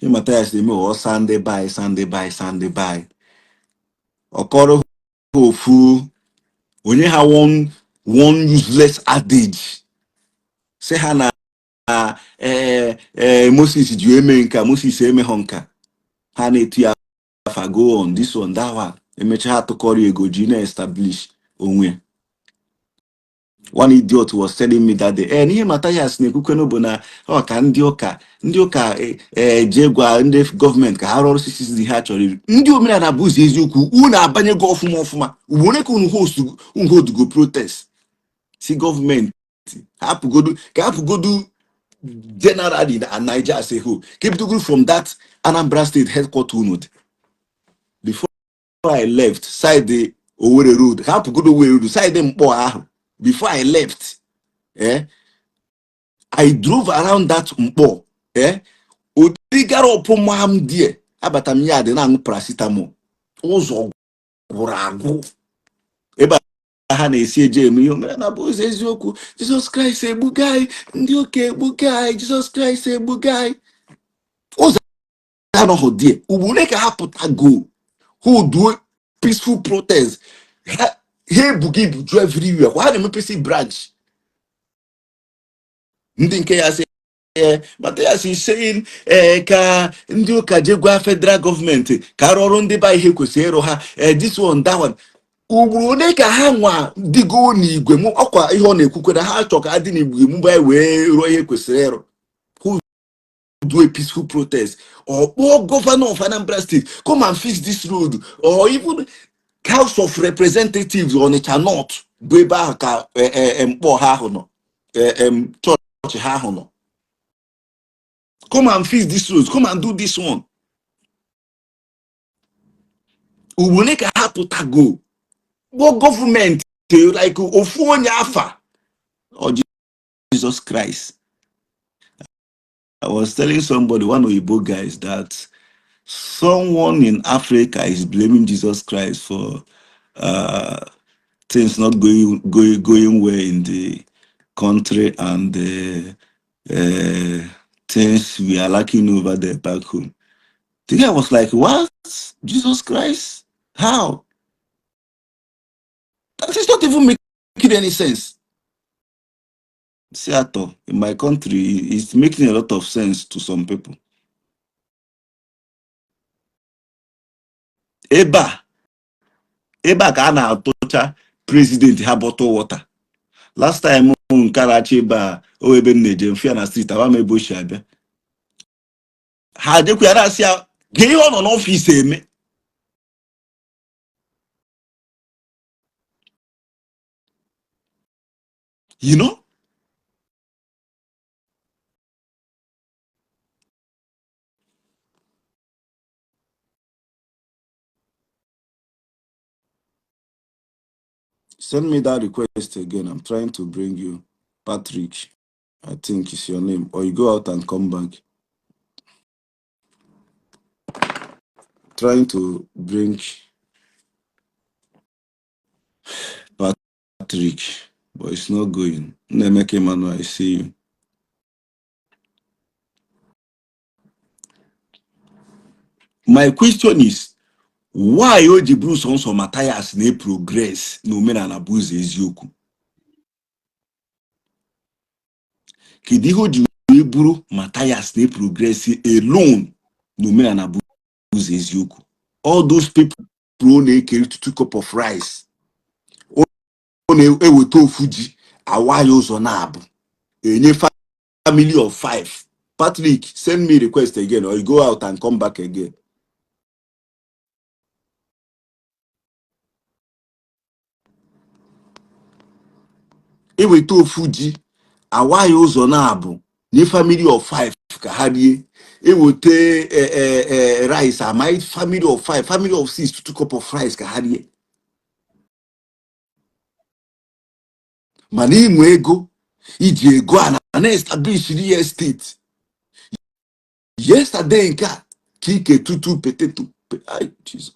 Ihe Mathias na-eme ọ sa ndị be anyị, sa ndị be anyị, sa ndị be anyị. Ọ kọrọ ha ofu onye ha one useless adage, sị ha na ee Moses ji eme nka, Moses emeghọ nka. Ha na-etu ya afa, go on this one, that one. Emechaa, ha tụkọrọ ego ji na-establish onwe ya. One idiot was telling me that day, n'ihe Mathias na-ekwukwenu bụ na ọ ka ndị ụka jee gwa ndị gọọmenti ka ha rụọ ọrụ CCTV ha chọrọ iri. Ndị omenala bụ ụzọ eziokwu, unu abanyego ọfụma ọfụma. Ugboro ka unu host go protest si gọọmenti hapụgodu, ka hapụgodu generally na Niger as a whole, ka ebidogoro from that Anambra State headquarter unu dị. Before I left side Owerri Road, hapụgodo Owerri Road, side Mkpọ ahụ, before I left, I drove around that Mkpọ, ụdị gara ọpụma m die abata m ya dị na-aṅụ paracetamol, ụzọ gwụrụ agwụ ebe a ha na-esi eje eme ihe omenala bụ ụzọ eziokwu. Jizọs Kraịst egbuga anyị, ndị ụka egbuga anyị, Jizọs Kraịst egbuga anyị. Ụzọ anọghị die. Ugboro ka ha pụtago hold peaceful protest, ha ebuga ibu ju everywhere kwa ha na-emepesi branch. Ndị nke ya sị, Mathias is saying ka ndị ụka jee gwa federal gọọmenti ka arụ ọrụ ndị ba ihe kwesịrị ịrụ ha, this one, that one. Ugboro ole ka ha nwa dịgo n'igwe mụ ọkwa ihe ọ na-ekwukwe na ha chọ ka adị n'igwe mụba wee rụọ ihe kwesịrị ịrụ, who do a peaceful protest or kpọọ governor of Anambra State, "Come and fix this road," or even House of Representatives, Onitsha North bụ ebe ahụ ka Mkpọ ha ahụ nọ, chọọchị ha ahụ nọ, "Come and fix this road, come and do this one." Ugboro ka ha pụtago kpọọ gọọmenti like ofu onye afa ọ Jesus Christ. I was telling somebody, one Oyibo guys, that someone in Africa is blaming Jesus Christ for things not going well in the country and things we are lacking over there back home. The guy was like, "What? Jesus Christ? How? That is not even making any sense." Seattle, in my country, it's making a lot of sense to some people. Ebe a ka a na-atụcha president ha bottle water. Last time nke na-achị ebe a, o ebe m na-eje mfịa na street aba m ebe o si abịa, ha jekwa ya na-asị ya gee ihe ọ nọ n'ọfịs eme. You know? Send me that request again. I'm trying to bring you. Patrick, I think is your name. Or you go out and come back. Trying to bring Patrick, but it's not going. Nemeke Emmanuel, I see you. My question is, why o ji bụrụ sọnsọ Mathias na-progress na omenala bụ ụzọ eziokwu? Kedu ihe o ji wee bụrụ Mathias na-progress alone na omenala bụ ụzọ eziokwu? All those people ọ na-ekeri 2 cup of rice, ọ na-eweta ofu ji awa ya ụzọ na-abụ enye family of 5. Patrick, send me request again or you go out and come back again. Eweta ofu ji awa ya ụzọ na-abụ nye family of 5 ka ha rie. Eweta rice amaghị family of 5, family of 6, 2 cup of rice ka ha rie. Mana inwe ego iji ego a na-establish real estate yesterday nke a ka ike tutu potato. Ai, Jesus.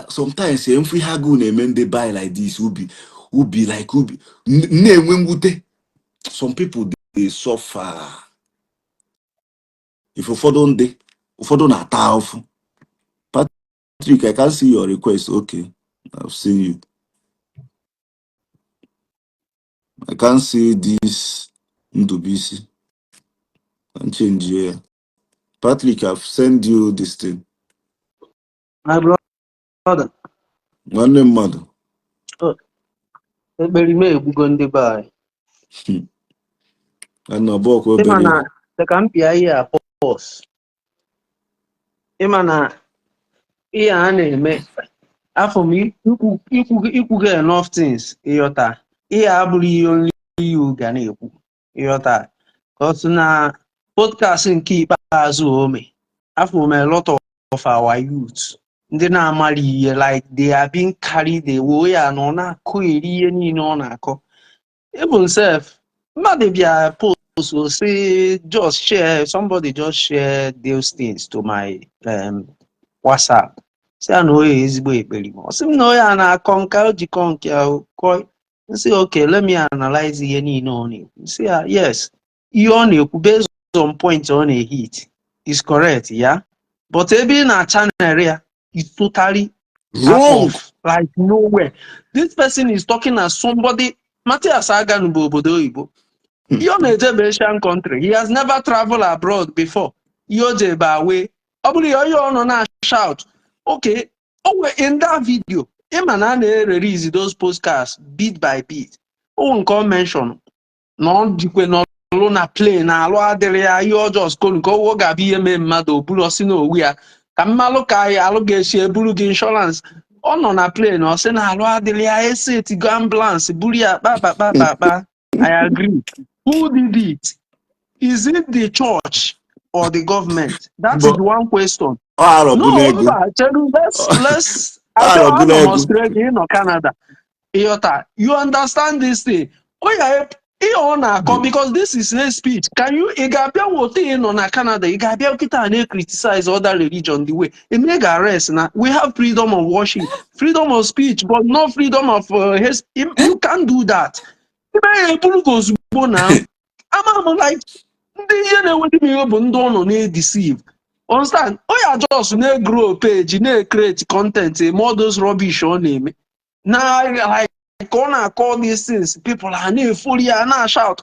Sometimes mfu ihe agụụ na-eme ndị be anyị like this, ubi ubi like ubi na-enwe mwute. Some people dey suffer. If ụfọdụ ndị Ụfọdụ na-ata ahụfụ. Patrick, I can see your request. Okay, I've seen you. I can't see this Ndubisi. And change here. Patrick, I've sent you this thing. My brother, Nwanne mmadụ. Oh, ekperime egbugo ndị be anyị. Nwanne, ọ bụ ọkwa Ịma obere na ihe. Dị ka m pịa ihe a pause. Ịma na ihe a na-eme afọ m ikwu ikwu ikwugo enough things, ịghọta. Ihe a abụrụ ihe only you ga na-ekwu, ịghọta. Cause na podcast nke ikpeazụ o mee, afọ m a lot of our youth ndị na-amara ihe, like they are being carried away ya na ọ na-akọ eri ihe niile ọ na-akọ. Even sef, mmadụ bịa post o say just share, somebody just share those things to my WhatsApp, sị ya na onye ezigbo ekperima. Ọ sị m na onye a na-akọ nka o jikọ nke ya kọ. Nsị, "Okay, let me analyze ihe niile ọ na-ekwu." Nsị ya, "Yes, ihe ọ na-ekwu based on point ọ na-ehit is correct ya, but ebe ị na-channel ya is totally out Wrong. of like nowhere. This person is talking as somebody." Matthias Aganu bụ obodo oyibo. Ihe ọ na-eje bụ Asian country. He has never traveled abroad before. Ihe o je bụ away. Ọ bụrụ ya ihe ọ nọ na shout. Okay, o we in that video, ịma na a na-erelease those podcasts bit by bit. O nke ọ mention na ọ jikwe n'ọlụ na plane na alụ adịrị ya ihe ọjọọ skolu nke ọ ga-abụ ihe mee mmadụ o buru ọsị na owu ya ka mmalụ ka anyị alụ ga-esi eburu gị insurance. Ọ nọ na plane, ọ sị na alụ adịrị ya, esi etigo ambulance buru ya kpa kpa kpa kpa kpa. I agree. Who did it? Is it the church or the government? That is But one question. Ọ arọ bụ No, n'ego. Mba, cheru, let's Arọ bụ anọ m n'ego. Australia, ị nọ Canada. Ịghọta? You understand this thing? Oya, ihe ọ na-akọ, because this is hate speech. Can you, ị ga-abịa wote ị nọ na Canada, ị ga-abịa kịta na-criticize other religion the way eme ga arrest na we have freedom of worship, freedom of speech, but not freedom of hate. You can't do that. Ime ya eburu gị ozugbo na ama m like ndị ihe na-eweta m ihe bụ ndị ọ nọ na-edeceive. Understand? Oya, just na-egrow page, na-create content, eme all those rubbish ọ na-eme na like ka ọ na-akọ these things, people are na-efori ya na-shout.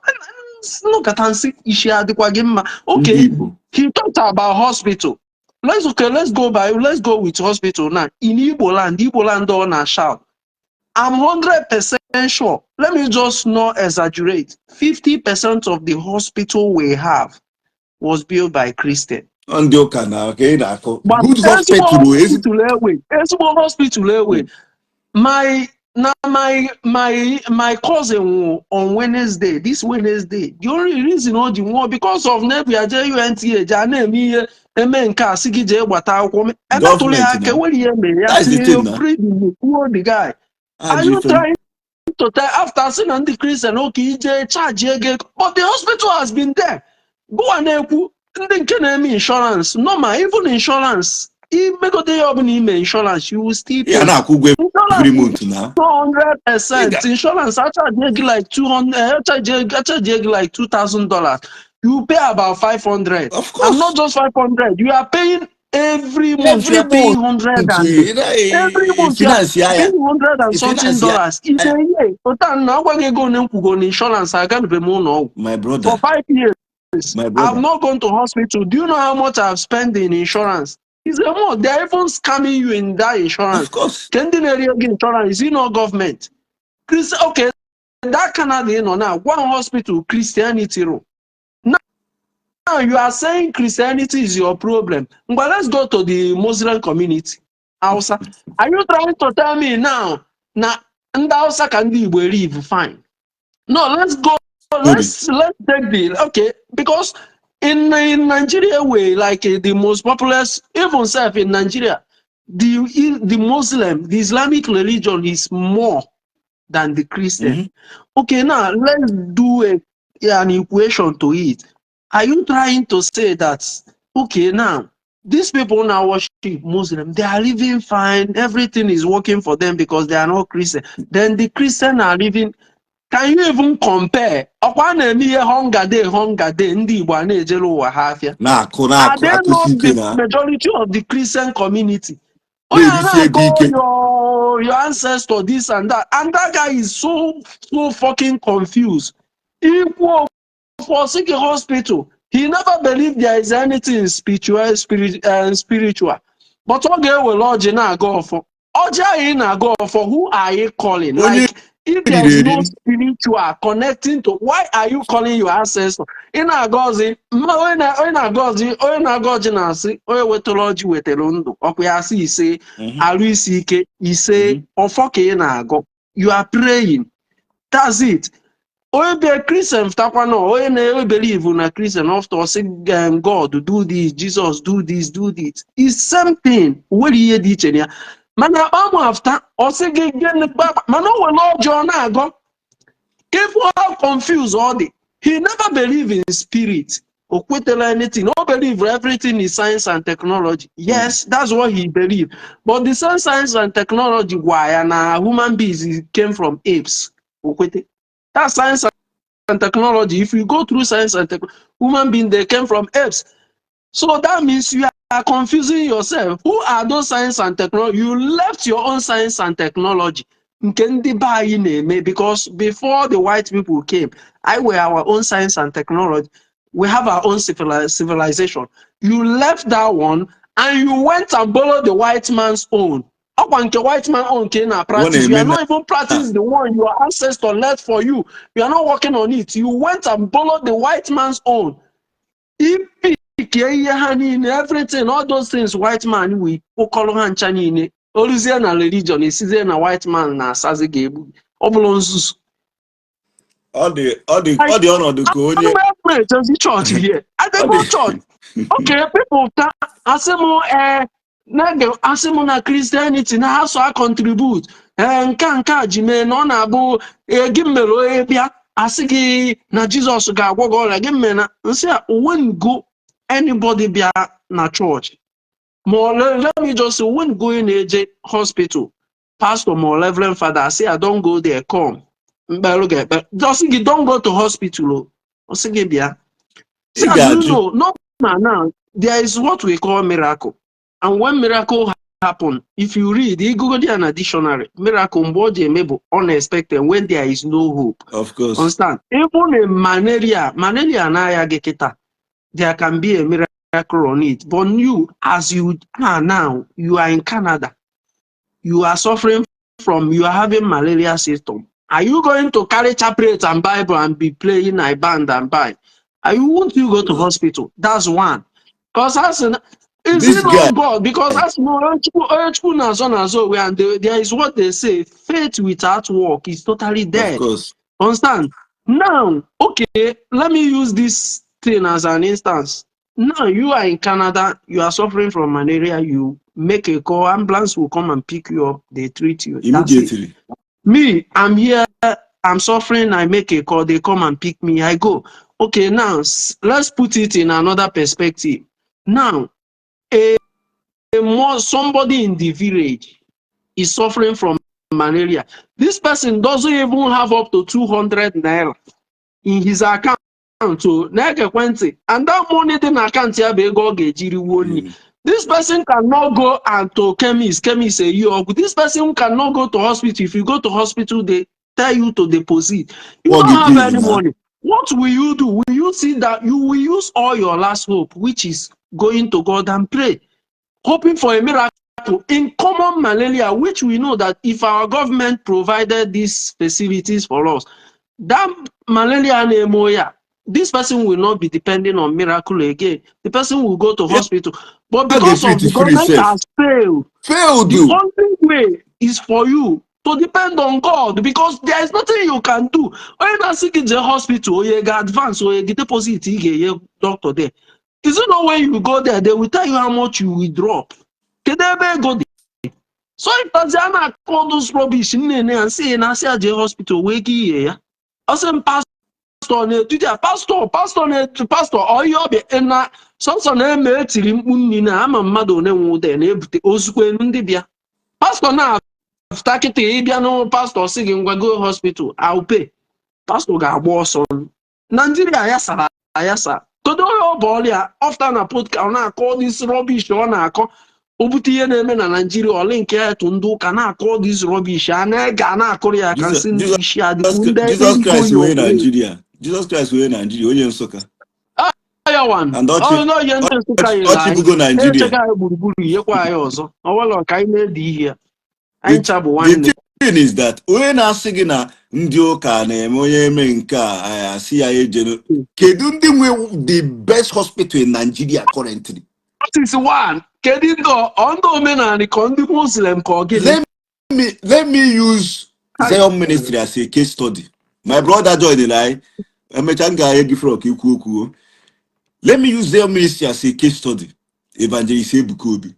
Nụkọta nsị isi adịkwa gị mma. Ndị Okay, Igbo. He talked about hospital. Let's, okay, let's go with hospital now. In Igbo land, Igbo land ọ na-shout, I'm 100% sure, let me just not exaggerate, 50% of the hospital we have was built by Christian. Ọ ndị ụka na ka ị na-akọ. But Good ezigbo hospital o, hospital ewe, ezigbo hospital ewe. My na my cousin nwụrụ on Wednesday, this Wednesday. The only reason o ji nwụọ because of na-ebu ya jee UNTH jee a na-eme ihe eme nke a sị gị jee gbata akwụkwọ emetụrụ ya Gọọmenti aka na. enwere ihe mere ya. That's the Till thing na. free the poor the guy. Ha Are ji you ife trying to tell after sị na ndị Christian okay ije charge ego, but the hospital has been there. Gụwa na-ekwu ndị nke na-eme insurance, normal, even insurance imegote ya ọbụla ime insurance, you will still ya pay. Na-akwụ ụgwọ Insurance every month na. 200%. Ị ga- Insurance acharge gị like 200, acharge gị like $2,000. You pay about 500. Of And course. not just 500, you are paying every month, you Every are paying month. 100 and every month you are Finance ya ya. paying 100 and something Finance ya. dollars in a year. Ụta na agwa gị ego ole m kwugo na insurance aganube m ụlọ ọgwụ My for brother. 5 years. My I've brother. not gone to hospital. Do you know how much I've spent in insurance? It's a more. They're even scamming you in that insurance. Of course. Ke ndị na-eri ego insurance, is it not government? Chris, okay, that Canada you know now, one hospital, Christianity ro. Now you are saying Christianity is your problem. But let's go to the Muslim community. Hausa. Are you trying to tell me now, na ndị Hausa ka ndị Igbo live fine? No, let's go. Let's take the, okay, because in Nigeria we like the most populous, even self in Nigeria, the Muslim, the Islamic religion is more than the Christian. Okay, now let's do an equation to it. Are you trying to say that, okay, now these people now worship Muslim, they are living fine, everything is working for them because they are not Christian. Then the Christian are living Can you even compare? Ọkwa a na-eme ihe hunger day, hunger day, ndị Igbo a na-ejere ụwa ha afịa. Na-akụ Are na-akụ they akụsi not ike the na majority of the Christian community? Onye a na-erisi ego na-akọ ike. your ancestor, this and that, and that guy is so so fucking confused. Ikwu for sick hospital, he never believed there is anything spiritual, spiritual. But ọ ga-ewere ọjị na-aga ọfọ. Ọjị ahụ ị na-aga ọfọ, who are you calling? Onye Like, if there is riri no eri. spiritual connecting to, why are you calling your ancestor? Ị na-aga ọzị, onye na-aga ọjị na-asị, onye wetara ọjị wetara ndụ. Ọkwa ya asị ise, arụ isi ike, ise, ọfọ ka ị na-agọ. You are praying. That's it. Onye bịa Christian fụtakwa, onye na-ebelieve na Christian after ọsị God do this, Jesus do this, do this. It's same thing. Nwere ihe dị iche na ya. Mana akpa mụ after ọsị gị gịnị mana o were ọjọọ na-agọ. If how confused ọ dị. He never believe in spirit. O kwetara anything. O believe everything is science and technology. Yes, that's what he believe. But the same science and technology gwa ya na human beings came from apes. O kwete. That's science and technology. If you go through science and technology, human beings, they came from apes. So that means you are confusing yourself. Who are those science and technology? You left your own science and technology. Nke ndị be anyị na-eme, because before the white people came, I were our own science and technology. We have our own civilization. You left that one and you went and borrowed the white man's own. Ọkwa nke white man own ka ị na-practice. You are na-eme not even practicing the one your ancestor left for you. You are not working on it. You went and borrowed the white man's own. Ipikie ihe ha niile, everything, all those things white man we kpokọrọ ha ncha niile. Oluzie na religion, esizie na white man na-asazi ga-egbu gị. Ọ bụrụ nzuzu. Ọ dị ọnọdụ ka onye Ana m ejezi church here. I dey ọ go dị church. Okay, people ta asị m ee na-ege asị m na Christianity na ha so a contribute ee nke a ji mee na ọ na-abụ ee gị mere onye bịa asị gị na Jizọs ga-agwọ gị ọrịa gị mere na nsị a when go anybody bịa na church ma ọ let me just say, when go na-eje hospital, pastor ma ọ reverend father asị ya, "Don't go there, come mkperụ ga-ekpe." Just gị, "Don't go to hospital o." Ọ sị gị bịa. Ị See, as you ga-ajụ. know, no now, there is what we call miracle. And when miracle happen, if you read, you go there in a dictionary, miracle mgbe ọ ji eme bụ unexpected when there is no hope. Of course. Understand? Even in malaria, malaria na-aya gị kịta, there can be a miracle on it. But you, as you are now, you are in Canada, you are suffering from, you are having malaria symptom. Are you going to carry chaplet and Bible and be playing I band and bind? Are you won't you go to hospital? That's one. Because that's an is This it guy not God? Because that's no Onye na-azọ na-azọ onwe, and there is what they say, faith without work is totally Of dead. course. Understand? Now, okay, let me use this thing as an instance. Now you are in Canada, you are suffering from malaria, you make a call, ambulance will come and pick you up, they treat you. That's it. Immediately. Me, I'm here, I'm suffering, I make a call, they come and pick me, I go. Okay, now let's put it in another perspective. Now, a more somebody in the village is suffering from malaria. This person doesn't even have up to 200 naira in his account. So, na-egekwe ntị, and that money dị na account ya bụ ego ọ ga-eji riwuo nri. This person cannot go and to chemist, chemist eyi ọgwụ. This person cannot go to hospital. If you go to hospital, they tell you to deposit. You What don't have the any bill now? Money. What will you do? Will you see that you will use all your last hope, which is going to God and pray, hoping for a miracle in common malaria, which we know that if our government provided these facilities for us, that malaria na-eme ya, this person will not be depending on miracle again. The person will go to hospital. But How they because of treat the it free government sef. Has failed, Failed the you. Only way is for you to depend on God, because there is nothing you can do. Onye na-asị gị jee hospital, onye ga advance, onye gị deposit ị ga-enye doctor there. Is it not when you go there, they will tell you how much you will drop? Kedu ebe ego dị? So ịtazi a na-akọ those rubbish nne ya nsị na asị ya jee hospital wee gị ihe ya. Ọ sị m pastor na-etu ya pastor pastor na-etu pastor ọ ihe ọbịa na sọsọ na-eme etiri mkpu nri na ama mmadụ one nwe ụda na-ebute ozugbo elu ndị bịa pastor na-afụta kịta ịbịa n'ụ pastor sị gị ngwa go hospital, I'll pay. Pastor ga-agba ọsọ. Naijiria ayasara ayasa. Kedu onye ọ bụ ọrịa ọfta na podcast ọ na-akọ this rubbish ọ na-akọ? O bute ihe na-eme na Naijiria, ọlị nke ya tụ ndị ụka na-akọ this rubbish a na-ege, a na-akụrụ ya aka. Nsị ndị isi adịkwu ndị Jesus Christ wee ego. Nigeria, Jesus Christ wee Nigeria, onye Nsụka. Ya wan. And ọchị ọ ihe ndị Nsụka yiri anyị ọchịbugo Nigeria. Echega anyị gburugburu yekwa anyị ọzọ ọwelọ ka anyị na-ede ihe ya anyị ncha bụ The nwanne. thing is that onye na-asị gị na ndị ụka na-eme onye eme nke a, anyị asị ya ejenu, kedu ndị nwe the best hospital in Nigeria currently? That is one. Kedu ndị ọ ndị omenala ka ọ ndị Muslim ka ọ gịnị? Let me use Zion Ministry as a case study. My brother joined anyị, emechaa m ga-enye gị frọk ikwu okwu o. Let me use Zion Ministry as a case study. Evangelist Ebuka Obi,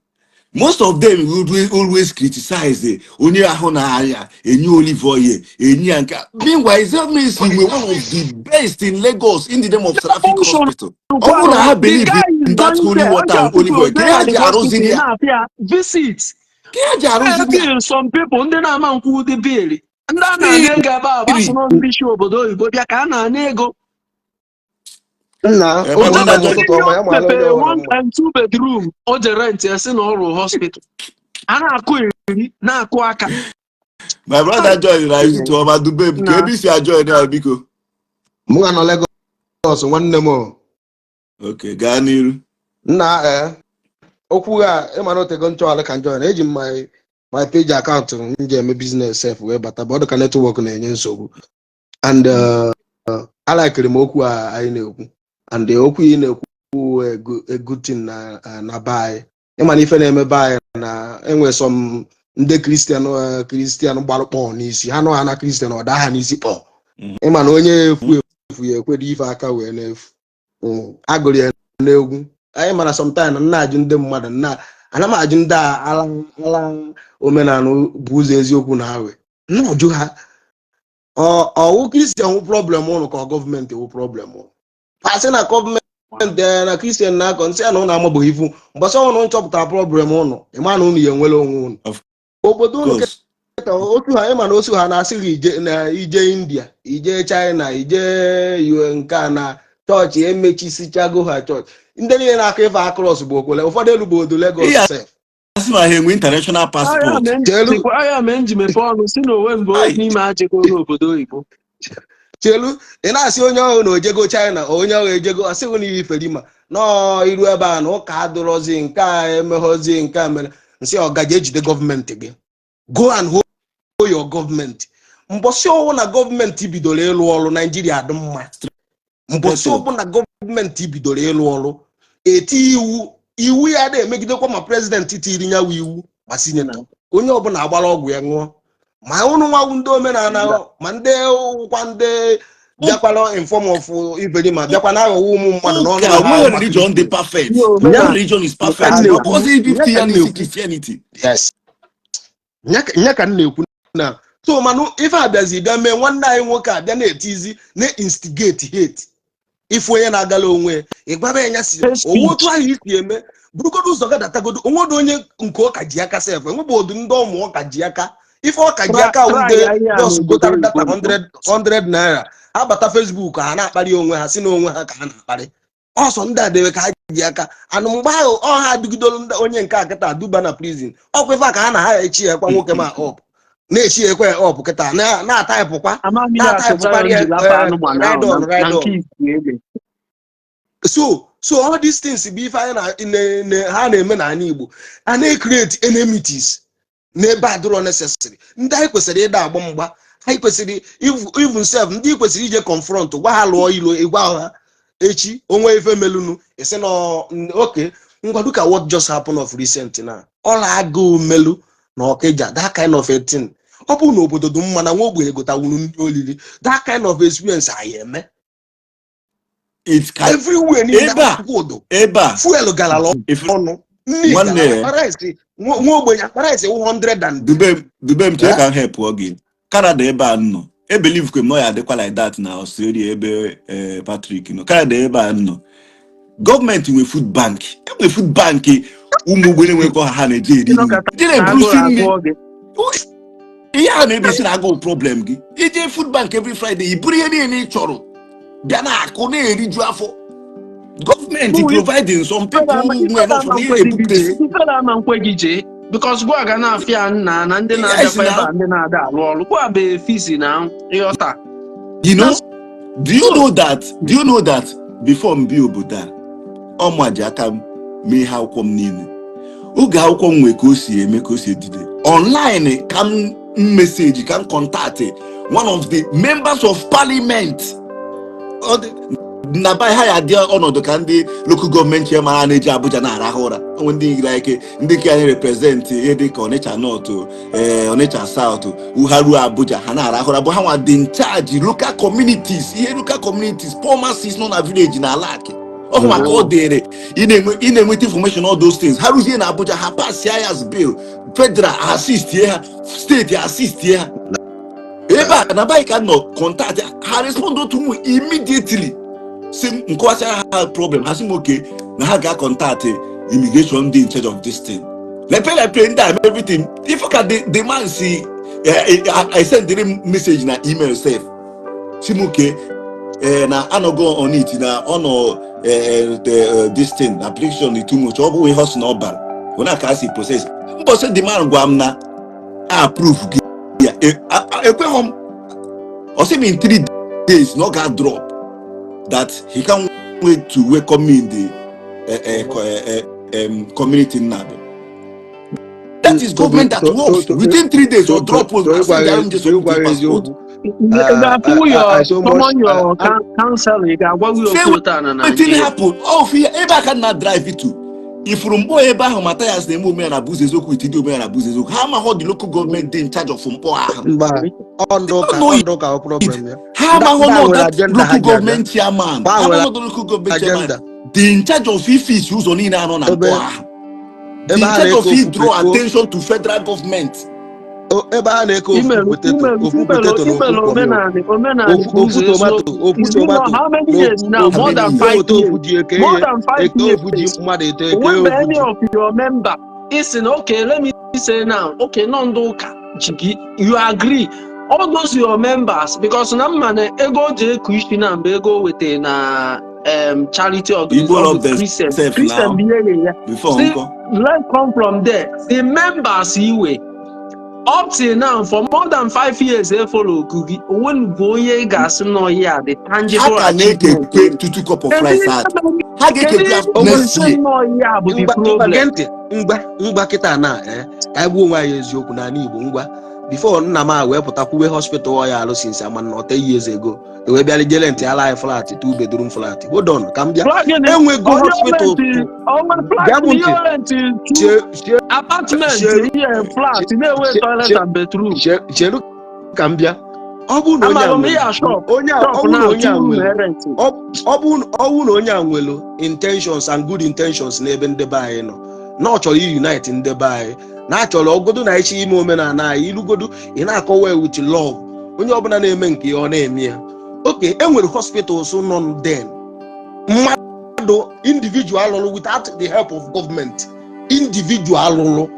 most of them will always, always criticize onye ahụ na-arịa enye olive oil, enye ya nke a. Meanwhile, Zion Ministry were one of the best in Lagos in the name of Seraphic Function. Hospital. Ọ bụrụ na ha believe in that holy water and olive oil, ka ha ji arụziri ya? Visit. Ka ha ji arụziri ya? Bill, some people ndị na-ama nkwụ ụdị bill ndị a na-ana ego ebe a bụ asụ nọ ndị isi obodo oyibo bịa ka a na-ana ego. Nna Eh, ụmụnne brother m, ụtụtụ ọma. Ya mara onye mepere ọbụla one mma. and two bedroom, o je rent ya, sị na ọrụ hospital a na-akụ eri na-akụ aka. My brother join na ụtụtụ ọma, dube m ka Na. ebe isi ajoin ya, biko. Mụ ga nọ Lagos, nwanne m o. Ok, gaa n'iru. Nna, ee, okwu a ịma na otego nchọala ka njọ na eji m my page account m ji eme business sef wee bata, bụ ọ dị ka network na-enye nsogbu and alikiri m okwu a anyị na-ekwu and okwu ị na-ekwu a good thing na be anyị. Ịma na ife na-eme be anyị na enwe some ndị Christian gbalụ kpọọ n'isi ha nọ ha na Christian, ọ daa ha n'isi kpọọ. Ịma na onye efu efu ya ekwedo ife aka wee na-efu. Agụrụ ya n'egwu anyị mara. Sometime nna ajụ ndị mmadụ, nna ana m ajụ ndị a ala ala omenala bụ ụzọ eziokwu na awe nna ajụ ha, ọwụ Christian wụ problem ụnụ ka ọ gọọmenti wụ problem ụnụ? Asị na gọọmenti, na Christian na-akọ nsị ya na ụnụ amabeghị ifu mbọsị ụnụ nchọpụtara problem ụnụ, ịma na ụnụ ya enwere onwe ụnụ Of obodo ụnụ course. Kịta otu ha, ịma na otu ha na-asị gị ije na ije India, ije China, ije UN, nke a na chọọchị emechisichago ha. Chọọchị ndị niile na-akụ ife across bụ okwele ụfọdụ elu bụ odo Lagos Iya. sef. Asị ma ha enwe international passport. Chelu. Aya mee nji mepee ọnụ si na onwe mbụ Ai. n'ime ajego n'obodo oyibo. Chelu, ị na-asị onye ọhụrụ na ojego China, onye ọhụrụ ejego, asịghị na iferima nọọ iru ebe a na ụka adụrọzi nke a emeghozi nke a mere nsị ọgaji ejide gọọmenti gị. Go and hold your gọọmenti. Mbọsị ọwụ na gọọmenti bidoro ịlụ ọrụ, Naijiria dị mma. Mbọsị ọbụla gọọmenti bidoro ịlụ ọrụ, eti iwu, iwu ya na-emegidekwa ma president tiri nyawu iwu ma senator, onye ọbụla agbara ọgwụ ya ṅụọ, ma ụnụ nwawu ndị omenala, ma ndị ụkwa, ndị bịakwara in form of iberima bịakwa na-aghọwo ụmụ mmadụ n'ọnụ Ụka na ha onweghị religion dị perfect. No religion is perfect. Nya Ọ bụghịzi ka ya m n'isi na-ekwu. Christianity. Yes, nya ka m na-ekwu na so manụ ife abịazi bịa mee nwanne anyị nwoke abịa na-etizi na-instigate hate. Ife onye na-agala onwe ị gwara ya ya si Hate speech. onwe otu ahụ isi eme burugodo ụzọ gadatagodo onwedo onye nke ụka ji aka sef enwebe odu ndị ụmụ ụka ji aka ife ọka ji aka wụ ndị Try ya ihe a just n'obodo gotara data oyibo. 100 100 naira abata Facebook, ha na-akparị onwe ha, si na onwe ha ka ha na-akparị ọsọ ndị a debe ka ha ji aka anụ. Mgbe ahụ ọ ha adụgidolu ndị onye nke a kịta duba na prison ọkwa ife a ka ha na ha echi ekwa nwoke ma up na-echi ekwe ya up kịta na-ataịpụkwa Amamihe akụzara na-ataịpụkwa ya. nji lapa anụmanụ Ride ahụ on, na ride na on. nke isi ebe. So all these things bụ ife anyị ha na-eme n'ala Igbo a na-ecreate enmities n'ebe adịrọ necessary. Ndị anyị kwesịrị ịda agba mgba, anyị kwesịrị even self ndị kwesịrị ije confront, gwa ha lụọ ilo, ịgwa ha echi onwe ife melunu isi na oke ngwa. Look at what just happened of recent na ọla agụụ melu na Ọkịja, that kind of a thing. Ọ bụrụ na obodo dị mma na nwa ogbenye gotawuru ndị olili, that kind of experience anyị eme It can everywhere niile. Ebe a. Akwụkwọ ụdọ Ebe a fuel garala if ọnụ, nri Nwanne garala ya. akpa rice nwa ogbenye, akpa rice 100 and Dube m, dube m, chee ka m help gị. Canada ebe a nọ, ebelieve kwe m na ọ ya adịkwa like that na Australia ebe Patrick nọ. Canada ebe a nọ, gọọmenti nwe food bank, enwe food bank ụmụ ogbenye nwekọ ha na-eje eri nri, Ịnọkọta ndị na-eburusi agụụ nri. agụọ gị. Ihe a na-ebesi na agụụ problem gị. Ije food bank every Friday, i buru ihe niile ị chọrọ bịa na-akụ na-eriju afọ. Gọọmenti providing some people nwere enough na ihe ebupụtasị. Ifere ama nkwe gị jee because gwa ga na-afịa nna na ndị Yes, na-abịakwa ebe na a, ndị na-ada alụ ọrụ gwa bụ efisi na ịghọta. You know, do you know that before m bịa obodo a, ọma ji aka m mee ihe akwụkwọ m niile. Oge akwụkwọ m nwee ka o si eme, ka o si edide online, ka m message, ka m contact one of the members of parliament. Na be ha ya dị ọnọdụ ka ndị local government chairman a na-eji Abuja na-arahụ ụra. Onwe ndị like ndị nke anyị represent ihe dị ka Onitsha North, Onitsha South, ha ruo Abuja, ha na-arahụ ụra, bụ ha nwa dị in charge local communities, ihe local communities, poor masses nọ na village na alaki ọhụ maka ọ dịrị ị na-enweta information, all those things. Ha ruzie na Abuja, ha pass ya as bill, federal assist ha, steeti assist ha. Ebe a na baị ka nọ contact ha, respond to m immediately, si m nkọwachara ha problem ha, si m oke na ha ga contact immigration dị in charge of this thing. Lepe lepe ndị a everything ife ka the man si I sendịrị m message na email sef, si m oke na anọgo on it, na ọ nọ this thing application dị too much. Ọ bụghị ihe ọ sị na ọ bara ona ka a si process. Mbọsị the man gwa m na approve gị ya, ekweghọ m. Ọ sị m in 3 days na ọ ga drop, that he can't wait to welcome me in the community nnabịa. That is government that works. Within 3 days or drop post. Ịgwa eziokwu. Ị ga-afụ your common your counsel, ị ga-agwa gị okwu taa na Wetin Nigeria. happen ofu ihe ebe aka na drive to ifuru mkpọ ebe ahụ, Mathias na-eme omenala bụ ụzọ eziokwu, iti ndị omenala bụ ụzọ eziokwu. Ha amaghọ the local government dị in charge of mkpọ ahụ. Mba, ọ ndị ụka, ọ ndị ụka bụ problem ya. Ha amaghọ Ndị a no nwere that agenda ha local ji abịa. government chairman Ha ha nwere amaghọ the local government chairman agenda. dị in charge of ifisi ụzọ niile anọ na Ebe mkpọ ahụ, dị ebe in ha charge na-eke of ofu draw potato attention to federal government. Ebe a na-eke ofu Imelu potato, imelu ofu imelu potato na ofu imelu kwọmil, omenani omenani ofu bụ ofu ụzọ tomato, eziokwu. ofu Is it not tomato how many na years ofu now? How More many than years? 5 eweta ofu years. ji eke More ihe than 5 eke ofu ji years. mmadụ eto eke Onwebe ofu any ji. of your member isi na, okay, let me say now, okay, nọ ndị ụka ji gị, you agree all those your members, because na mma na ego o ji eku isi na mgbe ego o weta na charity Igbo organization love Christian themselves Christian now bụ ihe ya. before See, nkọ. let's come from there. The members iwe up till now for more than 5 years e follow oku gị, onwenugo onye ị ga-asị nọ ya the Ha tangible ka achievement. na-ekekwe two cup of Kedu rice ihe ha ha kedu ga-ekekwe ihe ya O nwere next year. nọ ya bụ the Ngwa, ngwa, gee problem? ntị. Ngwa, ngwa, kịta na ka anyị gbuo onwe anyị eziokwu n'ala Igbo. Ngwa, before nna m a wee pụta kwuwe hospital ọ ya alụ since ama na 10 years ago, wee bịara jele ntị ala anyị flat, two bedroom flat. Hold on, ka m bịa. Flat gịnị? Enwego Onye hospital. rent onwe flat? Gee m Ihe ntị. rent two apartment, ihe flat na-enwe toilet and bedroom. Cheru ka m bịa. Ọ bụrụ na onye a Amarụ m nwere ihe shop onye a ọ shop bụrụ na na onye a two room nwere rent. Ọ bụrụ na onye a nwere intentions and good intentions n'ebe ndị be anyị nọ, na ọ chọrọ unite ndị be anyị, na achọrọ ọgodo na ịchọ ime omenala anyị, ilugodo ị na-akọwa with love, onye ọbụla na-eme nke ya ọ na-eme ya. Oke enwere hospitals nọ then, mmadụ individual lụrụ without the help of government, individual lụrụ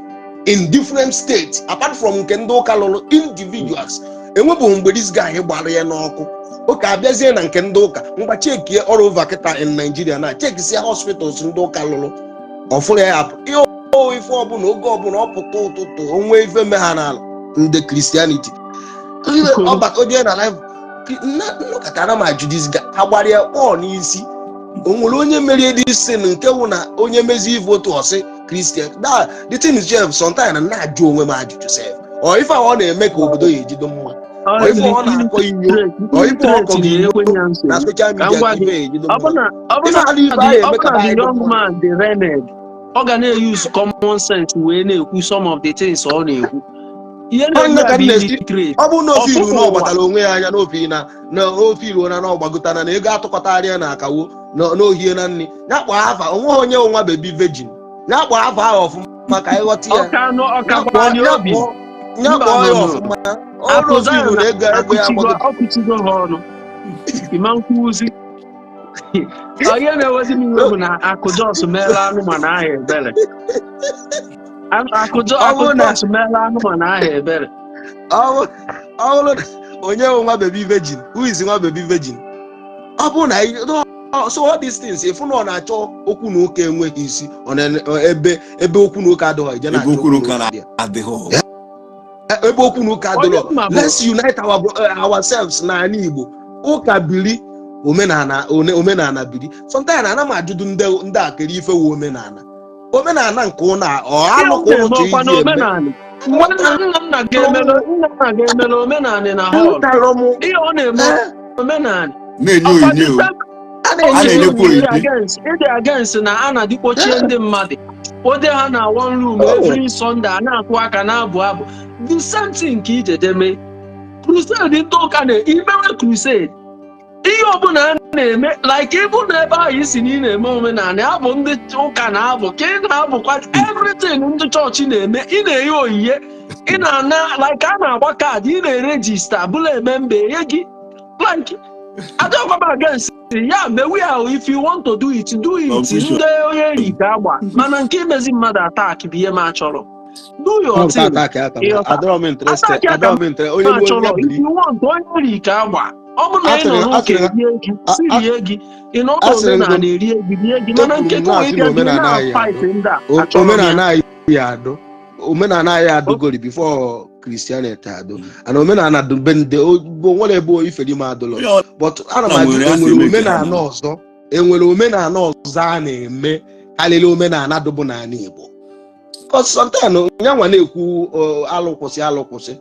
in different states apart from nke ndị ụka lụrụ individuals. Enwebụghị mgbe this guy gbara ya n'ọkụ. Ụka abịazie na nke ndị ụka. Ngwa, chekie all over kịta in Nigeria, na chekisia hospitals ndị ụka lụrụ ọfụrụ ya hapụ ihe o ife ọbụla. Oge ọbụla ọ pụta ụtụtụ, onwe ife me ha n'ala ndị Christianity, ọbata oje na live nnọkọta na ma ajụ this guy agbara ya kpọọ n'isi. O nwere onye merie this sin nke wụ na onye mezi ife otu ọsị Christian that the thing is, Jeff, sometimes na-ajụ onwe m ajụjụ sef, ọ ife a ọ na-eme ka obodo ya ejido mma, ọ ife ọ na-akọ inyo, ọ ife ọ kọrọ inyo na social media ka ife ya ejido mma. Ọ Ife adị ife ahụ eme bụ ka na the anyị dị young mma. man dị learned, ọ ga na-use common sense wee na-ekwu some of the things ọ na-ekwu. Ihe Ọ na-ekwu nne ya ka bụ m na-esi illiterate. Ọ bụrụ na ofe iru Ọfụfụ na ọ ụwa. gbatara onwe ya anya n'ofe na na ofe iru na na ọgbagotana na ego atụkọtara ya na akawo na n'ohie na nri ya kpọọ afa onweghị onye nwa baby virgin ya kpọọ afa ahụ ọfụma ka anyị ghọta ya. Ọka anụ ọka Ya kwa kpọọ anyị ya obi. kpọọ ya Mba, kpọọ ya no, no. ọfụma. Ọ na Akụ ofe iru Zion na ego ego ya akụchigo gbagote. ọkụchigo ha ọnụ ịma nkwuzi. Onye na-ewezi m iwe bụ na akụ Jos meela anụmanụ ahụ ebere. Akụ Ọ bụrụ na Jos meela anụmanụ ahụ ebere. Ọ bụrụ na onye bụ nwa baby virgin, who is nwa baby virgin? Ọ bụrụ na so all these things, ịfụ na ọ na-achọ okwu na ụka enweghị isi, ọ na ebe okwu na ụka adịghị ije Ebe na-achọ okwu na okwu ụka na ụka dị. Adịghị. Ebe okwu na ụka Onye adịrọ, mma bụ let's unite ourselves n'ala Igbo. Ụka biri, omenala omenala biri. Sometimes ana m ajụdụ ndị a kere ife wu omenala, omenala nke ụnụ a, ọ Ihe alụ ọ ka ụnụ na-eme chọrọ ọkwa iji eme. n'omenala, mgbe nna nna ga-emere, nna nna ga-emere omenala na hall. Aghọtara m. Ihe ọ na-eme omenala Na-enye ọkwa onyinye o. the same. A A na-enye na-enyekwa ịdị onyinye. Against, ịdị against na a na-adịkpochie ndị mmadụ, ode ha na one room every Sunday, a na-akụ aka, na-abụ abụ. The same thing ka ijeje mee crusade, ndị ụka na-imewe crusade, ihe ọbụla a na-eme, like ịbụ na ebe ahụ isi na ị na-eme omenala, abụ ndị ụka na-abụ ka ị na-abụkwa, everything ndị chọọchị na-eme, ị na-enye onyinye, ị na-ana, like a na-agba card, ị na-e register bụla eme mba enye gị. Like adọkwa m against ya, mewe ya. If you want to do it, do it. Confusion. Ndị onye ri ga-agba, mana nke imezi mmadụ attack bụ ihe m achọrọ. Do your thing. Attack ya ka m Ịghọta? adọrọ m interested. Attack ya ka Adọrọ m interested. Onye m gbuo achọrọ ya if biri. you want, onye ri ka agba. Ọ bụ na ị nọ Asịrị n'ụka asịrị erie gị, si rie gị. Ị nọ asịrị n'omenala ngo erie gị, rie gị, mana ekwuru nke m ka na-asị ịbịa na gị omenala anyị na-fight adụ ndị a, achọrọ m ya. Omenala anyị ya adụ, omenala anyị adụgori before Christianity adụ, and omenala dị be ndị bụ nwere ebe iferi m adụlọ. Onye ọ But ana m na ajụ, nwere asị enwere eme nke ha omenala na ọzọ, enwere omenala ọzọ a na-eme karịrị omenala dụbụ n'ala Igbo? Because sometimes nyanwa na-ekwu alụ kwụsị, alụ kwụsị,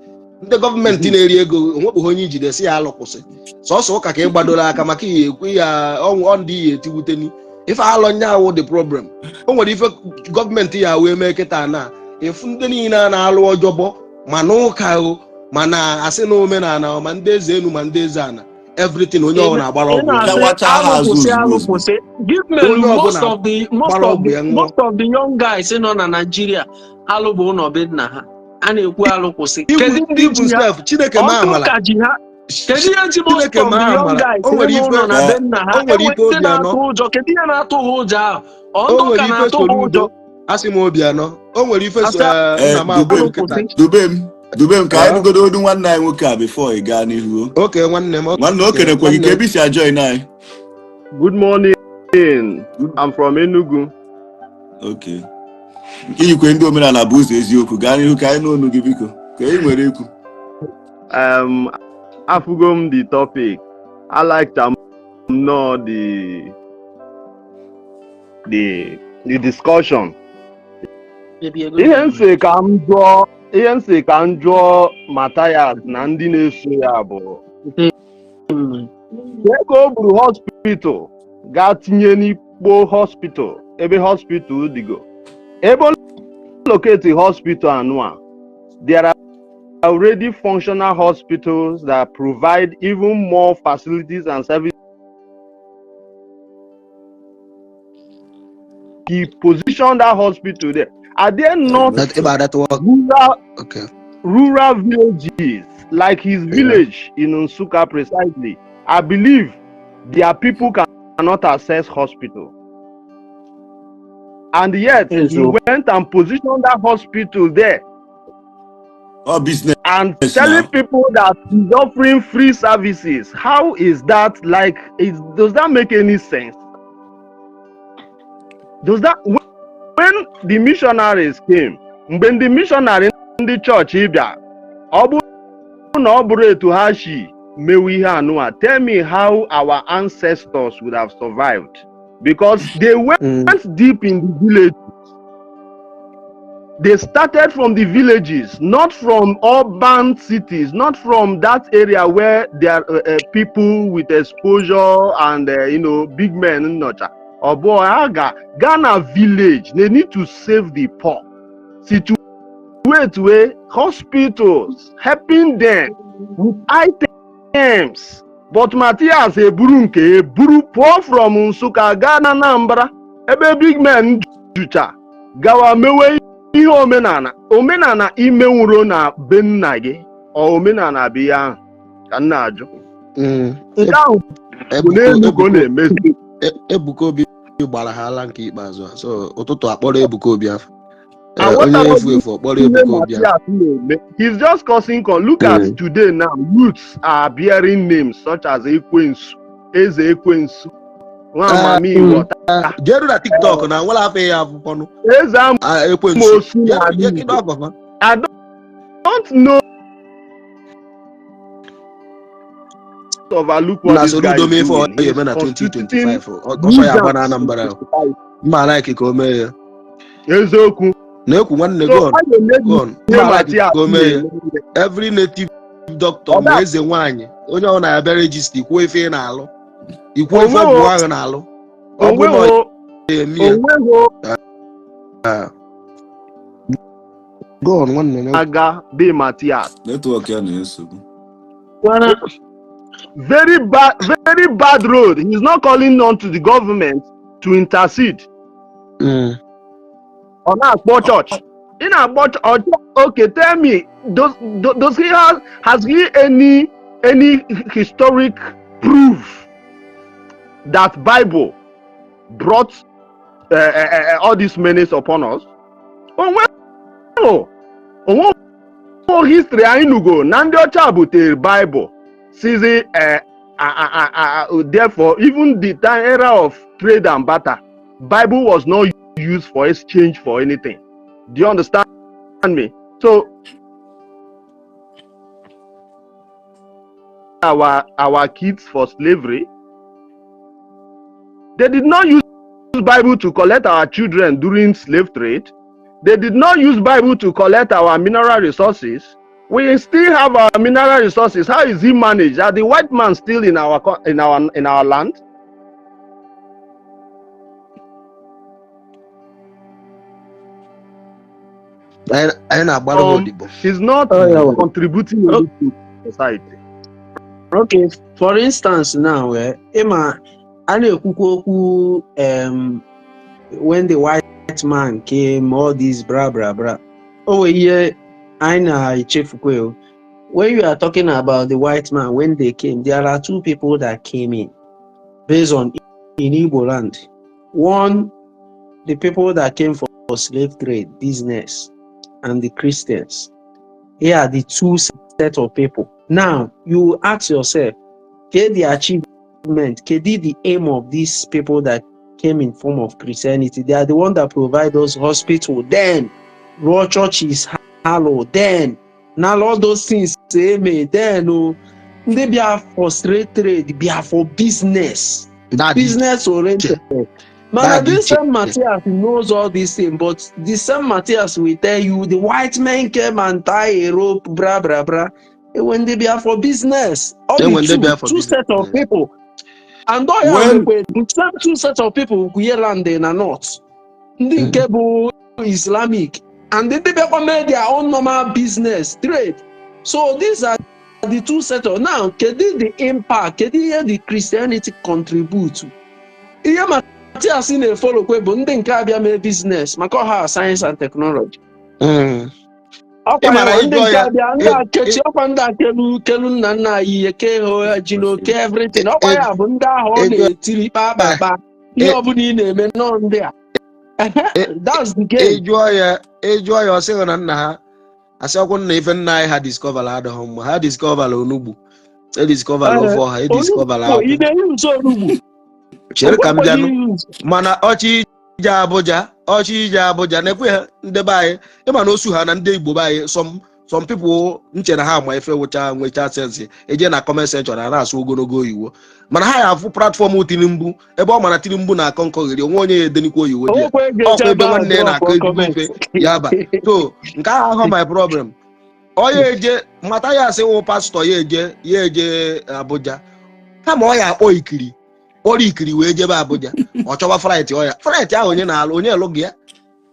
ndị gọọmenti na-eri ego, onwekpụghị onye ijide si ya alụ kwụsị. Sọsọ ụka ka ị gbadoro aka maka ihe ekwu ya, ọnwụ ọ ndị ihe etiwuteni ife alụ nya awụ the problem. O nwere ife gọọmenti ya wee mee kịta na efu ndị niile a na-alụ ọjọbọ, ma n'ụka o, ma na asị na omenala o, ma ndị eze enu, ma ndị eze ana, everything, onye ọbụla agbara Ị ọgwụ ya. na-asị Pịawacha ha alụ azụ kwụsị, ozugbo alụ ozugbo. kwụsị. Give me Onye most ọbụla of the most gbara of ọgwụ the ya ṅụọ. Most of the young guys nọ na Nigeria, alụ bụ ụlọ be nna ha. A na-ekwu alụ kwụsị, kedu ndị Ibu ji ha? sef, Chineke Ọ ma ndị amala. ụka ji ha? Kedu ihe ji most Chineke of ma the young amala. guys O nwere n'ụlọ ife na be nna ha? O nwere Enwe ife ndị obi anọ. na-atụ ụjọ. Kedu ihe na-atụ ha ụjọ ahụ? Ọ O ndị nwere ụka ife na-atụ ha Soludo ụjọ? Asị m obi anọ, o nwere ife Asị nna m dube agwa m m kịta. kwụsị. Dube m ka anyị Eh? nụgodo olu nwanne anyị nwoke a before ị gaa n'ihu. Oke, nwanne m. Nwanne, o Oke kenekwe gị nwanne ka m. ebe isi a-join anyị. Good morning. I'm from Enugu. Okay, iyikwe ndị omenala bụ ụzọ eziokwu. Gaa n'ihu ka anyị n'onu gị, biko, ka ị nwere ikwu. Afụgo m the topic. I like to know the discussion. Ihe nsị ka m jụọ Matthias na ndị na-eso ya bụ kee ka o buru hospital gaa tinye n'ikpo hospital, ebe hospital dịgo, ebe o locate hospital anụ a? There are already functional hospitals that provide even more facilities and services. He positioned that hospital there. Are there not That about that work. rural rural villages like his village in Nsukka precisely? I believe their people cannot access hospital. And yet he went and positioned that hospital there Ọ business and telling now. People that he's offering free services. How is that like? Does that make any sense? Does that when the missionaries came, mgbe ndị missionary, ndị chọọchị bịa, ọ bụrụ na ọ bụrụ etu ha si mewe ihe anụa, tell me how our ancestors would have survived, because they went deep in the village. They started from the villages, not from urban cities, not from that area where there are people with exposure and big men nọcha. Ọ bụ ha ga gaa na village. They need to save the poor. Situate wey hospitals, helping them with items. But Matthias eburu nke eburu pụọ from Nsụka gaa na Anambra, ebe big men jucha, gawa mewe ihe omenala. Omenala imenwuro na be nna gị, ọ omenala bụ ihe ahụ ka m na-ajụ. Nke ahụ bụ n'elu ka ọ na-emezi. Ebuka Obi gbara ha ala nke ikpeazụ a, so ụtụtụ akpọrọ Ebuka Obi afọ. Onye Aghọtara efu efu ọkpọrọ ihe Ebuka Obi ahụ. Matthias na-eme. He's just causing con. Look at today now, youths are bearing names such as Ekwensu, Eze Ekwensu, Nwa Amami Iwọta, Jeru na TikTok na nwere afọ ya afụfọnụ Eze ekwensu. Amosu n'ala Jee kedu Igbo. afọfa. I don't know overlook what Na this guy Soludo is mee ife ọ doing. He's ga-eme na constituting 2025. Ọsọ ya agba na nuisance Anambra. to society. Mma like ka o mee ya. Eziokwu. Na-ekwu nwanne, So go on, a ga-emebi go on. ihe Mma like Matthias ka o mee ya. na-eme. Every native doctor Ọ ma da eze nwaanyị onye ọ na-abịa register ikwuo ife ị na-alụ, ikwuo ife onweghị ọgwụ ahụ na-alụ, ọ bụ na ọ onweghị ya eme ya. Onweghị Go on, nwanne na aga be Matthias. Network ya na-esogbu. Mana Very bad, very bad road. He's not calling on to the government to intercede. Ọ na-akpọ church. Ị na-akpọ church. Okay, tell me, does he has, has he any historic proof that Bible brought all these menace upon us? Onweghị history anyị nugo na ndị ọcha butere Bible sizi therefore even the time era of trade and barter, Bible was not used for exchange for anything. Do you understand me? So our kids for slavery, they did not use Bible to collect our children during slave trade. They did not use Bible to collect our mineral resources. We still have our mineral resources. How is it managed? Are the white man still in our co- in our land? Anyị na-agbara ha odibo. He's not Oh, yeah. contributing anything to society. Okay, for instance now, ịma a na-ekwukwa okwu when the white man came, all this blah blah blah. O nwere ihe anyị na-echefukwa o. When you are talking about the white man, when they came, there are two people that came in based on in Igbo land. One, the people that came for slave trade business, and the Christians. Here are the two set of people. Now, you ask yourself, ke the achievement, kedu the aim of these people that came in form of Christianity? They are the one that provide us hospital, then raw churches, hallow, then now all those things, amen, then oh, ndị bịa for slave trade, bịa for business, That is business oriented. Mana That this is- same Matthias knows all these things, but the same Matthias will tell you the white men came and tie a rope, blah blah blah. When they be for business, all Then the when they two, be for two set of business. people. And all ya mekwe, the same two set of people kwuye land na north. Ndị nke bụ Islamic and ndị bịakwa mee their own normal business trade. So these are the two set of now. Kedu the impact? Kedu ihe the Christianity contribute? Ihe Matthias na-efolokwe bụ ndị nke abịa mee business maka ọha science and technology. Ọkwa Ị mara ya ndị ịjụọ nke ya, abịa ndị a kechi ọkwa ndị a kelu kelu nna nna anyị ihe kee ha ji n'oke everything. Ọkwa ya bụ ndị ahụ ọ na-etiri kpakpakpa ihe ọbụla ị na-eme nọọ ndị a. That's the game. Ịjụọ ya, ọ sịghị na nna ha asị ọkwụ nna ife nna anyị ha discover adịghị mma. Ha discover onugbu, e discover ofe ọha, e discover Onugbu, ị akwụ. na-eyuzu onugbu? Chere ka m bịanụ. Iyuzu. Mana ọchị ije Abuja, ọchị ije Abuja na-ekwe ha ndị be anyị. Ịma na osu ha na ndị Igbo be anyị, some people nche na ha ma ife wụcha nwecha sense, eje na comment section a na-asụ ogologo oyiwo, mana ha ya afụ platform Tinubu ebe ọ mara Tinubu na-akọ nkọghịrị onwe onye ya edenikwa oyiwo dị ya. Onwekwa ego ọkwa eji ebe ebe ahụ nwanne ya na-akọ drop ezigbo comment. ife ya ba. So nke ahụ ahụ my problem, onye eje mata ya asị wụ pastor, ya eje Abuja, kama ọ ya akpọ ikiri kpọrọ ikiri wee jebe Abuja, ọ chọba flight, ọ ya flight ahụ onye na-alụ onye elụghị ya,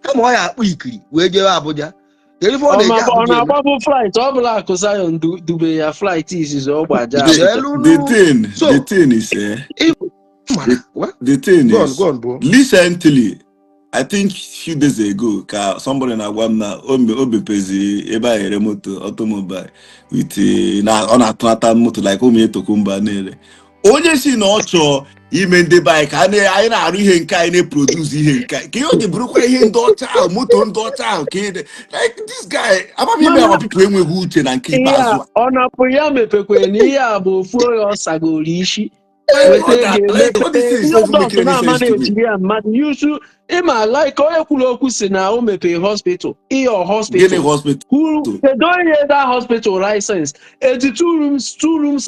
kama ọ ya akpọ ikiri wee jebe Abuja. Kedu ife ọ Ọ na-eje ma- ọ Abuja eme? Na-agbabụ flight ọ bụla akụ Zion dube ya flight izizi ọ gbaja Abuja. Chelunu. The thing, So the thing is, mana well, the thing go on, is, go on, bro. Recently, I think few days ago, ka somebody na-agwa m na o mepezi ebe a ere moto automobile with na ọ na-atụnata moto like ụmụ tokumba na-ere. Onye si na ọ chọọ ime ndị be anyị ka anyị na-arụ ihe nke anyị, na-eproduce ihe nke anyị, ka ihe o ji bụrụkwa ihe ndị ọcha ahụ, moto ndị ọcha ahụ, ka like this guy, amamihe. Mana Our people enweghị uche na nke ihe a ikpeazụ a. ọ napụ ya mepekwe na ihe a bụ ofu onye ọ sagoro isi Like, weta what ego like, all these emepe things ihe doesn't make ọdọtụ any na-ama sense to me. na-ejiri ya mmadụ yusu ịma, like onye kwuru okwu si na o mepee hospital, ihe Gịnị hospital? Hospital? Who, kedu onye that hospital license? Eji two rooms, two rooms,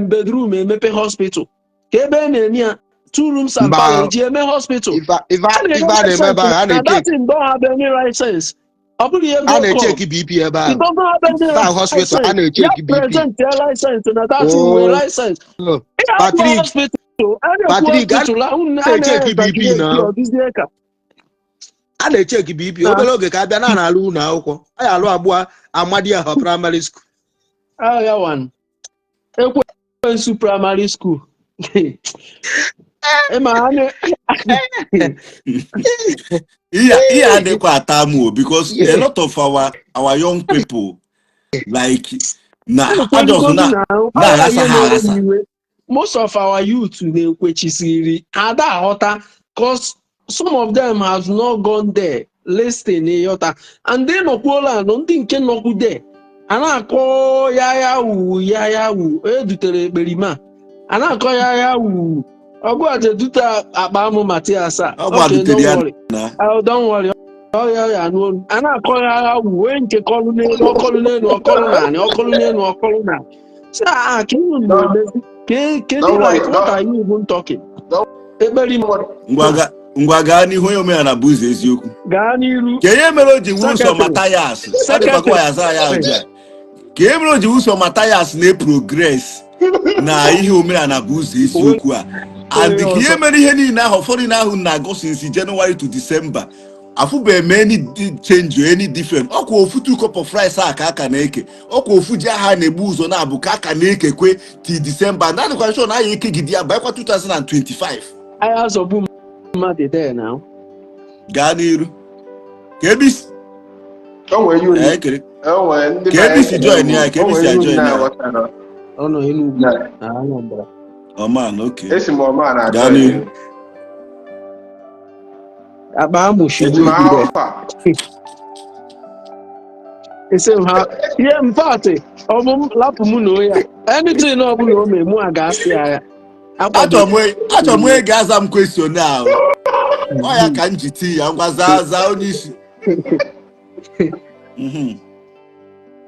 bedroom emepe hospital? Ka ebe a na-eme ya, two rooms and Mba. parlour eji eme hospital? Ife ife A na-enye ife a na-eme ebe ahụ, a license na na-echeki that thing don't have any license. Ọ bụrụ ihe a go na-echeki BP ebe it ahụ. doesn't have any That hospital, a license. Ya na-echeki BP. Present ya license na that thing nwere Oh, license. Ihe abụọ Patrick, hospital a na-ekwu Patrick, a hospital ahụ a na-echeki BP na-exaggerate na ọ dịzie ka a na-echeki BP. Na Obere oge ka a bịa na na-alụ ụlọ akwụkwọ anyị alụ abụọ Amadioha Primary School. Agha one Ekwensu Primary School, ịma ha na Ihe adịkwa ata mụ o, because a lot of our young people, like, na ha just na na na-aghasa ihe ha na-ewe aghasa. m iwe, most of our youth na-ekwechisiri ada aghọta, 'cause some of them have not gone there listen, ịghọta, and they nọkwuola anọ, ndị nke nọkwu there a na-akọ ya ya wu ya ya wu edutere ekperima a na-akọ ya ya wu ọgụ aja edute akpa amụ Matias a. Ọ Okay, gbadutere don't ya worry. na Oh, don't worry. Ọya ya n'olu a na-akọ ya agha wu onye nke kọlụ n'elu, ọkọlụ n'elu, ọkọlụ n'anị, ọkọlụ n'elu, ọkọlụ n'anị, si ah, ka unu na-emezi kedu? Don't worry, Like, what don't, are you even talking? Don't Ekperima. worry. Ngwa, gaa n'ihu, onye omenala bụ ụzọ eziokwu. Gaa n'iru. Ka ihe mere o ji wuru sọ Secretary. Mathias, ọ dịkwa ka ya zaa ya ụjụ a, ka ihe mere o ji wuru sọ Mathias na-progress na ihe omenala bụ ụzọ eziokwu a, and ka ihe mere ihe niile ahụ, ụfọdụ niile ahụ na-agụ since January to December, afụbeghị m any change or any different. Ọkwa ofu two cup of rice a ka aka na-eke, ọkwa ofu ji aha na-egbu ụzọ na-abụ ka aka na-ekekwe till December, na adịkwa sure na aya ekegide ya banyekwa 2025. Anyị azọgbu mmadụ there now. Gaa n'iru ka ebe isi O nwere ihe ee kere o nwere ndị ka ebe isi join ya, ka o ebe isi nwere ihe ajoin ya. na-aghọtara. Ọ nọ Enugwu Na na Anambra. Ọman, okay. Esi m ọma na Gaa n'ihu. Akpa amụ Esi shigbu m there. alfa. Esi m ha ihe mfatị ọ bụ m lapụ m na oya, anything ọ bụla o mee mụ a ga-asị ya ya akwado. Achọrọ m onye ga-aza m question ahụ. Ọ ya ka m ji tii ya. Ngwa, zaa, zaa onye isi.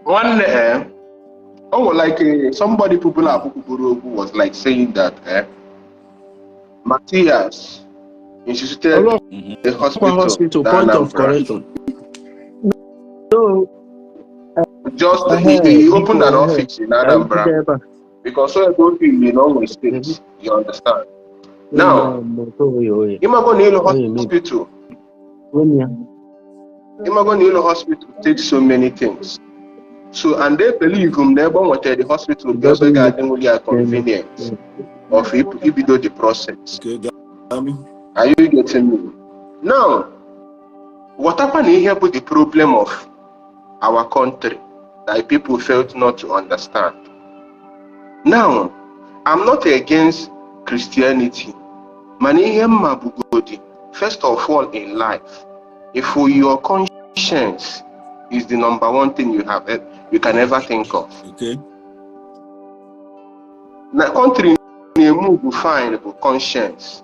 Nwanne, o nwere like somebody popular kwuburu okwu was like saying that Matthias instituted Ọlọ́pàá a hospital, hospital na point of Anambra. Correction, so Just he opened an office in Anambra ebe a. because so go in Ogun State, you understand? Now, Imago na ịlụ hospital, Imago na ịlụ hospital takes so many things. So, and they believe him na ebe ọ nwetara the hospital bụ ebe ga-adịnwuli ya convenient of ibido the process. Okay, gaa n'ihu. Are you getting me? Now, ghọtakwa na ihe bụ the problem of our country that people failed not to understand. Now, I'm not against Christianity. Mana ihe mma bugodi, first of all in life, if your conscience is the number one thing you can ever think of. Na country na-emove fine bụ conscience.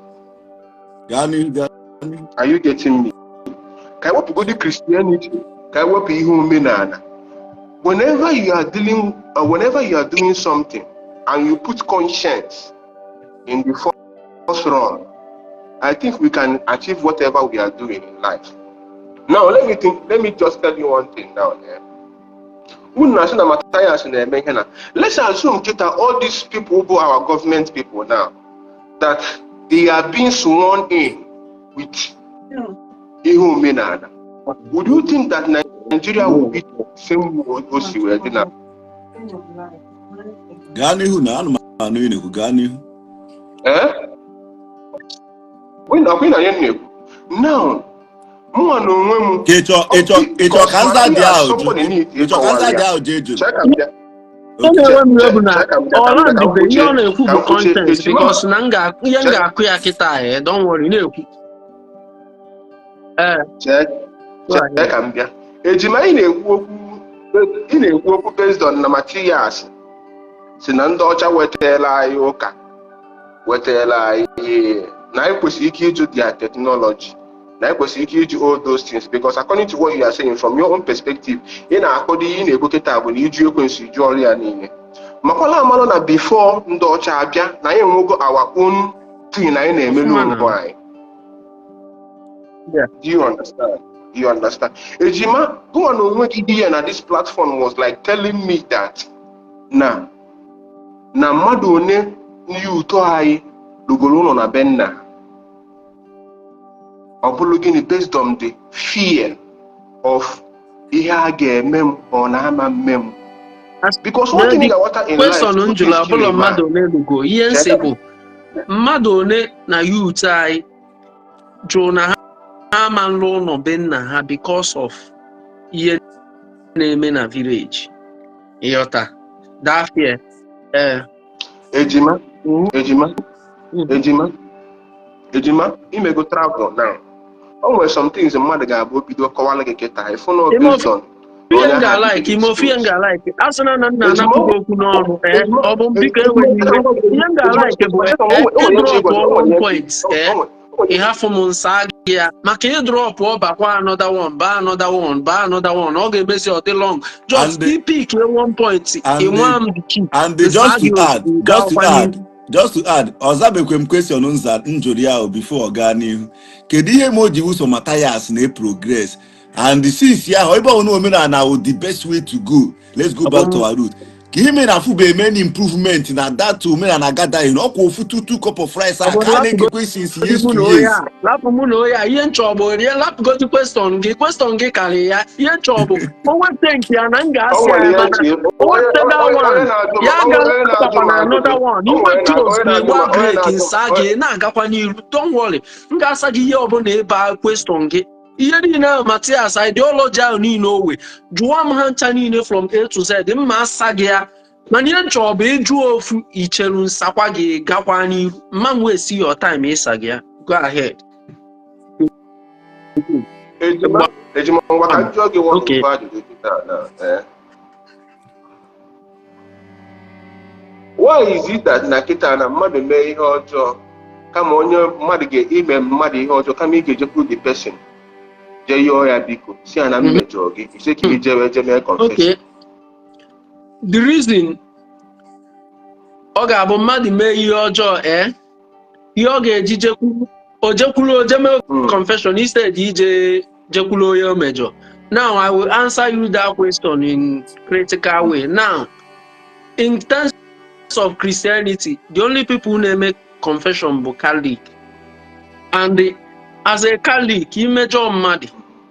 Gaa n'ihu, gaa n'ihu. Are you getting me? Ka ewepụgodi Christianity, ka ewepụ ihe omenala. Whenever you are doing something and you put conscience in the first run, I think we can achieve whatever we are doing in life. Now, let me think, let me just tell you one thing now. Eh? Unu na-asị na Matthias na-eme ihe na let's assume kita all these people bụ our government people now, that they are being sworn in with ihe omenala. Would you think that Nigeria will be the same way o si wee dị na Gaa n'ihu na anụ m anụ ị na-ekwu, gaa n'ihu. Eh? Ọkwa ị na ihe m na-ekwu now, mụnwa na onwe m Ka ịchọ ka nza dị ahụ jụ Somebody need ịchọ ka nza dị ịkọwara ya. ahụ jee jụrụ. Chee ka m bịa. Ihe na-ewe m iwe bụ na Chee ka m bịa, ọ ka m bịa, ka m landịbe ihe kwuchie, ọ na-ekwu ka bụ m kwuchie. content Ejima, because na ihe m chee, ga-akụ ya kịta, don't worry, na-ekwu. Ee, chee, go chee ahead. ka m bịa. Ejima, ị na-ekwu okwu based on na Matthias si na ndị ọcha wetara anyị ụka, wetara anyị na anyị kwesịrị ike iju their technology, na anyị kwesịrị ike iji all those things, because according to what you are saying from your own perspective, ị na-akọdo ihe ị na-ekwu kịta bụ na iju ekwensu iju ọrụ ya niile, makwala amalụ na before ndị ọcha abịa, na anyị enwego our own thing anyị na-emelu Ọfụma na. onwe anyị. Yeah. Do you understand? Do you understand? Ejima, go on onwe gị here na this platform was like telling me that na mmadụ one youth anyị rugoro ụlọ na be nna, ọ bụrụ gịnị? Based on the fear of ihe a ga-eme m, ọ na-ama mme m, because one thing ị ga-aghọta in life, Question m jụrụ abụlọ mmadụ one lugo ihe nsị, bụ mmadụ one na youth anyị jụrụ na ha ama nlụ ụlọ be nna ha because of ihe na-eme na village, ịghọta that fear? Ee. Ejima, ejima, ejima, ejima, imego travel now, o nwere some things mmadụ ga-abụ bido kọwara gị kịta, ịfụ na based on Ime ofe ihe m ga-alike, ime ofe ihe m ga-alike, a sị na nna anapụghị okwu n'ọnụ. Ee, ọ bụ biko enweghị iwe, ihe m ga-alike bụ ịdrop one point, ee, ịhafụ m nsa gị ya, maka ịdrop ọ bakwa another one, ba another one, ba another one, ọ ga-emezi ọ dị long. Just pick one point, ịnwa m the key. And just to add, just to add, just to add, ọzabekwe m question nza m jụrụ ya o before ọ gaa n'ihu. Kedu ihe ma o ji wụso Matthias na progress and since ya ebe ọ na omenala wụ the best way to go, let's go back to our root, ka ihe mere na afụbe eme improvement na that omenala gathering, ọkwa ofu two cup of rice a ka a na-ekekwe since years to years? Lapụ mụ na oyi a, ihe nchọ bụ rie, lapụgodi question gị, question gị karịrị ya. Ihe nchọ bụ o weta nke ya na m ga-asị ya, mana o weta that one, ya ga-akpakwa na another one. Iwetu ozugbo ịgba break, nsa gị na-agakwa n'iru. Don't worry, m ga-asa gị ihe ọbụla ebe question gị, ihe niile ahụ Matias ideology ahụ niile o we jụọ m, ha ncha niile from A to Z, mma asa gị ya. Mana ihe nchọ bụ ịjụ ofu icheru nsakwa gị gakwa n'iru, mma m wee see your time ịsa gị ya. Go ahead. Ejima, ejima, ngwa ka m jụọ gị one ajụjụ kịta na why is it that na kịta na mmadụ mee ihe ọjọọ, kama onye mmadụ ga-ime mmadụ ihe ọjọọ, kama ị ga-ejekwuru the person jee yọọ ya biko, si ya na m mejọrọ gị, ise ka ị jewe je mee confession? Okay, the reason ọ ga-abụ mmadụ mee ihe ọjọọ, ee, ihe ọ ga-eji jekwuru, o jekwuru, o je mee confession instead ije jekwuru onye o mejọ. Now I will answer you that question in critical way. Now, in terms of Christianity, the only people who na-eme confession bụ Catholic, and as a Catholic, imejọ mmadụ,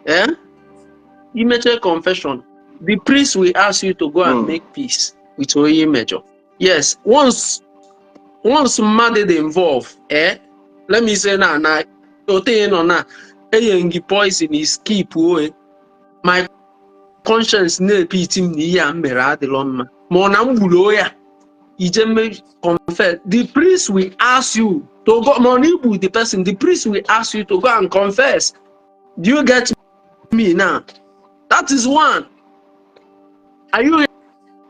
eh, imeche confession, the priest will ask you to go and make peace with onye imejọ. Yes, once mmadụ dị involved, eh, let me say na ote nọ na enye gị poison is skip oe, my conscience na-epiti m na ihe a m mere adịrọ mma, ma ọ na m gburu onye a, ije mee confess, the priest will ask you to go. Ma ọ na igbu the person, the priest will ask you to go and confess. Do you get me now? That is one. Are you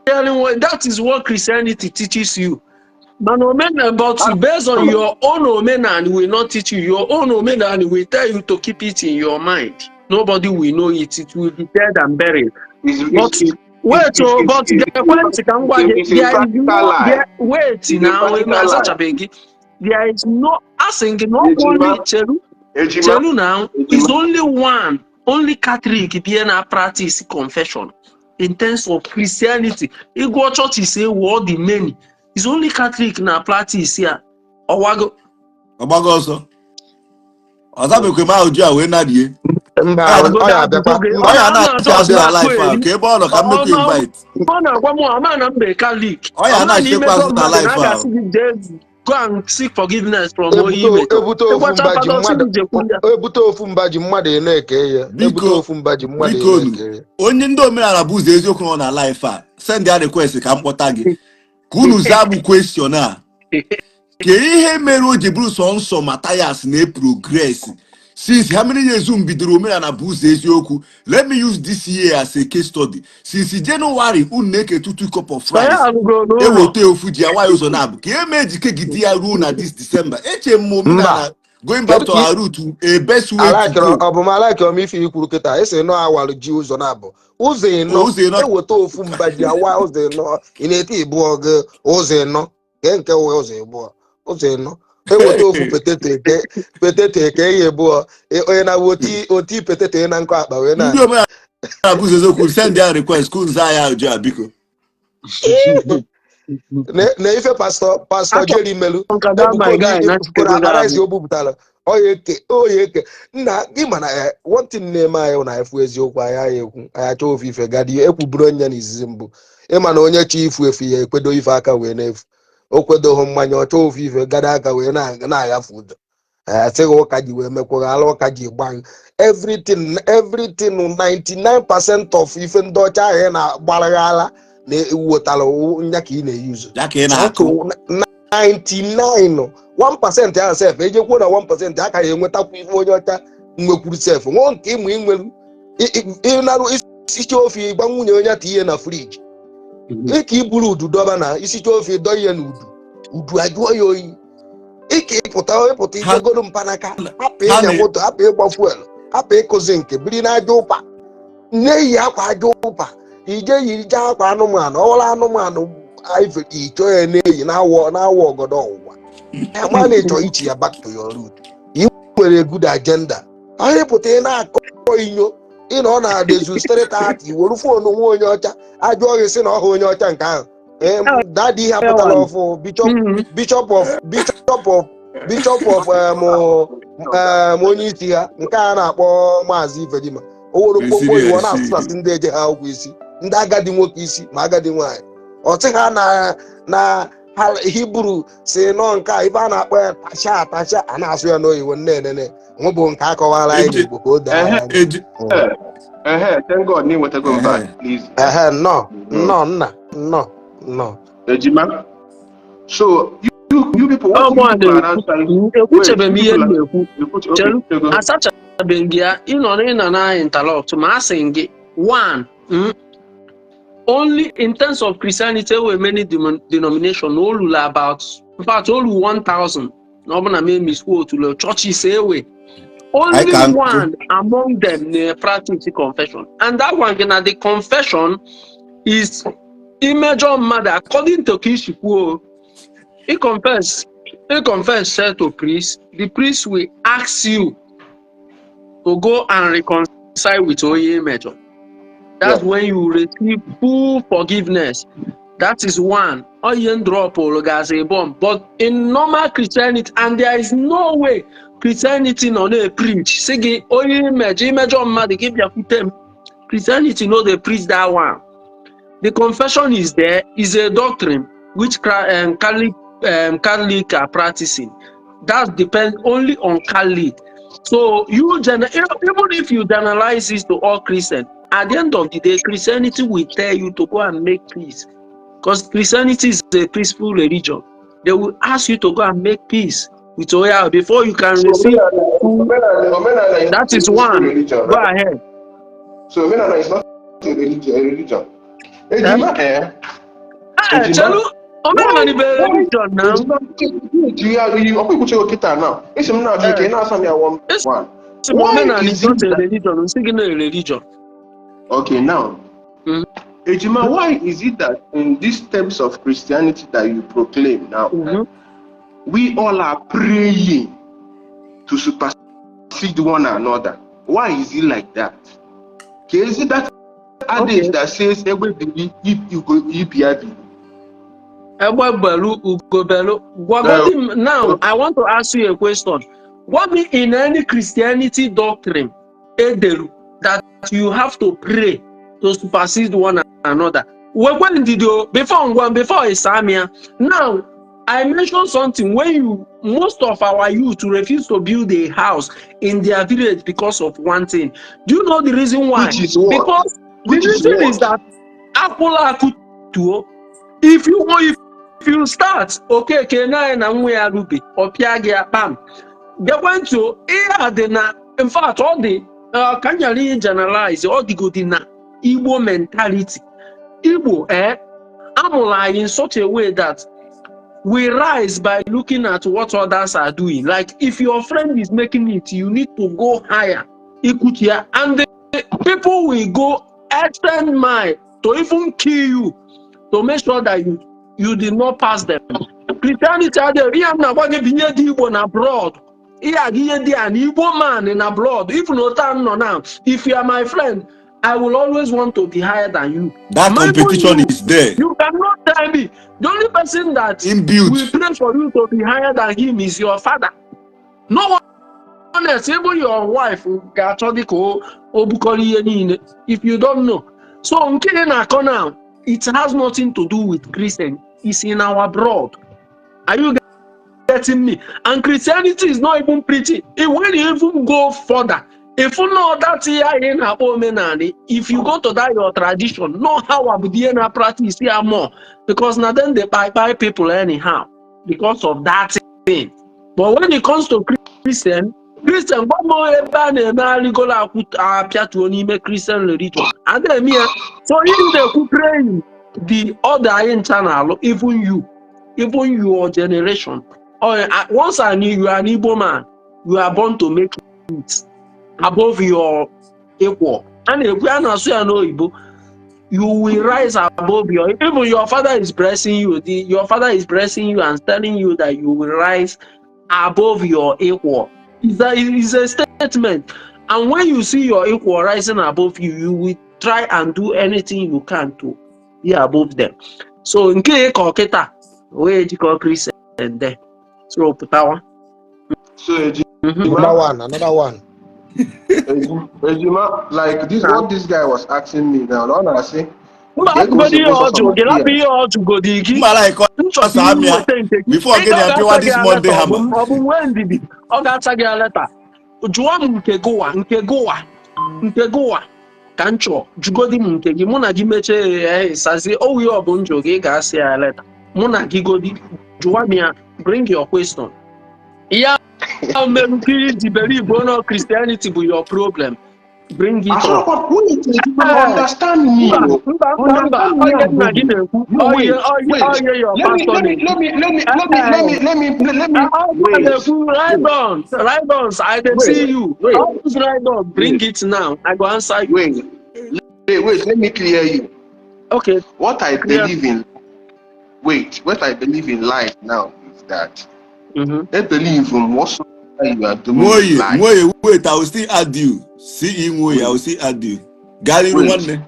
hearing what? That is what Christianity teaches you. Mana omenala, but based on your own omenala will not teach you. Your own omenala will tell you to keep it in your mind, nobody will know it, it will be dead and buried. But wait, oh, but gekwe ntị ka m gwa gị. It's a There is practical no lie. there, wait. It's a Now practical lie. azachabeghị gị. There is no, asị gị na ọ bụ Ejima. only cheru. Ejima. Chelu now. Ejima. Is only one, only Catholic bịa na practice confession in terms of Christianity. Ịgụọ churches ewu, all the many, is only Catholic na practice ya. Ọwago. Ọgbago ọsọ, ọzabekwe m ahụ ji a wee narie. Mba, ọ ya abịakwa. Ọ ya na-achị azụ na live ahụ ka ebe ọ nọ ka m mekwa invite. Ọ na-agwa m ama na mbe Catholic. Ọ ya na-achịkwa azụ na live ahụ. Ga-asị gị jee. Go and seek forgiveness from onye Ebute imetọ. ebute ofu Ịgwacha mba ji fada ọsị mmadụ gị jekwuru ya. Ebute ofu mba ji mmadụ ị na-eke ya. Ebute Biko, ofu mba ji mmadụ ị biko nu, na-eke ya. Onye ndị omenala bụ ụzọ eziokwu nọ na live a, send ya request ka m kpọta gị ka unu zaa bụ question a: ka ihe mere o ji bụrụ sọ nsọ Matthias na-progress since how many years unu bidoro omenala bụ ụzọ eziokwu? Let me use this year as a case study. Since January, unu na-eke 2 cup of Sọ ya rice, alụgo n'ụlọ. Eweta ofu ji awa ụzọ na-abụ ka eme ejike ya ruo na this December. Eche m Mba. omenala, going back Kedu to ka our root, a best way to alakịrị go. Ọ bụ m alakịrị m ife ikwuru kịta esi nọ awalụ ji ụzọ na-abụ ụzọ ịnọ. Ụzọ ịnọ. Eweta ofu mba ji awa ụzọ ịnọ, ị na-ete ịbụọ gị ụzọ ịnọ ke nke wee ụzọ ịbụọ ụzọ ịnọ. Eweta ofu potato eke potato eke ya ịbụọ. Onye na-awụ oti oti potato na nkọ akpa wee na Ndị omenala bụ ụzọ eziokwu, send ya request ka unu zaa ya ajụ a, biko. Na ife pastor Achọrọ Jerry melu m ka that Ebuka my Obi guy na ebupụtara akpa rice o bupụtara oya eke oya eke nna gị. Mana one thing na-eme anyị na efu eziokwu anyị anyị ekwu anyị achọ ofu ife gadi ekwuburu onye na izizi mbụ. Ịma na onye chọ ifu efu ya ekwedo ife aka wee na-efu o kwedoghị mmanya ọ chọọ ofu ife gada aka wee na-aghafe ụjọ. Sịghị ụka ji wee mekwara ala ụka ji gba everything everything. 99% of ife ndị ọcha ahụ ị na-agbaraghala na-ewetara nya ka ị na-eyuzu. Ya ka ị na-akụ. 99 1% ahụ sef ejekwuo na 1% aka ya enwetakwu ife onye ọcha nwekwuru sef nwụọ nke ịmụ inweru ịnarụ isicha ofe ịgba nwunye onye ata ihe na fridge ịka iburu udu dọba na isicha ofe dọ ihe na udu udu ajụọ ya oyi ịka ịpụta ịpụta ijegoro mpanaka hapụ ha ịnya moto, hapụ ịgba fuel, hapụ ịkụzi nke biri n'aja ụpa na-eyi akwa aja ụpa ije yiri je akwa anụmanụ ọwụla anụmanụ ife ịchọ ya na-eyi na-awọ na-awọ ọgọdọ ọwụwa ma na ịchọ ichi ya back to your root. Ị nwere good agenda ahụ ịpụta ị na-akọ inyo ị nọ na dezu 3:30 were phone nwa onye ọcha ajụọ gị sị na ọha onye ọcha nke ahụ. Daddy ihe apụtala ọfụ bishop bishop of onye isi ha nke a na-akpọ Maazị Ifedima o were mkpokpo Esiri iwu esi. Na-asụsasị ndị eje ha akwụkwọ isi ndị agadi nwoke isi ma agadi nwaanyị ọ sị ha na ha Hibru si nọ nke a ife a na-akpọ ya tasha tasha a na-asụ ya n'oyibo nne enene nwebụ nke akọwara anyị n'Igbo ka o doo anyị anya. Eji Ehe, thank God na ịnwetago m back, please. Ehe, nnọọ nnọọ nna, nnọọ nnọọ. Ejima. So you people, Ọ what mụ you a people are now trying na-ekwu ekwuchebe m ihe m na-ekwu. You put, okay, Chelu. go. Asachabeghị gị ya ịnọ na ịnọ na interrupt ma a sị gị one, only in terms of Christianity there were many denomination o lulu about, in fact o lu 1000 na ọ bụ na m misquote le churches ewe only I can one among them na practice confession, and that one gị na the confession is imejọ mmadụ according to ka isi kwuo ị confess say to priest, the priest will ask you to go and reconcile with onye imejọ. That's when you receive full forgiveness. That is one onye drop as a bomb. But in normal Christianity, and there is no way Christianity nọ na-preach sị gị onye imejọ imejọ mmadụ gị bịakwute m. Christianity no dey preach that one. The confession is there is a doctrine which Catholic are practicing. That depends only on Catholic. So even if you generalize this to all Christians, at the end of the day, Christianity will tell you to go and make peace, because Christianity is a peaceful religion. They will ask you to go and make peace with Oya before you can So receive. Omenala is That is a one. religion, Go right? ahead. So Omenala is not a religion. A religion. Ejima, eh? Ah, Ejima. Chelu, Omenala bụ a religion now. Ejima, you ọkwa ikwuchego kịta now. Esi m na-ajụ ike ị na-asa m ya one one. Sị m Why Omenala is is not it a that religion. Nsị gị na a religion. Okay, now, Ejima, why is it that in these terms of Christianity that you proclaim now, we all are praying to supersede one another? Why is it like that? Okay, is it that adage that says "Egbe bili, ugo ibe ya bili"? Egbe belu, ugo belu. Gwagodi m now, I want to ask you a question. Gwa me in any Christianity doctrine edelu that you have to pray to supersede one another. Wekwe ndidi o, before ngwa before ịsa m ya. Now, I mentioned something when you most of our youth refuse to build a house in their village because of one thing. Do you know the reason why? Which is what? Because the Which is reason is what? That akwụla akụtuo. If you start, Okeke na na nwa ya rube, ọ pịa gị akpam. Gekwe ntị o, ihe a dị na, in fact, ọ dị ka m ghara ihe generalize, ọ dịgodi na Igbo mentality. Igbo amụrụ anyị in such a way that we rise by looking at what others are doing. Like, if your friend is making it, you need to go higher. Ikutia, and the people will go extend mile to even kill you to make sure that you did not pass them. Christianity adịghị ihe m na-agwa gị bụ ihe dị Igbo na blood. Ihe a gị ihe dị a na Igbo man na blood. Even otu m nọ now, if you are my friend, I will always want to be higher than you. That Even competition you, is there. You cannot tell me. The only person that Inbuilt. Will pray for you to be higher than him is your father. No one else, even your wife ga-achọ dị ka o bukọrọ ihe niile. If you don't know. So nke ị na-akọ now, it has nothing to do with Christian. It's in our blood. Are you getting me? And Christianity is not even preaching. When you even go further, if you know that ihe anyị na-akpọ omenani, if you go to that your tradition, know how abụdị na practice ya more, because na them dey kpai kpai people anyhow because of that thing. But when it comes to Christian, Christian, gwa m ebe a na-eme arịgolo akwụ apịatuo n'ime Christian religion. A na-eme ya. So ihe na-ekwu praying, the other anyị ncha na-alụ, even you, even your generation. Oh, once I knew you are an Igbo man, you are born to make it above your equal. A na-ekwu, a na-asụ ya n'oyibo. You will rise above your, even your father is blessing you. Your father is blessing you and telling you that you will rise above your equal. It's a statement. And when you see your equal rising above you, you will try and do anything you can to be above them. So nke ka ọkịta wee jikọ Christian there. So pụtawa. So Ejima, Another one, another one. Ejima, like this, what this guy was asking me now, ọ na-asị, Mba, Ka ego agụgodi ihe si kwụsị ọjụ gị, lapụ ihe ọjụ godi gị. Mba, like Nchọta ọsọ amịa inweta nke gị. before Ị gị ga na-apịwa ga-ata this gị Monday leta, ọ bụ hammer. ọ bụ nwee ndidi, ọ ga-ata gị leta. Jụọ m nke gụwa, nke gụwa, nke gụwa ka m chọọ. Jụgodi m nke gị, mụ na gị mechie ya, sazie owu ya. Ọ bụ njụ gị, ị ga-asị ya leta. Mụ na gị godi, jụwa m ya. Bring your question. Ihe ahụ mere ka iji believe no Christianity bụ your problem, bring it up. Asọrọkwa, wait, Ejima, understand me. Mba, O. mba, mba, mba, onye nna gị na-ekwu No, wait, onye onye wait. onye your Let me, pastor let me, na-ekwu. Let me, let me, let me, let me, let me, let me, Wait, wait, right on, right on. I dey see wait, you. Wait, All those right on, bring wait, it now. I go answer you. Wait, wait, wait, let me clear you. Okay, What I clear. Believe in, wait, what I believe in life now is that I believe in whatsoever you are doing in Nwoye, life. Nwoye, wait, I will still add you. CE Nwoye, I will still add you. Gaa n'iru Wait. nwanne.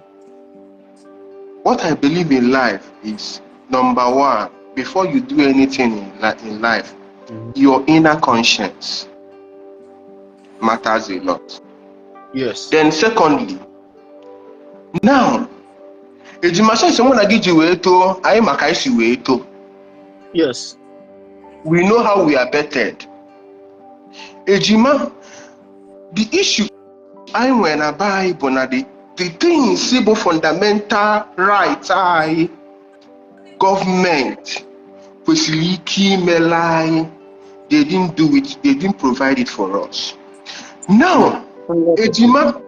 What I believe in life is, number one, before you do anything in life, your inner conscience matters a lot. Then secondly, now, ejima sense mụ na gị ji wee too, anyị maka anyị si wee too. We know how we are bettered. Ejima, the issue anyị nwere na be anyị bụ na the things bụ fundamental rights anyị, gọọmenti kwesịrị ike imela anyị, they didn't do it, they didn't provide it for us. Now, ejima,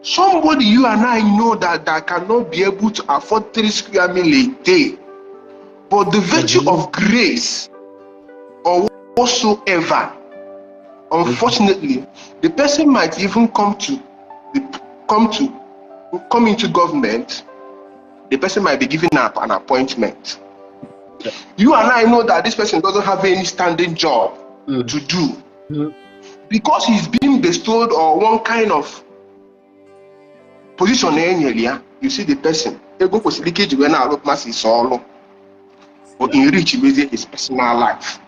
somebody you and I know that cannot be able to afford 3 square meal a day, but the virtue of grace or whatsoever, unfortunately, the person might even come into government. The person might be given up an appointment. You and I know that this person doesn't have any standing job to do. Because he's being bestowed or one kind of position enyere ya, you see the person, ego kwesịrị ike iji wee na-arụ masses ọrụ, or enrich mezie his personal life.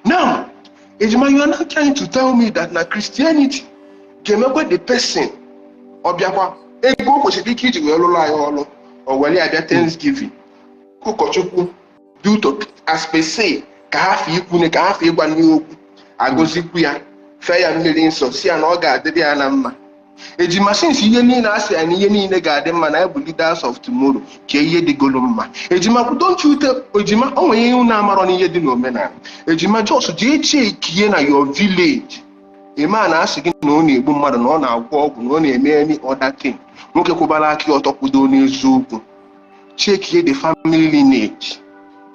Now, Ejima, you are not trying to tell me that na Christianity ga-emekwa the person ọ bịakwa ego o kwesịrị ike iji wee lụrụ anyị ọrụ, o were ya bịa Thanksgiving, ụkọchukwu due to as per se Ka ha fee ikwune, ka ha fee ịgwa nne okwu, agọzikwu ya, fee ya mmiri nsọ, si ya na ọ ga-adịrị ya na mma. Ejima, since ihe niile a sị ya na ihe niile ga-adị mma, na bụ leaders of tomorrow, ka ihe dịgolo mma. Ejima, don't you tell ejima, o nwere ihe unu amarọ n'ihe dị n'omenala. Ejima, just jee checkie na your village. Ema na asị gị na ọ na-egbu mmadụ, na ọ na-agwọ ọgwụ, na ọ na-eme any other thing. Nwoke kwụbara aka ọtọ, kwudo n'eziokwu. Checkie the family lineage,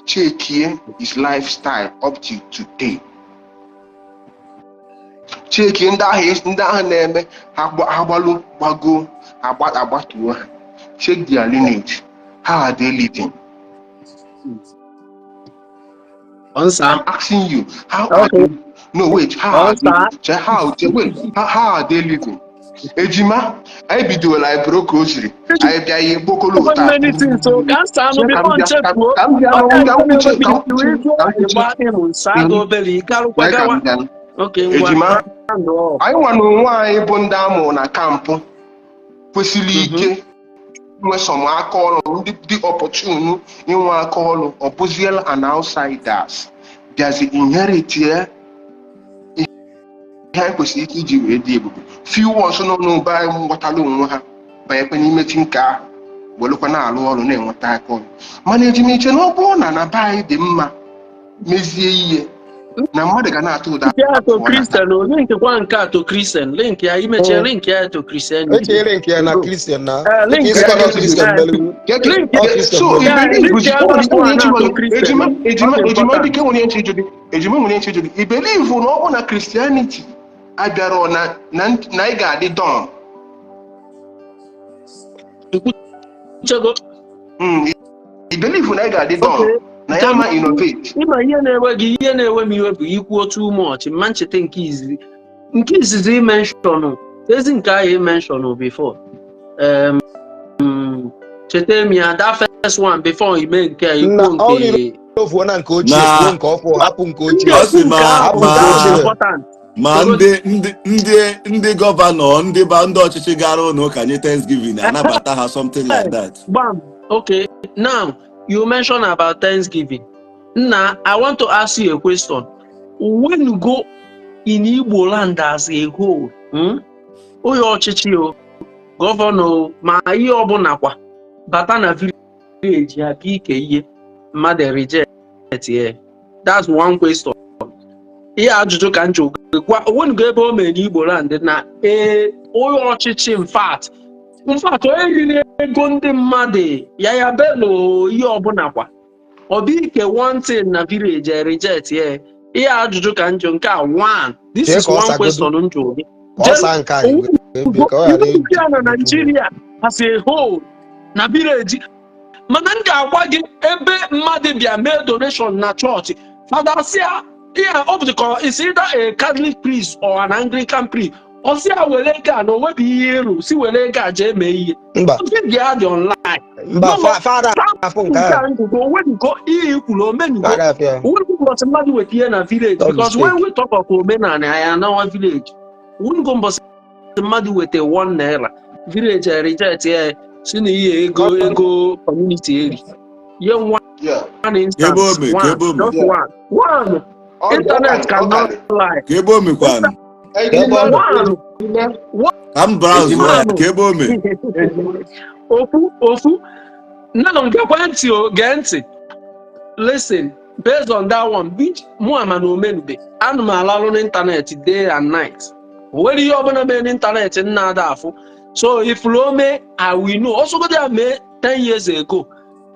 checkie his lifestyle up to today, checkie ndị ahụ na-eme ha gbalụ gbago agbatuo ha. Check their lineage. How are they living? Ọnsa. I'm asking you, how are they? No, wait, how are they? Ọnsa. Che- how che- wait, how are they living? Ejima, anyị bidola, anyị bụrụ ka o siri anyị bịa ihe gbokolo ụta. Many things, so ka nsa anụ Che, ka m before bịa, nchefuo. ka m bịa, ka m kwuche, ka m kwuche, ka m kwuche. Ịgba ịmụ nsa aga obere ịgarụkwa Lee ka m gawa. bịa. Oke, ngwa. Ejima, Ndụ. anyị nwa na onwe anyị bụ ndị amụrụ na camp kwesịrị ike inwe some aka ọrụ, ndị dị opportune inwe aka ọrụ, ọ bụziela an outsiders bịazi inherit ya ihe anyị kwesịrị ike iji wee dị ebube. Few ones nọ n'ụba anyị nghọtara onwe ha, banyekwa n'ime chi nke ahụ, welụkwa na-alụ ọrụ, na-enweta aka ọrụ. Mana ejimiche na ọ bụrụ na be anyị dị mma, mezie ihe na mmadụ ga na-atụ ụda. Ya to Christian o link kwa nke a to Christian link ya imechie link ya to Christianity. Echere nke ya na Christian na Eh, link dịka ịsịkwa na ya Christian mere. Link Ọ Christian so mere. Ya, I believe link ya last one na to Christian. Ejima, ejima, Ọ dị ejima, important. Dike nwere nche ịjụ gị. Ejima nwere nche ịjụ gị. I believe na ọ bụ na Christianity abịara na ị ga-adị done? Ikwuchego. I believe na ị ga-adị done na ya ma innovate? Ịma ihe na-ewe gị, ihe na-ewe m iwe bụ ikwuo too much mma ncheta nke izizi imention, ezi nke ahụ imention before. Cheta m ya, that first one, before ime nke a, Nna, ikwu ọ nke ofuo na nke ochie. Na- kwuo nke ọfụ, hapụ nke ochie. Ọ sị ma Hapụ ma nke ochie. Important. Ma ndị governor, ndị ba ndị ọchịchị gara ụlọ ụka nye Thanksgiving, anabata ha, something like that. Bam. Okay. Now, you mentioned about Thanksgiving. Now, I want to ask you a question. When you go in Igbo land as a whole, Onye ọchịchị o, governor o, ma ihe ọbụla kwa, bata na village ya bịa ike ihe, mmadụ reject ya. That's one question. Ihe ajụjụ ka m jụ gwa onwenugo ebe o mere n'Igbo land na ee, onye ọchịchị, in fact onye riri ego ndị mmadụ ya ya belo ihe ọbụla kwa, ọ bụ ike one thing na village e reject ya. Ihe ajụjụ ka njụ nke a, one, this Chee is ka ọ one sagodu. question njụ gị. Ka ọ saa nke anyị wee bie ka ọ ghara Iwu ya na Nigeria as a whole na village, mana m ga-agwa gị ebe mmadụ bịa mee donation na chọọchị, fada sị ya ihe ọ bụ ka is either a Catholic priest or an Anglican priest, ọ sị ya were ego a na o nweghị ihe ịrụ, si were ego a jee mee ihe. Mba. Video ya dị online. Mba. No, Fada afụ nke nke ahụ. a ngụgo onwenugo ihe i kwuru omenugo. Fada afụ ya. Onwenugo mbọsị mmadụ weta ihe na village? Don't Because mistake. when we talk of omenala anyị anawa village, onwenugo mbọsị mmadụ weta ₦1, village reject ya, si na ihe ego community eri ihe nwa? One instance. Ebe ome, ka One, ebe ome. just one, one. Internet cannot lie. Ka ebe o mekwanụ? Ebe ọ nọ. One. Ka m browse ya, ka ebe o mee. Ofu ofu. Now, gekwe ntị o, gee ntị, listen. Based on that one, which mụ ama na omenube, ana m alalụ n'ịntanetị day and night, o nwere ihe ọbụla mere n'ịntanetị nna ada afụ. So if ome, I will know. Ọsọgodi ya mee 10 years ago,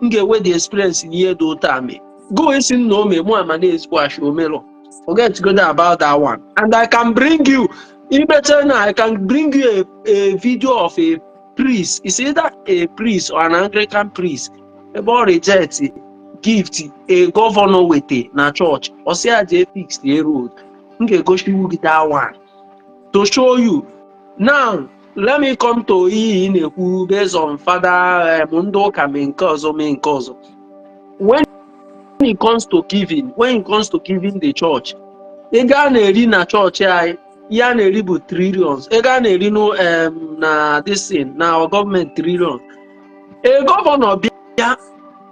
m ga-enwe the experience n'ihe dị otu a mee go esi nna ome. Mụ ama na ezigbo ashi omelo. Forget go about that one. And I can bring you imeche na I can bring you a video of a priest. It's either a priest or an Anglican priest, ebe ọ reject gift a governor wete na church, ọ sị ya jee fix the road. M ga-egosiwu gị that one to show you. Now let me come to ihe ị na-ekwu based on father, ndị ụka mee nke ọzọ, mee nke ọzọ. When it comes to giving, when it comes to giving, the church, ego a na-eri na chọọchị anyị, ihe a na-eri bụ trillions. Ego a na-eri no na this thing na our government, trillions. A governor bịa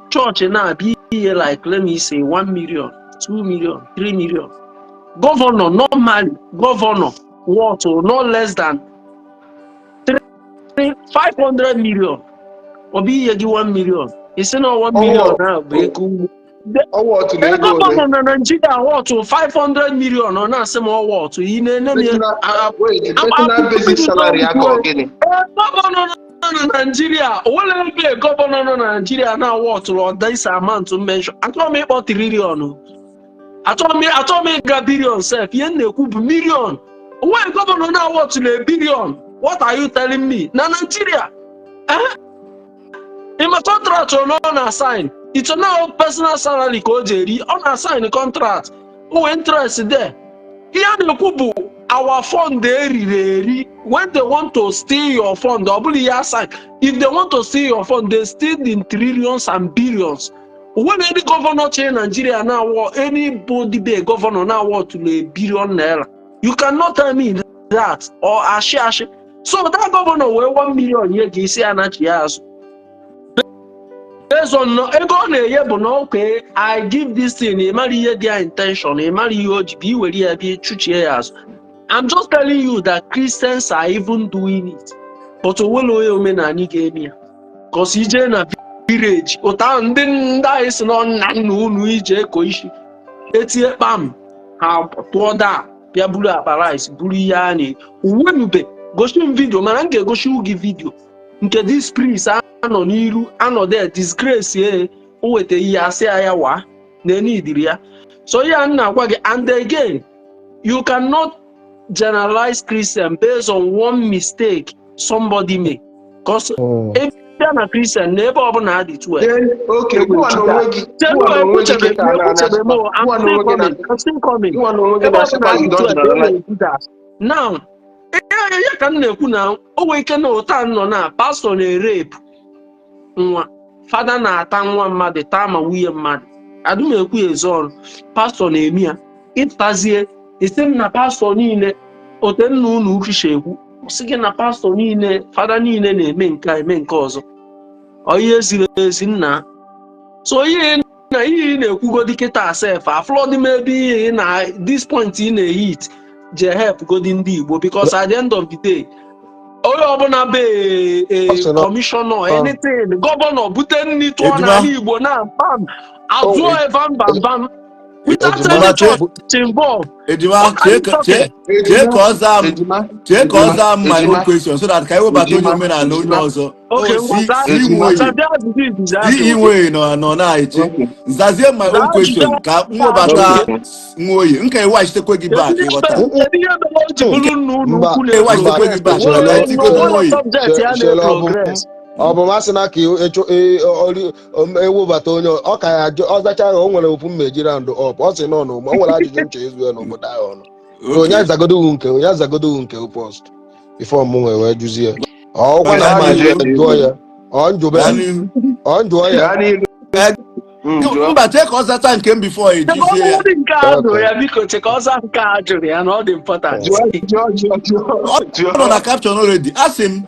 chọọchị na-abịa ihe like, let me say, 1 million, 2 million, 3 million. Governor, normally, governor worth no less than 3 500 million. Ọ bụ inye gị 1 million, isi na 1 million ahụ bụ ego ugbo. Ọwa otu na ego ole? Governor na Nigeria worth 500 million, ọ na-asị m ọ worth ị na-ene m ya. Wait, personal basic salary ya ka ọ gịnị? Ee, governor nọ na Nigeria, o nwere ebe governor nọ na Nigeria na worthụrụ this amount mention. Achọghị m ịkpọ trillion, achọghị m ịga billion sef. Ihe m na-ekwu bụ million. Onweghị governor na worthụrụ a billion. What are you telling me? Na Nigeria, eh, ịma contract ọ na sign, it's not personal salary ka o ji eri. Ọ na sign contract, o nwee interest there. Ihe a na-ekwu bụ our fund eriri eri. When they want to steal your fund, ọ bụrụ ihe aside, if they want to steal your fund, they steal in trillions and billions. When any governor chịrị Nigeria na-awọ, anybody be governor na-awọ to a billion naira, you cannot tell me that or ashị ashị. So that governor wee 1 million nye gị, isi ya nachi ya azụ based on ego ọ na-enye bụ na, okay, I give this thing, ị mara ihe dị ya intention, ị mara ihe o ji bụ iwere ya bịa chụchie ya azụ. I'm just telling you that Christians are even doing it, but onwere onye omenala ga-eme ya, cause ije na village ụta ahụ, ndị anyị si na nna nna unu ije eko isi etie kpam, ha tụọ daa, bịa buru akpa rice, buru ihe a na uwenube. Gosi m video, mana m ga-egosi gị video nke this priest anọ n'iru anọ there disgrace e o weta ihe asị ya ya wa na enidiri ya. So ihe a m na-agwa gị, and again, you cannot generalize Christian based on one mistake somebody make, cause ebe na Christian na ebe ọbụla adị 12. Then, okay, gụwa na onwe gị, gụwa na onwe gị kịta gụwa na onwe gị na I'm still coming. Gụwa na onwe gị Ebe na-asịkwa ọbụla you adị don't 12 generalize. enwere Judas. Now, ihe ka m na-ekwu na o nwere ike na ụta nọ na pastor na-erape nwa, fada na-ata nwa mmadụ, taa ma nwunye mmadụ. Adụ m ekwu ya ezo ọrụ pastor na-eme ya. Ịpụtazie isi m na pastor niile, ote nna unu uchiche ekwu, sị gị na pastor niile, fada niile na-eme nke a, eme nke ọzọ, ọ ihe ziri ezi nna. So ihe na ihe ị na-ekwugodi kịta sef, afụlọdị m ebe ihe ị na this point ị na-ehit je help godi ndị Igbo, because at the end of the day, onye ọbụla be Ọ sị na- commissioner, anything, governor bute nri tụọ Ejima. n'ala Igbo na bam azụọ evam bam bam without Ejima. any church involved. Ejima. What are you Chee talking? chee ka ọ zaa m. Ejima. Chee ka ọ zaa m my own Ejima. question so that ka anyị webata onye Ejima. omenala onye Ejima. ọzọ. Okay, Oh, ngwa si zaa. si Ejima. Nwoye. Zazie ajụjụ izizi si ajụrụ. Nwoye nọ na-eche. Okay. Nzazie my own Zaa ajụjụ question ka m webata Okay. Nwoye nke eweghachitekwe gị back. Ịghọta? Kedu ihe mere o ji bụrụ nna unu Mba. ukwu Eweghachitekwe na-eprogress? gị back. Chere. Ka etigodo Nwere Nwoye. subject ya Chere, ọ bụ na-eprogress. ọ bụ masị na ka ewebata onye ọ ka ya ajụ, ọ zacha ya, o nwere ofu mmeji round up. Ọ sị nọ n'ụmụ o nwere ajụjụ nche ezu ya n'obodo ahụ ọnụ. So onye azagodowu nke first before mụ nwee wee jụzie ọkwa na mma jụọ ya ọ njụbe Gaa n'ihu. ọ njụọ ya. Gaa n'ihu. Jụọ. Mba, chee ka ọ zata nke m before ejizie ya. Ọ nke a jụrụ ya, biko che ka ọ zaa nke a jụrụ ya na ọ dị important. Jụọ, jụọ, jụọ, jụọ. Ọ Jụọ. nọ na caption already. A sị m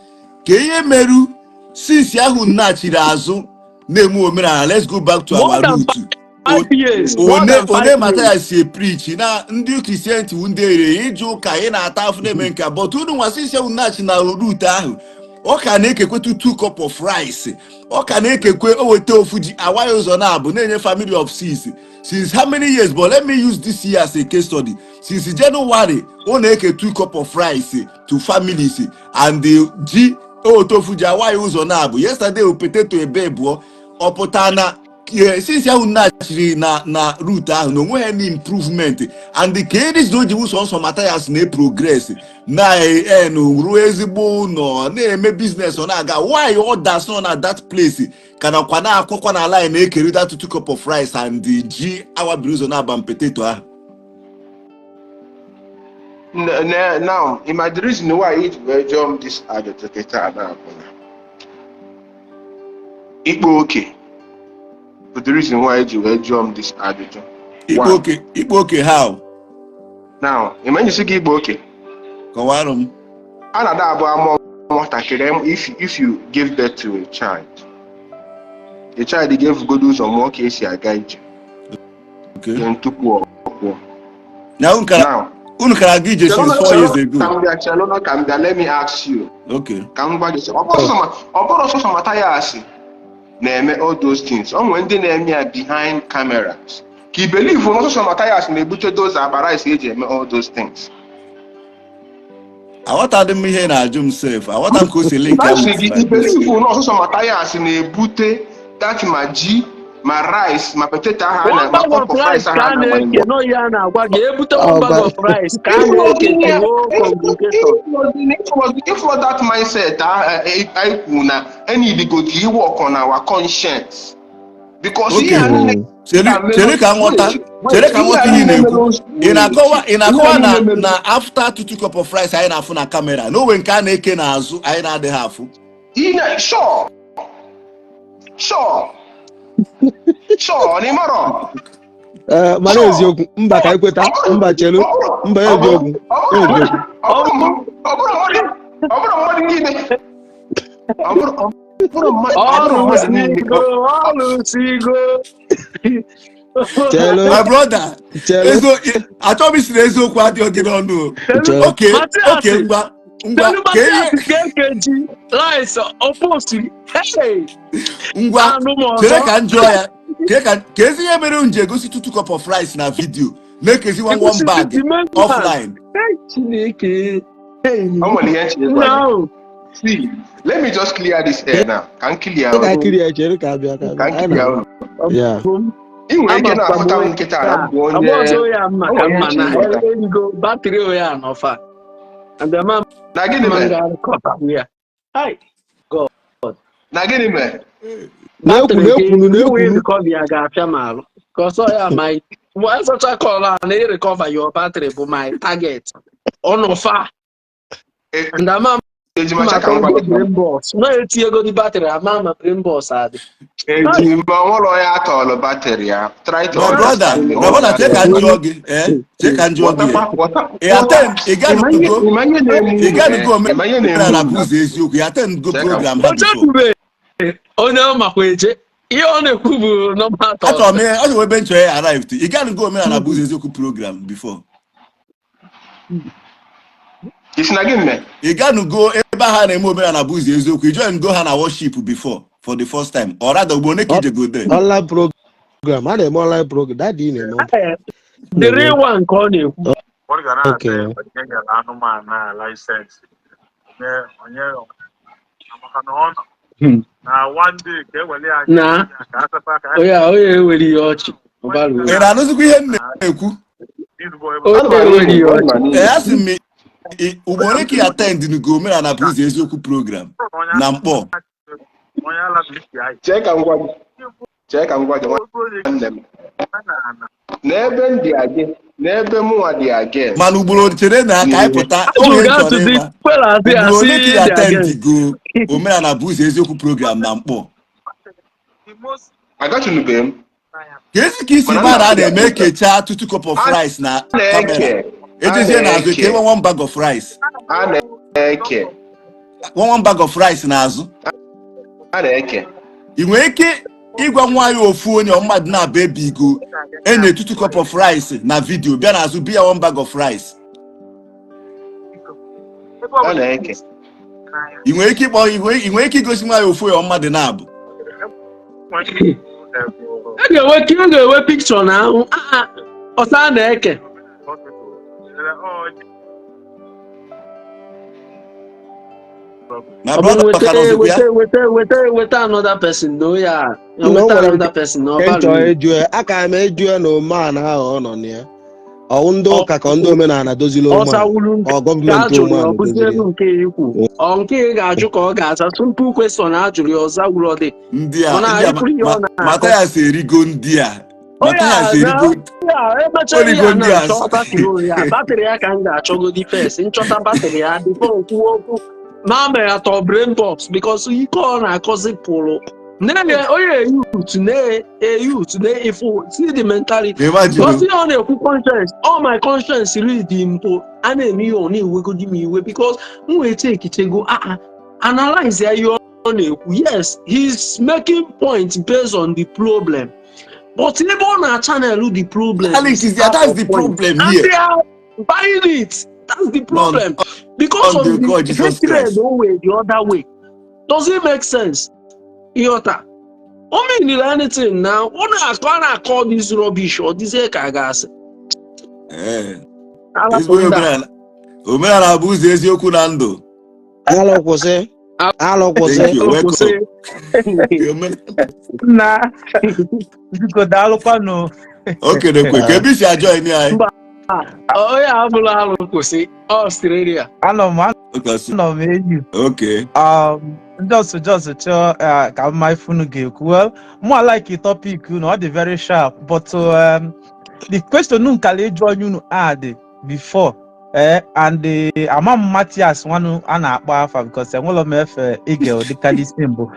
ka ihe meru since ahụ nnachiri azụ na-eme omenala, let's go back to More our than root. 5 years, more One than one 5 years. Mathias si preach na ndị Christianity wu ndị ere ije ụka ị na-ata afụ na-eme nke a, but unu nwa since ahụ nnachi na root ahụ, ọ ka na-ekekwetu two cup of rice, ọ ka na-ekekwe o weta ofu ji awa ya ụzọ na-abụ na-enye family of six since how many years? But let me use this year as a case study. Since January, ọ na-eke two cup of rice to families and the ji o weta ofu ji awa ya ụzọ na-abụ. Yesterday o potato ebe bụọ ọ pụta na since ahụ nnachiri na root ahụ na onweghị any improvement, and ka eri na o ji wụsọ nsọ Mathias na progress na en ruo ezigbo ụlọ na-eme business, ọ na-aga. Why others nọ na that place ka nakwa na-akwakwa na line na-ekeri that two cup of rice and the ji awabiri ụzọ na-aba potato ahụ? Now, in my the reason why it wee jụọ m this ajụjụ kịta na bụ na ikpe oke bụ the reason why eji wee jụọ m this ajụjụ. Ikpe One. oke, ikpe oke how? Now, ịma gị ikpe oke? Kọwarụ m. A na-ada abụ amụọ nwatakịrị, if you give birth to a child, the child ga-efugodo ụzọ mụọ ka esi aga ije. Okay. Then tupu ọ pụọ. Na unu kara Now, unu kara aga ije since 4 years ago. Ka m bịa, chelụ ka m bịa, let me ask you. Okay. Ka m gwa gị sị, ọ bụrụ sọsọ Mathias na-eme all those things. O nwere ndị na-eme ya behind cameras. Ka i believe na sọsọ Mathias na-ebute those akpa rice eji eme all those things? Aghọtadị m ihe ị na-ajụ m sef. Aghọta m ka o si link ya Asị with gị, my i believe na ọsọsọ Mathias na-ebute that ma ji, ma rice, ma potato ahụ a One na ma bag cup of of rice rice ka ahụ a a na-agba. na-eke n'oyi a na-agwa gị ebute one bag of rice ka a na-eke the whole congregation. If was that mindset anyị kwuru na enyidigodi work on our conscience because Okay. ihe a niile Chere, chere ka m ghọta, chere ka m ghọta ihe ị na-ekwu. Ị na-akọwa na after two cup of rice anyị na-afụ na camera na onwe nke a na-eke n'azụ anyị na-adịghị afụ? Sure, na ịmarọ. Ee, mana eziokwu, mba, ka anyị kweta, mba, chelu, mba, eziokwu, eziokwu. Ọ bụrụ mmadụ niile, ọ bụrụ mmadụ niile. Ọlụsigo, ọlụsigo. Chelu. My brother, Chelu. Achọghị m isi na eziokwu adịghị gị n'ọnụ o. Chelu. Okay. Matias. Okay, ngwa ngwa. Telu. Ka ihe Matias ga-eke ji rice oposi. Hey! Ngwa. Anụ m Chere ọzọ. ka m jụọ ya. Chere ka ezi ihe mere unu ji egosi two cup of rice na video, na-ekezi one one bag offline? Hey, Chineke. Hey. O nwere ihe nche ịgwa Nna gị. ahụ. See, let me just clear this air now. Ka m clear Ka unu. kiri ya, chere ka abịa ka Ka m abịa. clear unu. Ya. Ị nwere ike na-afụta m nkịta na m bụ onye Ọbụ ya mma ka mma na Onye nche. erigo battery oya anọfa. And the man Na gịnị mere? ga-akọta ya. Hi. Na gịnị mere? Na-ekwu, na-ekwunu, na-ekwunu. Recover ya ga-apịa m alụ. Ka ọsọ ya my nsacha call a na recover your battery bụ my target. Ọnọfa. And ama Ejimacha, ka m gwa gị. Brain box. Na etinyego di battery, ama ma brain box adị. Ejima, nwere onye atọọlụ battery ya. Try to My brother, my brother, chere ka m jụọ gị, eh, chere ka m jụọ gị, ị attend, ị ganugo ị ganugo omenala bụ ụzọ eziokwu, ị attend go program ha O before? chebube onye ọ makwa eche ihe ọ na-ekwu bụ normal talk. Achọrọ m achọrọ m ebe nchọ ya arrive to. Ị ganugo omenala bụ ụzọ eziokwu program before? Isi na gị mme? Ị ganugo ebe ha na-eme omenala bụ ụzọ eziokwu, ị join go ha na worship before for the first time, or rather, ugbo one ka ije go there? Online program a na-eme, online program daddy na-eme. Eh, the real one ka ọ na-ekwu. Ọ ga na-ata. Okay. E nyere anụmanụ a license nye onye maka na ọ nọ na one day ka ewere ya Na. ka asapa ka Onye a, onye ewere ihe ọchị ọbara uru. Ị na-anụzikwa ihe m na-ekwu? This boy. Onye ewere ihe ọchị. Ee, asị m ugbo one ka ị attend go omenala bụ ụzọ eziokwu program na Mkpọ? Onye ala bụ isi anyị. Chee ka m gwa gị, chee ka m gwa gị, nwanne m, n'ebe m dị again, n'ebe mụnwa dị again. Mana ugboro, chere na ka anyị pụta Ajụrụ oge gị m chọrọ ajụjụ ịma kwere azị ugboro asị ole ka ị dị attend against. go omenala bụ ụzọ eziokwu program na Mkpọ? Agachụnube m. Ka ezi ka isi Mana mara a nna- na-eme ekechaa two cup of rice na A na-eke. camera, ejezie n'azụ eke one one bag of rice? A na-eke. One one bag of rice n'azụ. A na-eke. Ị nwere ike ịgwa nwaanyị ofu onye ọ mmadụ na-aba ebigo enye two cup of rice na video, bịa n'azụ bịa one bag of rice? A na-eke. Ị nwere ike ịkpọ, ị nwere ike igosi nwaanyị ofu onye ọ mmadụ na-abụ? A ga-enwe picture na ahụ. Ah, ah, ọsọ a na-eke. Na Ọ bụ brother weta ka nọzikwa ya. Weta, weta, weta, weta another person na ya. Na o Weta nwere another person na nke ọbara nchọ uru. ịjụ ya, aka m ịjụ ya na omenala ahụ ọ nọ na ya, ọwụ ndị ụka ka ndị omenala doziri Ọsa omenala wuru nke ọ a gọọmenti jụrụ ya omenala ọ bụzi doziri elu ya? Nke ikwu ọ nke ị ga-ajụ ka ọ ga-aza simple question a jụrụ ya, ọza wuru ọ dị Ndị a mana ndị a ịkwuru ihe ọ na-akọ. Mathias erigo ndị a. Onye Mathias a erigo. Ya emechara Oligo ya ndị na a. nchọ battery ya, battery ya ka m ga-achọgodi first. Nchọta battery ya before nkwuo okwu ma ama ya tọ brain box because ike ọ na-akọzi pụrụ na onye youth na youth na ifu see the mentality. Imagine. Because ihe ọ na-ekwu, conscience, all my conscience read mpụ a na-eme ihe ọ na-ewegodi m iwe because m wee chekichego ah analyze ya ihe ọ na-ekwu. Yes, he's making point based on the problem. But ebe ọ na channel the problem Alex is is there. out That's of the point. problem And here. they are buying it. That's the None problem. Because on of the the God Jesus hatred Christ. one way the other way. Does it make sense? Ịghọta? O mean anything now. Ọ na-akọ, a na-akọ this rubbish, ọ dịzie ka a ga-asị. Ee, Alapụ ezigbo ndị a. omenala, omenala bụ ụzọ, eziokwu na ndụ. Alụ kwụsị, alụ kwụsị. Thank you. Kwụsị. Welcome. Nna, biko, daalụkwanụ. O kenekwe ka ebe isi ajoin anyị. Mba, onye abụla alụ kwụsị Australia. Anọ m Okay. anọ m enyi. Just chọọ ka mma ife unu ga-ekwu. Well, mụ like topic unu, ọ dị very sharp, but the question unu kala ịjụ onye unu add before and the ama m Matias nwanụ a na-akpọ afa, because enwere m efe ige ụdịka this thing bụ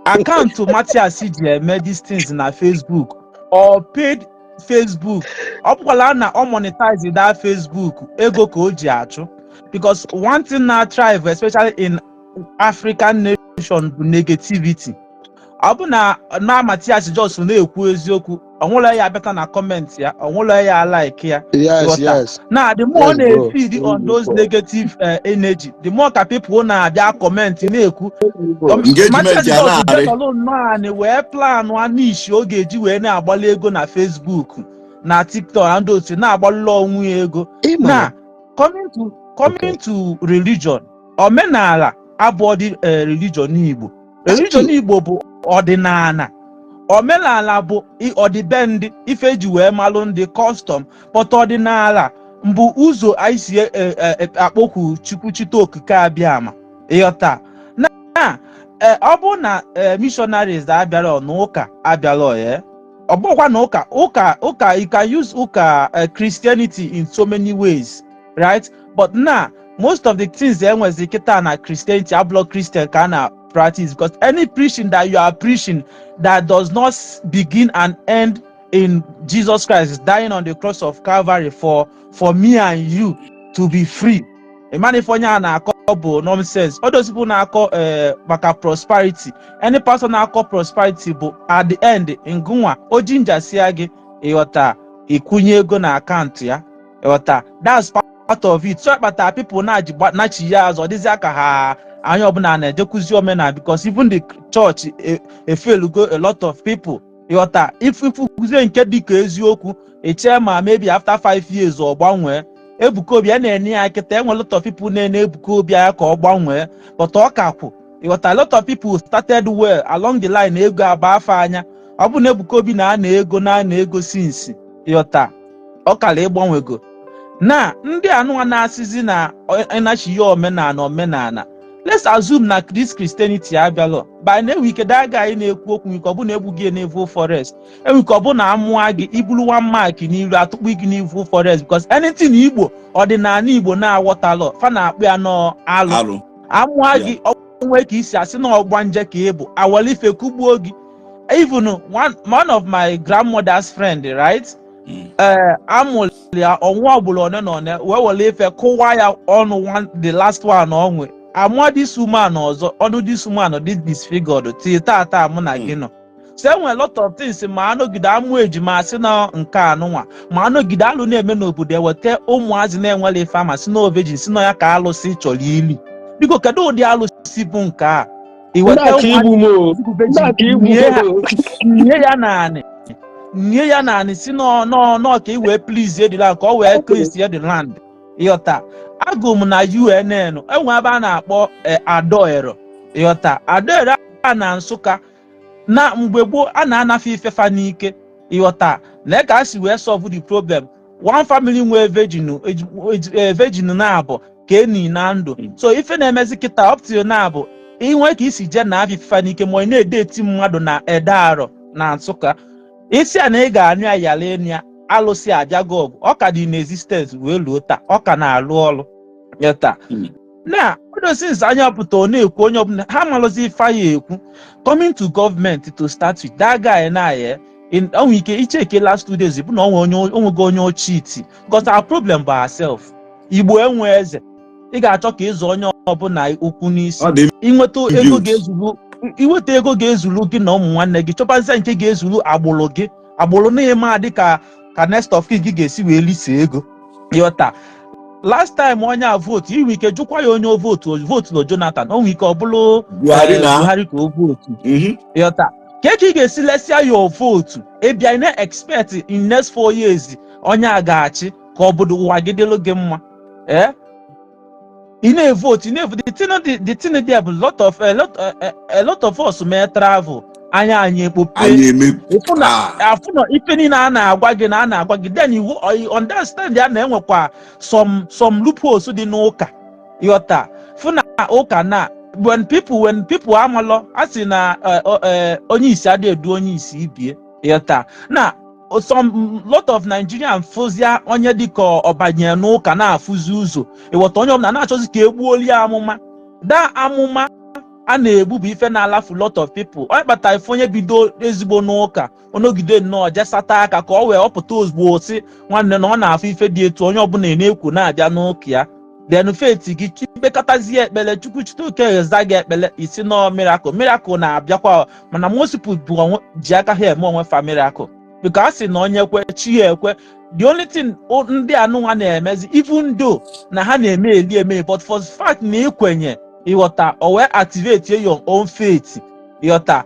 account Matias ji eme these things na Facebook or paid Facebook. Ọ bụkwala na ọ monetize that Facebook, ego ka o ji achụ, because one thing na thrive, especially in African nation, bụ negativity. Ọ bụ na Matias just na-ekwu eziokwu, onwere ya abịata na comment ya, onwere ya like ya. Ghọta? Na the more ọ Yes, bro. na-efeed on those negative energy, the more ka people na-abịa comment na-ekwu. Engagement Matias ya just na-arị. detọlụ nnọọ anị wee plan niche ọ ga-eji wee na-agbalị ego na Facebook na TikTok na ndị otu na-agbalụ onwe ya ego. Ịma Na coming to religion, omenala abụọ dị. Religion Igbo, religion Igbo bụ ọdịnala. Omenala bụ ọdịbendị, ife eji wee malụ ndị custom, but ọdịnala mbụ ụzọ anyị si akpọkwu Chukwu Chite Okike Abịama. Ịghọta na ọ bụ na missionaries abịara na ụka abịara ya, ọ bụkwa na ụka, you can use ụka, Christianity in so many ways, right? But now most of the things enwezi kịta na Christianity abụlọ Christian ka a na practice, because any preaching that you are preaching that does not begin and end in Jesus Christ dying on the cross of Calvary for me and you to be free, ịmana ife onye a na-akọ bụ nonsense. All those people na-akọ maka prosperity, any person na-akọ prosperity bụ at the end ngụnwa o jinjasia gị, ịghọta, ịkwụnye ego na account ya, ịghọta? That's part of it. So akpata people na-aji nachi ya azụ, ọ dịzịa ka ha anya ọbụla na-ejekwuzi omenala, because even the church efelugo a lot of people, ịghọta? Ifuzie nke dịka eziokwu, echee ma maybe after 5 years ọ gbanwee. Ebuka Obi a na-enye ya kịta, enwe lot of people na-ene Ebuka Obi anya ka ọ gbanwee, but ọ ka kwụ, ịghọta? A lot of people started well, along the line ego agba afọ anya. Ọ bụ na Ebuka Obi na-ana ego, na-ana ego since, ịghọta, ọ kara ịgbanwego. Na ndị anụnwa na-asịzi na ịnachi ya omenala, omenala, let's assume na this Christianity abịalọ by na enwe ike, that guy na-ekwu okwu, nke ọ bụ na egbu gị n'evil forest, enwe ike ọ bụ na amụọ gị ibulu one mark n'iru, atụkpu gị n'evil forest, because anything Igbo, ọdịnala Igbo na-aghọtalọ, fa na-akpụ ya nọ alụ. Alụ. Amụọ gị onwe ka isi asị na ọgba nje ka ị bụ, awalife kugbuo gị. Even one of my grandmother's friend, right? Ee, amụrụ ya ọnwa ọbụla one na one, wee were ife kụwa ya ọnụ one, the last one onwe amụọ this woman ọzọ, ọnụ this woman dị disfigured till tata mụ na gị nọ. So enwere lot of things ma anọgide amụ ejima asị na nke anụnwa, ma anọgide alụ na-eme n'obodo, eweta ụmụazị na-enwere ife ama si na virgin, si na ya ka alụsị chọrọ ili. Biko, kedu ụdị alụsị bụ nke a? Iweta Ndị aka igbu m o. ụmụazị bụ Ndị virgin, aka igbu nye ha m o. nye ya naanị, nye ya naanị, si nọ nọ nọ ka ị wee please the land, ka ọ wee cleanse the land, ịghọta? Agụ m na UNN enwe ebe a na-akpọ Adoero, ịghọta? Adoero a na Nsụka. Na mgbe gboo a na-anafe ifefa n'ike, ịghọta? Na ka a si wee solve the problem, one family nwee virgin, virgin na-abụ ka eni na ndụ. So ife na-emezi kịta up till now bụ inwe ka isi jee na afọ ifefa n'ike, ma ị na-ede eti mmadụ na ede arọ na Nsụka, isi a na ị ga-anụ ya yala enu ya, alụsị abịago ọgụ. Ọ ka dị in existence wee luo taa, ọ ka na-alụ ọrụ ya taa. Na odosis anya pụta, ọ na-ekwu onye ọbụla ha malụzi ife ya ekwu. Coming to government, to start with, that guy na ya in onwe ike icheke last 2 days bụ na onwe onye onwego onye ochie, because our problem bụ ourselves. Igbo enwe eze, ị ga-achọ ka ịzụ onye ọbụla ukwu n'isi. Ọ dị inweta ego built. ga-ezuru, inweta ego ga-ezuru gị na ụmụ nwanne gị, chọbazie nke ga-ezuru agbụrụ gị. Agbụrụ na-eme adị ka next of kin gị ga-esi wee lise ego. Ịghọta? Last time onye a vote, inwe ike jụkwa ya onye o vote, o vote na Jonathan, o nwere ike ọ bụrụ Buhari na Buhari ka o vote. Ịghọta ka ị ga-esi lesịa your vote, ịbịa na expect in next 4 years onye a ga-achị ka obodo ụwa gị dịlụ gị mma. Eh, ị na-evote, ị na-evote. The thing there bụ lot of a lot a lot of us mee travel, anya anyị ekpope. Anyị eme. Ịfụ na Ah, afụ na ife niile a na-agwa gị na a na-agwa gị, then you understand ya na enwekwa some loopholes dị n'ụka. Ịghọta? Fụ na ụka na when people amalọ a sị na onye isi adịghị edu onye isi ibie. Ịghọta na some lot of Nigerian fụzia onye dịka ọbanye n'ụka na-afụzi ụzọ. Ịghọta? Onye ọbụla na-achọzi ka egbuoli ya amụma da amụma a na-egbu bụ ife na-alafu lot of people. Onye kpatara ife onye bido ezigbo n'ụka onogide nnọọ jesata aka ka ọ wee ọpụta ozugbo si nwanne na ọ na-afụ ife dị etu onye ọbụla na-ekwu na-abịa n'ụka ya, then faith gị chibekọtazie ekpere Chukwu chite eza gị ekpere isi nọ miracle. Miracle na-abịakwa, mana most people bụ onwe ji aka ha eme onwe fa miracle, because a sị na onye kwe, chi ya ekwe. The only thing ndị anụnwa na-emezi, even though na ha na-eme eli eme, but for the fact na ikwenye, ịghọta, o wee activate your own faith. Ịghọta?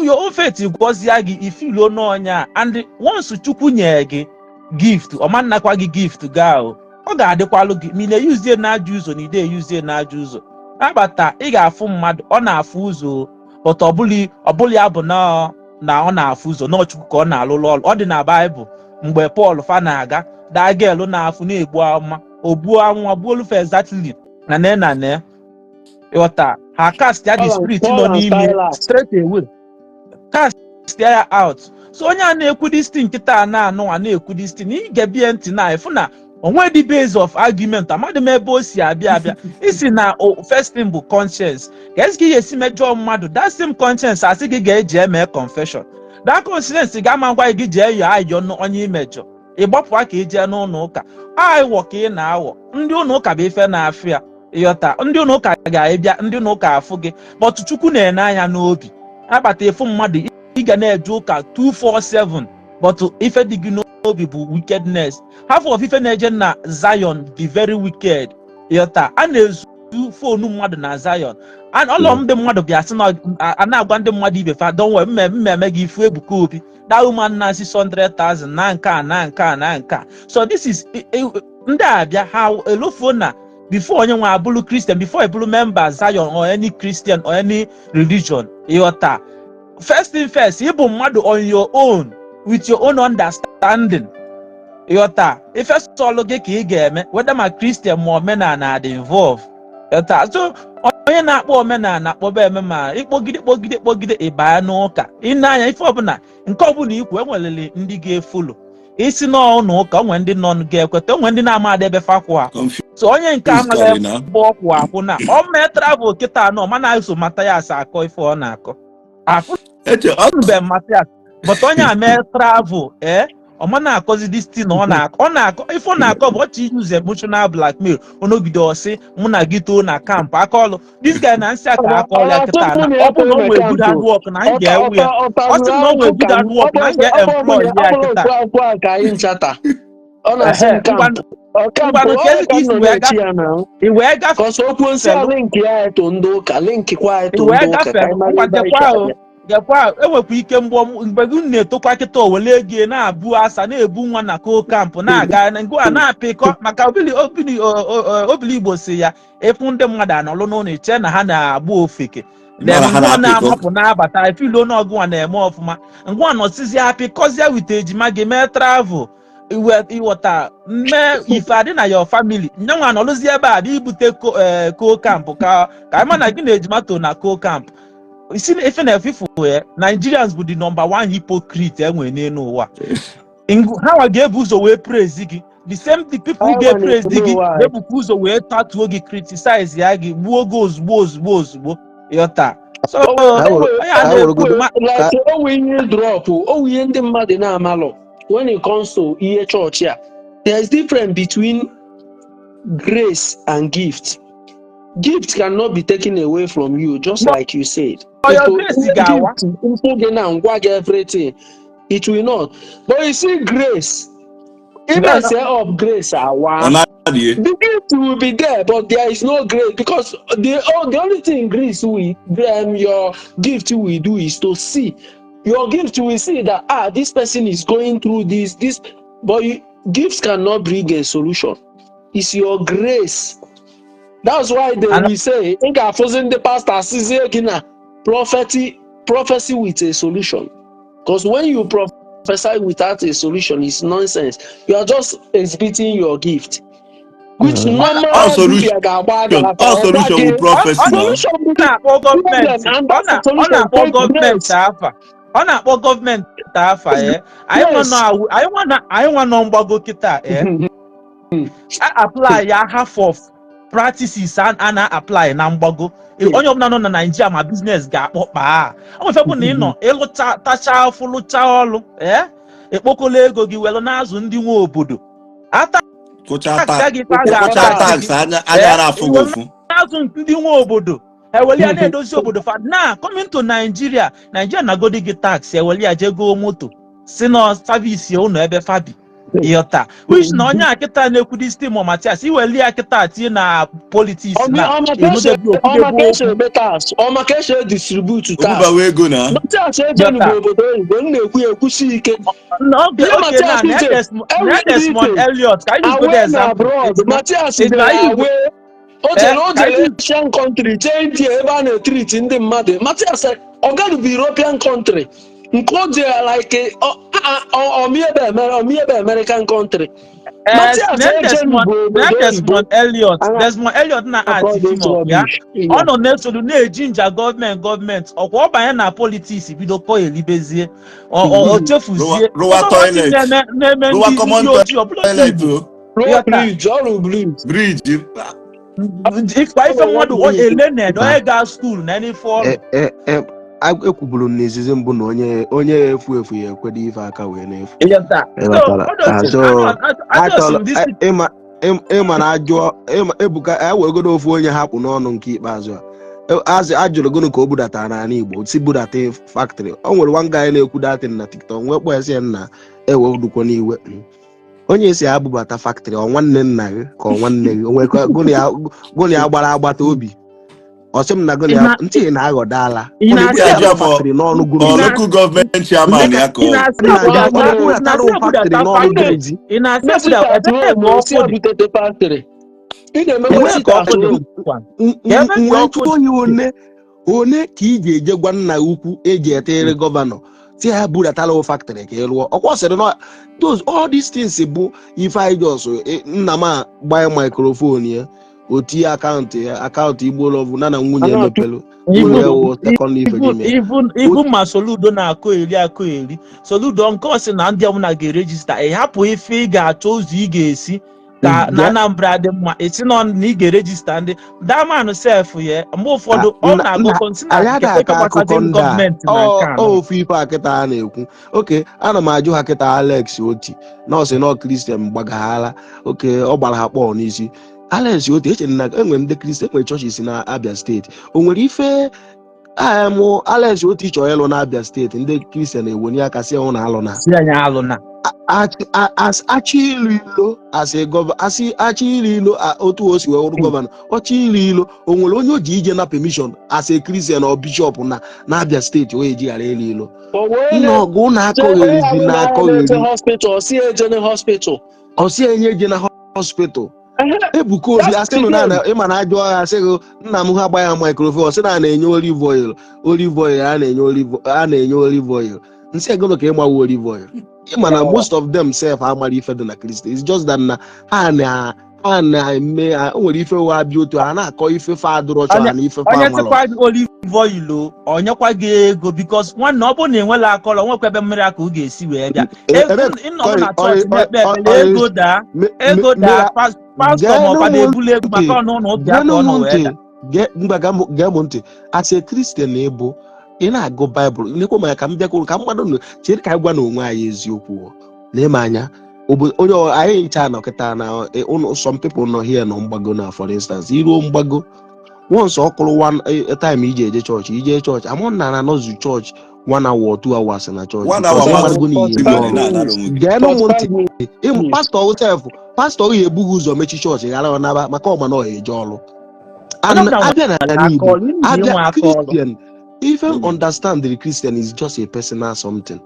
Your own faith gọzie gị ifiluo n'ọnya, and once Chukwu nyere gị gift, ọma nnakwa gị gift gaa o, ọ ga-adịkwalụ gị ma ị na-eyuzie n'ajọ ụzọ na ide eyuzie n'ajọ ụzọ. Agbata ị ga-afụ mmadụ ọ na-afụ ụzọ, but ọbụla ya bụ na ọ na-afụ ụzọ na Chukwu ka ọ na-alụlụ ọrụ. Ọ dị na Baịbụl mgbe Pọl fa na-aga dagelu na-afụ na-egbu ama ogbuo amụma gbuolufe exactly na ne na ne. Ịghọta? Ha cast ya the spirit nọ n'ime straight away, cast ya out. So onye a na-ekwu this thing nkịta na-anụ a na-ekwu this thing, ị ga-ebie ntị na ịfụ na onwe dị base of argument. Amadị m ebe o si abịa abịa isi na first thing bụ conscience ka esi ka ị ga-esi mejọọ mmadụ. That same conscience asị gị ga-eji eme confession, that conscience ga-ama ngwa gị jee yọọ ayọ onye imejọ, ịgbapụ aka ije n'ụlọ ụka aghọ ka ị na-aghọ ndị ụlọ ụka bụ ife na-afịa. Ịghọta? Ndị ụlọ ụka ga-ebịa, ndị ụlọ ụka afụ gị, but Chukwu na-ene anya n'obi. Akpata efu mmadụ ị ga na-eje ụka 247, but ife dị gị n'obi bụ wickedness. Half of ife na-eje na Zion dị very wicked. Ịghọta? A na-ezu phone mmadụ na Zion. Ọlọ ndị mmadụ bịa sị na a na-agwa ndị mmadụ ibe fa, "Don't worry, mmemme gị ifu Ebuka Obi." That woman na 600,000 na nke a na nke a na nke a. So this is ndị a bịa ha elofuo na before onye nwe abụrụ Christian, before ebụrụ member Zion or any Christian or any religion, ịghọta, first thing first, ịbụ mmadụ on your own with your own understanding. Ịghọta? Ife sọlụ gị ka ị ga-eme, whether ma Christian ma omenala dị involve. Ịghọta? So onye na-akpọ omenala akpọba eme ma ịkpọgide kpọgide kpọgide ịbaa n'ụka, ị na-anya ife ọbụla nke ọbụla ikwu enwerele ndị ga-efolo isi n'ụlọ ụka, onwe ndị nọ ga-ekweta, onwe ndị na-ama ebe fakwụ a. So onye nke amaghị ebe ọkwụ akwụ na ọ mee travel kịta nọ mana eso Mathias akọ ife ọ na-akọ afụbe Mathias, but onye a mee travel ee ọ ma na-akọzi this thing ọ na-akọ, ọ na-akọ ife ọ na-akọ bụ ọchị use emotional blackmail onogide ọsị mụ na gị too na camp aka ọlụ. This guy na nsị aka aka ọlụ ya kịta na ọ bụ na ọ nwee good hard work na m ga-ewu ya. Ọ sị na ọ nwee good hard work na m ga-employ ya kịta. Ọ na-asị m camp. Ngwanụ, ka ezi ka isi wee i wee gafee. Kọsọ okwu nsị a link ya eto ndị ụka, link kwa i eto wee ndị ụka ka gafee. anyị mara Ngwa, ebe anyị gekwa si o abịa. gekwa, enwekwa ike mgbe gị na-etokwa kịta owele ego na-abụ asa na-ebu nwa na ko camp na-aga ngwa na-apịkọ maka obili obili obili Igbo si ya ịfụ ndị mmadụ anọlụ n'ụlọ iche na ha na-agba ofeke. Then Mara ha ngwa na-apịkọ. Na-amapụ na-abata ifiluo n'ọgụnwa na-eme ọfụma, ngwa nọsizi apịkọzie wite ejima gị mee travel iwe ịghọta mee ife adị na your family nyanwa nọlụzi ebe a bịa ibute ko camp ka anyị ma na gị na ejima to na ko camp isi ife na efifu ya. Nigerians bụ the number one hypocrite enwere n'elu ụwa. Ha nwa ga-ebu ụzọ wee praise gị, the same the people Ha nwa ga-epraise na-ekwu gị ụwa anyị. ga-ebukwa ụzọ wee tatuo gị, criticize ya gị, gbuo gị ozugbo ozugbo ozugbo. Ịghọta? So Ha were onye a ha na-ekwu weregodo ma Like onwe ihe drop, onwe ihe ndị mmadụ na-amalụ when it comes to ihe chọọchị a, there is difference between grace and gift. Gift cannot be taken away from you, just like you said. Your If grace ga-awa. Gift mfụ gị na ngwa gị everything. It will not. But you see, grace, even say up grace, Ọ awa. na-adịghị. The gift will be there, but there is no grace because the only thing grace will your gift will do is to see. Your gift will see that this person is going through this, but gifts cannot bring a solution. It's your grace. That's why they And will say, "Ị ga-afụzi ndị pastor asịzie gị na prophecy with a solution." Because when you prophesy without a solution, it's nonsense. You are just exhibiting your gift, which normal All solution, dibịa ga-agba gị aka all ọ gwa solution gị with prophecy now. solution bụ the Na-akpọ problem gọọmenti and ọ that's na the ọ solution na-akpọ take gọọmenti grace. afa, ọ na-akpọ gọọmenti afa. Anyị nwa nọ anyị nwa nọ mgbago kịta a apply ya half of practices a na-apply na mgbago. Onye ọbụla nọ na Naijiria ma business ga-akpọ kpaa ọ nwefe bụ na ị nọ ịlụcha tacha afụ lụcha ọlụ ekpokolo ego gị welụ na-azụ ndị nwe obodo ata Kụcha tax tax, gị fa kụcha ga-ata tax gị anya anya na-afụ gị iwe ụfụ. Na-azụ ndị nwe obodo eweli ya na-edozi obodo fa. Na coming to Nigeria, Nigeria na-agodi gị tax, eweli ya jee goo moto si na service ụnọ ebe fabi ịghọta, which na onye a kịta na-ekwu this thing, Matias, iweli ya kịta tinye na politics na ịnụdebi Ọma okwudebe ka esi okwu. eme tax, ọma ka esi distribute tax. Obubawa ego na. Matias ejenu bụ obodo oyibo m na-ekwu ya ekwusi ike. N'oge Ihe oke Matias na je na every Desmond day Elliot, ka anyị use good away na example. abroad. Matias Ejima jere anyị away, o jere o ka jere anyị Asian country, jee India ebe a na-etriti ndị mmadụ. Matias ọ bụ European country nke o jere like ọmiebe American country. Matias na ejenu Desmond bụ na obodo oyibo. Desmond Elliot, Ana Desmond Elliot na akọ art this film ya rubbish. ọ nọ na-esolu na-eji nja gọọmenti gọọmenti ọkwa ọ banye na politics bido kọ elibezie o chefuzie Rụwa ọzọ nwatị toilet. na-eme na-eme Rụwa ndị common ndị ojii ọbụla ndị toilet Igbo o. Rụọ ịghọta bridge, ọrụ bridge. Bridge. Ifekwa ife Ọrụ mmadụ bridge. elened onye gaa school na n'ife ọrụ. Ekwuburu m n'izizi mbụ na onye efu efu ya ekwedo ife aka wee na-efu. Ịghọta, so Ịghọtara? all those So things achọrọ ajọsị this ịma na ajụọ ịma Ebuka ewegodo ofu onye hapụ n'ọnụ nke ikpeazụ a. Azị ajụrụ gụnụ ka o budatara n'ala Igbo si budata factory. O nwere one guy na-ekwu datin na TikTok nwee kpọ ya sị ya nna ewedukwa n'iwe. Onye si abụbata factory, ọ nwanne nna gị ka ọ nwanne gị o nwere ka gụnụ ya gbara agbata obi, ọ sị m na gụnụ ị ya na ntị na-aghọdala ị ọ na-asị na-ebudata Ajọ ma factory n'ọnụ ọ gụnụ local government chairman ya ka ị ọ. na-asị nna gị abudata ọ ị na-ebudatara na-asị factory abudata n'ọnụ factory gụnụzi. Ị na-asị Messi abuda at ebee home ka o si ọkụ dị abutete factory. Ị na-emekwa Ebee sit ka at ọkụ dị? home. Kwa ka ebe ka Wee ọkụ jụọ dị. ya one ka ị ga-eje gwa nna ukwu eji etere governor si ha budatara factory ka ị rụọ. Ọkwa sịrị na those all these things bụ ife anyị jos nna m a gbanye microphone ya, o tinye akaụntụ ya, akaụntụ Igbo Love na nwunye A na-atụ emepelu nwunye Even wụ second ife even n'ime ya. Even ma Soludo na-akọ eri akọ eri Soludo nke ọ sị na ndị ọbụla ga-eregister, ị hapụ ife ị ga-achọ ụzọ ị ga-esi ka na Anambra dị mma, esi nọ na ị ga-eregister ndị damanụ sef ya. Mgbe ụfọdụ ọ Nna na-agụkọ nsị na anyị nke ada ife akọ akụkọ gbasazi ndị a. gọọmenti na nke Ọ anọ. ofu ife a kịta a na-ekwu oke ana m ajụ ha kịta. Alex Oti nọọsụ nọ Christian gbagaghala oke ọ gbara ha kpọọ n'isi. Alex Oti echere na enwere ndị Christian enwere chọọchị na Abia Steeti. O nwere ife mụ Alex Oti chọrọ ịlụ na Abia Steeti, ndị Christian ewonye aka si ọnwụ na alụ na Si anyị alụ na achị ilu ilo asị asị achị ilu ilo otu o si wee wụrụ governor ọchị ilu ilo, o nwere onye o ji ije na permission as a Christian or bishop na Abia Steeti o eji ghara ilu ilo. O wee Nna ọgụ na na-eche onye akọgherizi ahụ na na-eche akọgheri hospital si eje na hospital. Ọsị enye je na hospital. Ebuka Obi That's asị the nụ na game. ịma na ajụ ọha asị gị nna m ha gba ya microphone, ọsị na a na-enye olive oil, olive oil a na-enye olive, a na-enye olive oil. Nsị ego ka ịgbawa olive oil. Ịma na most of them sef amara ife dị na Kristi. It's just that na ha na-eme o nwere ife wa abịa otu ha na-akọ ife fa adụrọ chọ ha na ife fa Onye amalọ. sịkwa gị olive oil o onyekwa gị ego because nwanne ọ bụrụ na enwela akọrọ nwekwa ebe mmiri aka ọ ga-esi wee bịa. Ego ịnọ na chọọchị na-ekpe ekpere, ego daa, ego daa, pastọ ma ọkwa na-ebuli ego maka ọnụ ụlọ ụbịa ka ọ Geenụ nọ m wee ntị daa. Ngwa gee m ntị. As a Christian ịbụ ị na-agụ Baịbụl nekwa manya ka m bịakwuru ka mmadụ nụ chere ka anyị gwa na onwe anyị eziokwu o. Lee m anya onye anyị ncha nọ kịta na some people nọ here nọ mgbago na for instance iruo mgbago once ọ kụrụ one time iji eje chọọchị, ije chọọchị amụ na anọzu chọọchị. 1 hour or 2 hours na chọọchị 1 hour because max. ịmarụgo na ihe 45 eje ọrụ. Na-anara minutes. onwe gị. Geenụ m ntị. 45 minutes. Ịmụ pastọ sef, pastọ ya ebughị ụzọ mechi chọọchị ghara ọ naba maka ọma na ọ eje ọrụ. Onye And ọbụla abịa nwere n'ala aka Igbo, ọrụ, ndị abịa nwe aka ọrụ. Christian, even understand the Christian is just a personal something.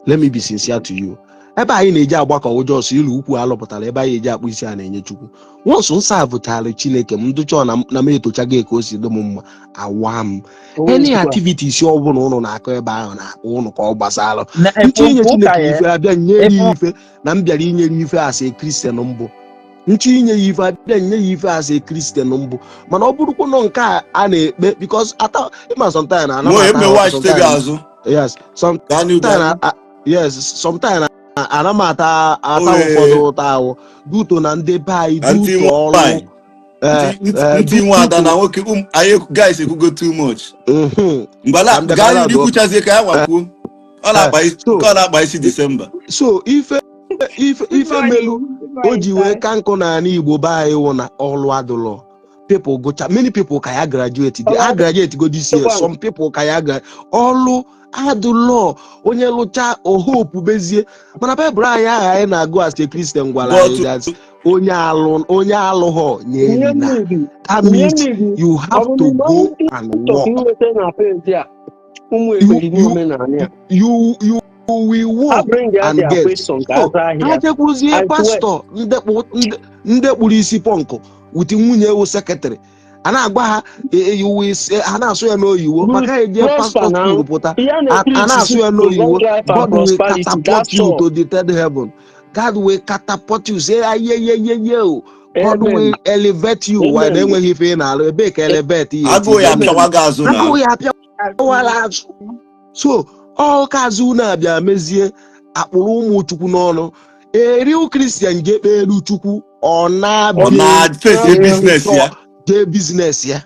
Let me be sincere to you. Ebe anyị na-eji agbakọ ụjọ ọsọ ilu ukwu alụpụtara, ebe anyị eji akpụ isi a na-enye Chukwu. Once nsọ avụtara Chineke m ndụchọ na m etochago ka o si dị m mma, awa m any activities ọbụla ụnụ na-akọ ebe ahụ na-akpọ ụnụ ka ọ gbasara Na nche inye ụka Chineke ya ife, abịa nye ya ebe ife na m bịara inye ya ife as a Christian mbụ, nche inye ya ife, abịa nye ya ife as a Christian mbụ. Mana ọ bụrụkwa nọ nke a a na-ekpe because ata ịma sometimes na ana m Mo ata eme ahụhụ waghachite gị sometimes. Azụ. Yes, sometimes. Gaa n'ihu, gaa n'ihu. Yes, sometimes ana m ata ata Oye. ụfọdụ ụta ahụ duto na ndị be anyị Na ntị duto ọrụ nwanyị ntị nwa ada na nwoke anyị guys ekwugo too much. Mgbala. Ka m bịa gaa ka n'ihu m ikwuchazie ka ya nwakwuo ọ na-akpa isi so nke ọ na-akpa isi Disemba. So ife melu o ji wee ka nkụ n'ala Igbo be anyị wụ na ọlụ adụlọ. People gụcha, many people ka ya graduate, they ha graduate go this year. Some people ka ya ọlụ adụlọ, onye lụcha ohopu bezie. Mana Baịbụl anyị ahụ anyị na-agụ as a Christian gwara anyị But that onye alụ onye alụghọ nye Ihe na mmiri that ihe means mmiri you ọ have bụ to na go and chọrọ work. inweta na page a ụmụ You ekperi you n'omenala ya you will ha work bring ya and their get question ka so aza ha ahịa. jekwuzie I swear. Pastọ ndị kpụrụ isi punk with nwunye ewu secretary a na-agwa ha you will say, ha na-asụ ya n'oyiwo maka ha eje Prosper pastor now. school pụta. Ihe a A na-epreach na-asụ ya is n'oyiwo. long life and God will prosperity, catapult that's you all. to the third heaven. God will catapult you, say ayeyeyeye o God Amen. will elevate you while Amen. na-enweghị ife ị na-alụ ebee ka elevate ya Agụụ ya eti apịawa gị azụ na agụụ ya apịawala azụ. So ọ ka azụ na-abịa mezie akpụrụ ụmụ Chukwu n'ọnụ. A real Christian ga-ekpe elu Chukwu, ọ ọ na-abịa na face business ya. Jee business ya,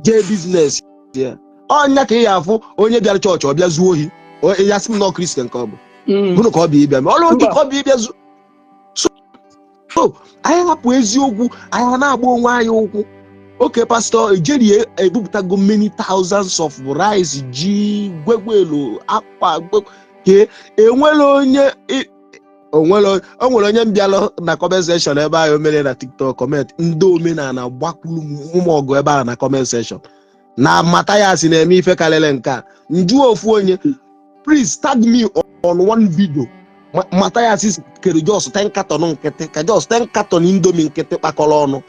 jee business ya. Ọnya ka ị ya afụ onye bịara chọọchị, ọ bịa zuo ohi. Ya sị m nọ Christian ka ọ bụ gụnụ ka ọ bịa ịbịa mee ọrụ ohi Mba. ka ọ bịa ịbịa zu. So anyị hapụ eziokwu, anyị na-agba onwe anyị ụkwụ. Oke pastọ ejeri ebupụtago many thousands of rice, ji, gwegwelu, akwa ke enwere onye onwere o nwere onye mbịalụ na comment section ebe ahụ mere na TikTok comment. Ndị omenala gbakwuru m ụmụ ọgụ ebe ahụ na comment section na Mathias na-eme ife karịrị nke a. Nju ofu onye, please tag me on one video Mathias kere just 10 carton nkịtị, ka just 10 carton Indomie nkịtị kpakọrọ ọnụ.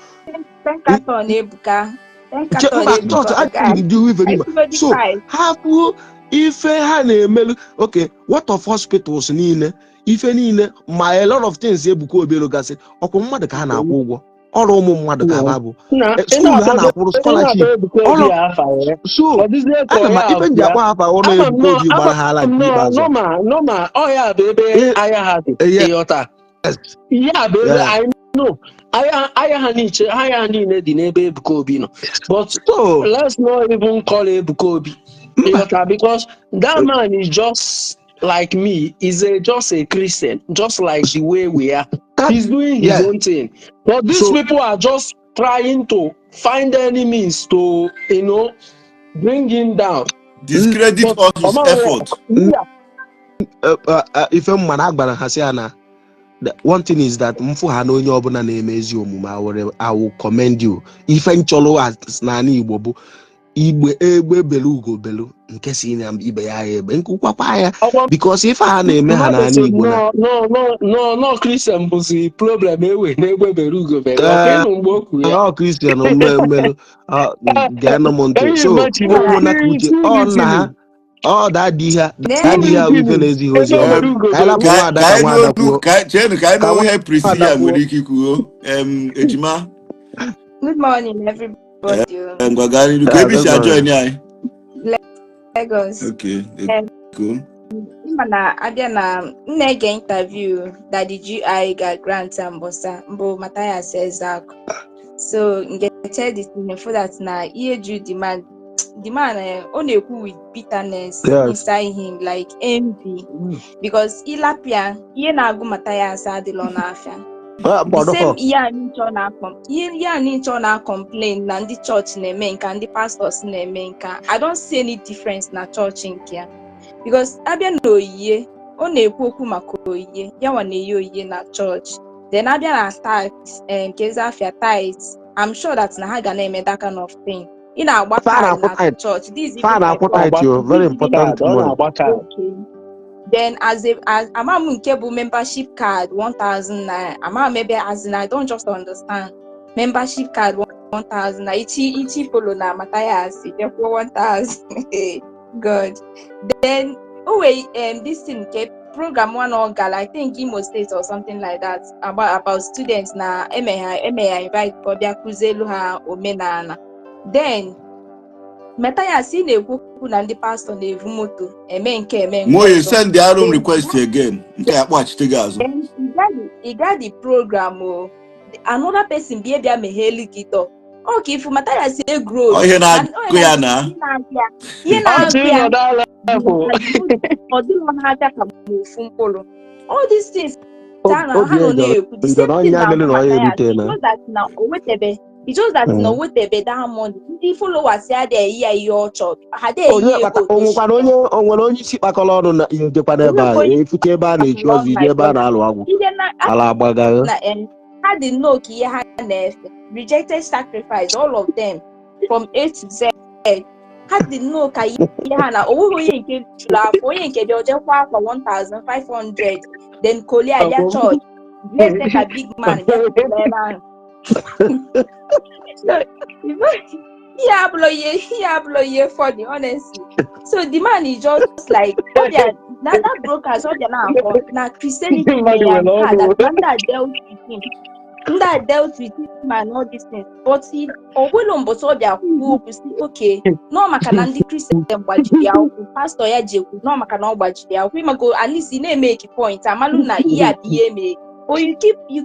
10 carton ebuka. 10 carton mba ebuka. just adịghị dị ife n'ime. Everybody So five. ha kwuo ife ha na-emelu. Okay, what of hospitals niile, ife niile, ma a lot of things Ebuka Obi gasị ọkwụ mmadụ ka ha na-akwụ ụgwọ ọrụ, ụmụ mmadụ ka ha bụ Na ị school ha na-akpọ na-akwụrụ ị na-akpọ scholarship Ebuka Obi ọrụ afa ya. So Ọ dịzie ka ana m ọ ya ife m ji bịa. akpọ afa ụlọ Ama m Ebuka nọ Obi ama gbara ha ala m nke nọ ikpeazụ a. nọma ọ ya bụ ebe ahịa ha dị. Ịghọta ihe a bụ ebe I know ahịa ha niche, ahịa ha niile dị n'ebe Ebuka Obi nọ, but So let's not even call Ebuka Obi. Mba. Ịghọta, because that man is just like me, is a just a Christian, just like the way we are. That He's doing his own thing, but these So people are just trying to find any means to bring him down. Discredit But all his ọma effort. yeah. Ife mma na agbara ha sị ya na the one thing is that mfụ ha na onye ọbụla na-eme ezi omume, I will commend you. Ife nchọrọ n'ala Igbo bụ igbe egbe belu ugo belu, nke si na ibe ya agha egbe nkwukwakwa ya Ọkwa because ife ha na-eme ha mmadụ n'ala sị Igbo na nọ nọ nọ nọ Christian bụzi problem ewe na-egbe bere ugo bere ọka ịnụ mgbe o kwuru ya. Ọ Christian mmelụ, geenụ m ntị. Can you So imagine? okwu na ka uche ọ nna ha ọ dadi ha dadi ha ife na-ezighi ozi Egbe ọma bere ugo ka anyị bere. lapụ Ka nwaada ka ka anyị nwaada n'olu kwuo ka cheenụ ka anyị ka nụ ihe Priscilla nwaada kwuo. Nwere ike ikwuo ejima. Good morning, everybody. Ngwa, gaa n'iru ka ebe Good isi morning. ajoin anyị. Lagos. Okay, cool. Ịma na abịa na m na-ege interview Daddy GI ga grant mbọsa mbụ Mathias Ezeaku. So ngete the thing for that na ihe ju the man, ọ na-ekwu with bitterness inside him, like envy, because ịlapịa ihe na-agụ Mathias adịlọ n'afịa. Ah, The mba, same ọdọkọ. ihe a nchọ na-akọ, ihe a nchọ na-complain na ndị chọọchị na-eme nka, ndị pastors na-eme nka. I don't see any difference na chọọchị nke ya, because abịa na oyiye, ọ na-ekwu okwu maka oyiye ya nwa na-eyi oyiye na chọọchị. Then abịa na tax, nke ezi afịa tithe, I'm sure that na ha ga na-eme that kind of thing. Ị na-agba Fa card na-akwụ na tithe. chọọchị. This is Fa even my na-akwụ point. tithe o, very This is even important Card, ọ money. na-agba card. Okay. Then as a as ama m nke bụ membership card 1000 naira. Ama m ebe, as in, I don't just understand. Membership card 1000 na ichi follow na Matthias jekwuo 1000. God. Then o wee this thing nke program one ọ gara, I think Imo State or something like that, about students na eme ha invite ka ọ bịa kụzielu ha omenala. Then Matthias, ị na-ekwu okwu na ndị pastọ na-evu moto eme nke eme nke Moye, ọzọ. send the room Then request again. Nke a kpọghachite gị azụ. Then ị gaa the program o, another person bịa bịa meghelu gị door. Ọ ka ifu Matthias egro. Ọ ihe na-agụ ya na ihe na-agụ ya, ihe Ọ na-agụ dị ya nọ that level. Ọ dịrọ n'aka ka ma ofu mkpụrụ. All these things ha na Obi ha nọ ejọrọ na-ekwu the njọ same na thing ọnya na-agụ mere na ọ ya Matthias. erute It's na just that na o wetebe, it's just that na o wetebe that money. Ndị followers ya dị eyi ya ihe ọ chọrọ, ha dị eyi Onye ego kpata otu o si onwekwana chọọ. Onye o nwere onye isi kpakọrọ ọnụ na ihe jekwa n'ebe Onwekwa a onye efuche ebe a na-echi kpakọrọ ọzọ ọnụ, ije my ebe a brother. na-alụ agwụ Ihe na ala agbagaghị. Na ha dị nnọọ ka ihe ha na-efe rejected sacrifice, all of them from A to Z. Ha dị nnọọ ka ihe ha na onweghị onye nke juru afọ, onye nke bịa ojekwa akwa 1500, then kolia bịa chọọchị bịa ka big man bịa ebe ahụ. So, ihe abụlọ ihe funny, honestly. So the man is just like ọbịa na that brokers, ọbịa na-akọ na Christianity Mmadụ mere ya nwere nke a, ọnụ. That na ndị a dealt with him, ndị a dealt with him and all these things, but he onwelo mbọsị ọbịa kwuo okwu si okay nọ maka na ndị Christian gbajiri ya ụkwụ, pastọ ya ji ekwu nọ maka na ọ gbajiri ya ụkwụ. Ịmago, at least ị na-emeki point, amalụ na ihe a bụ ihe emee. But you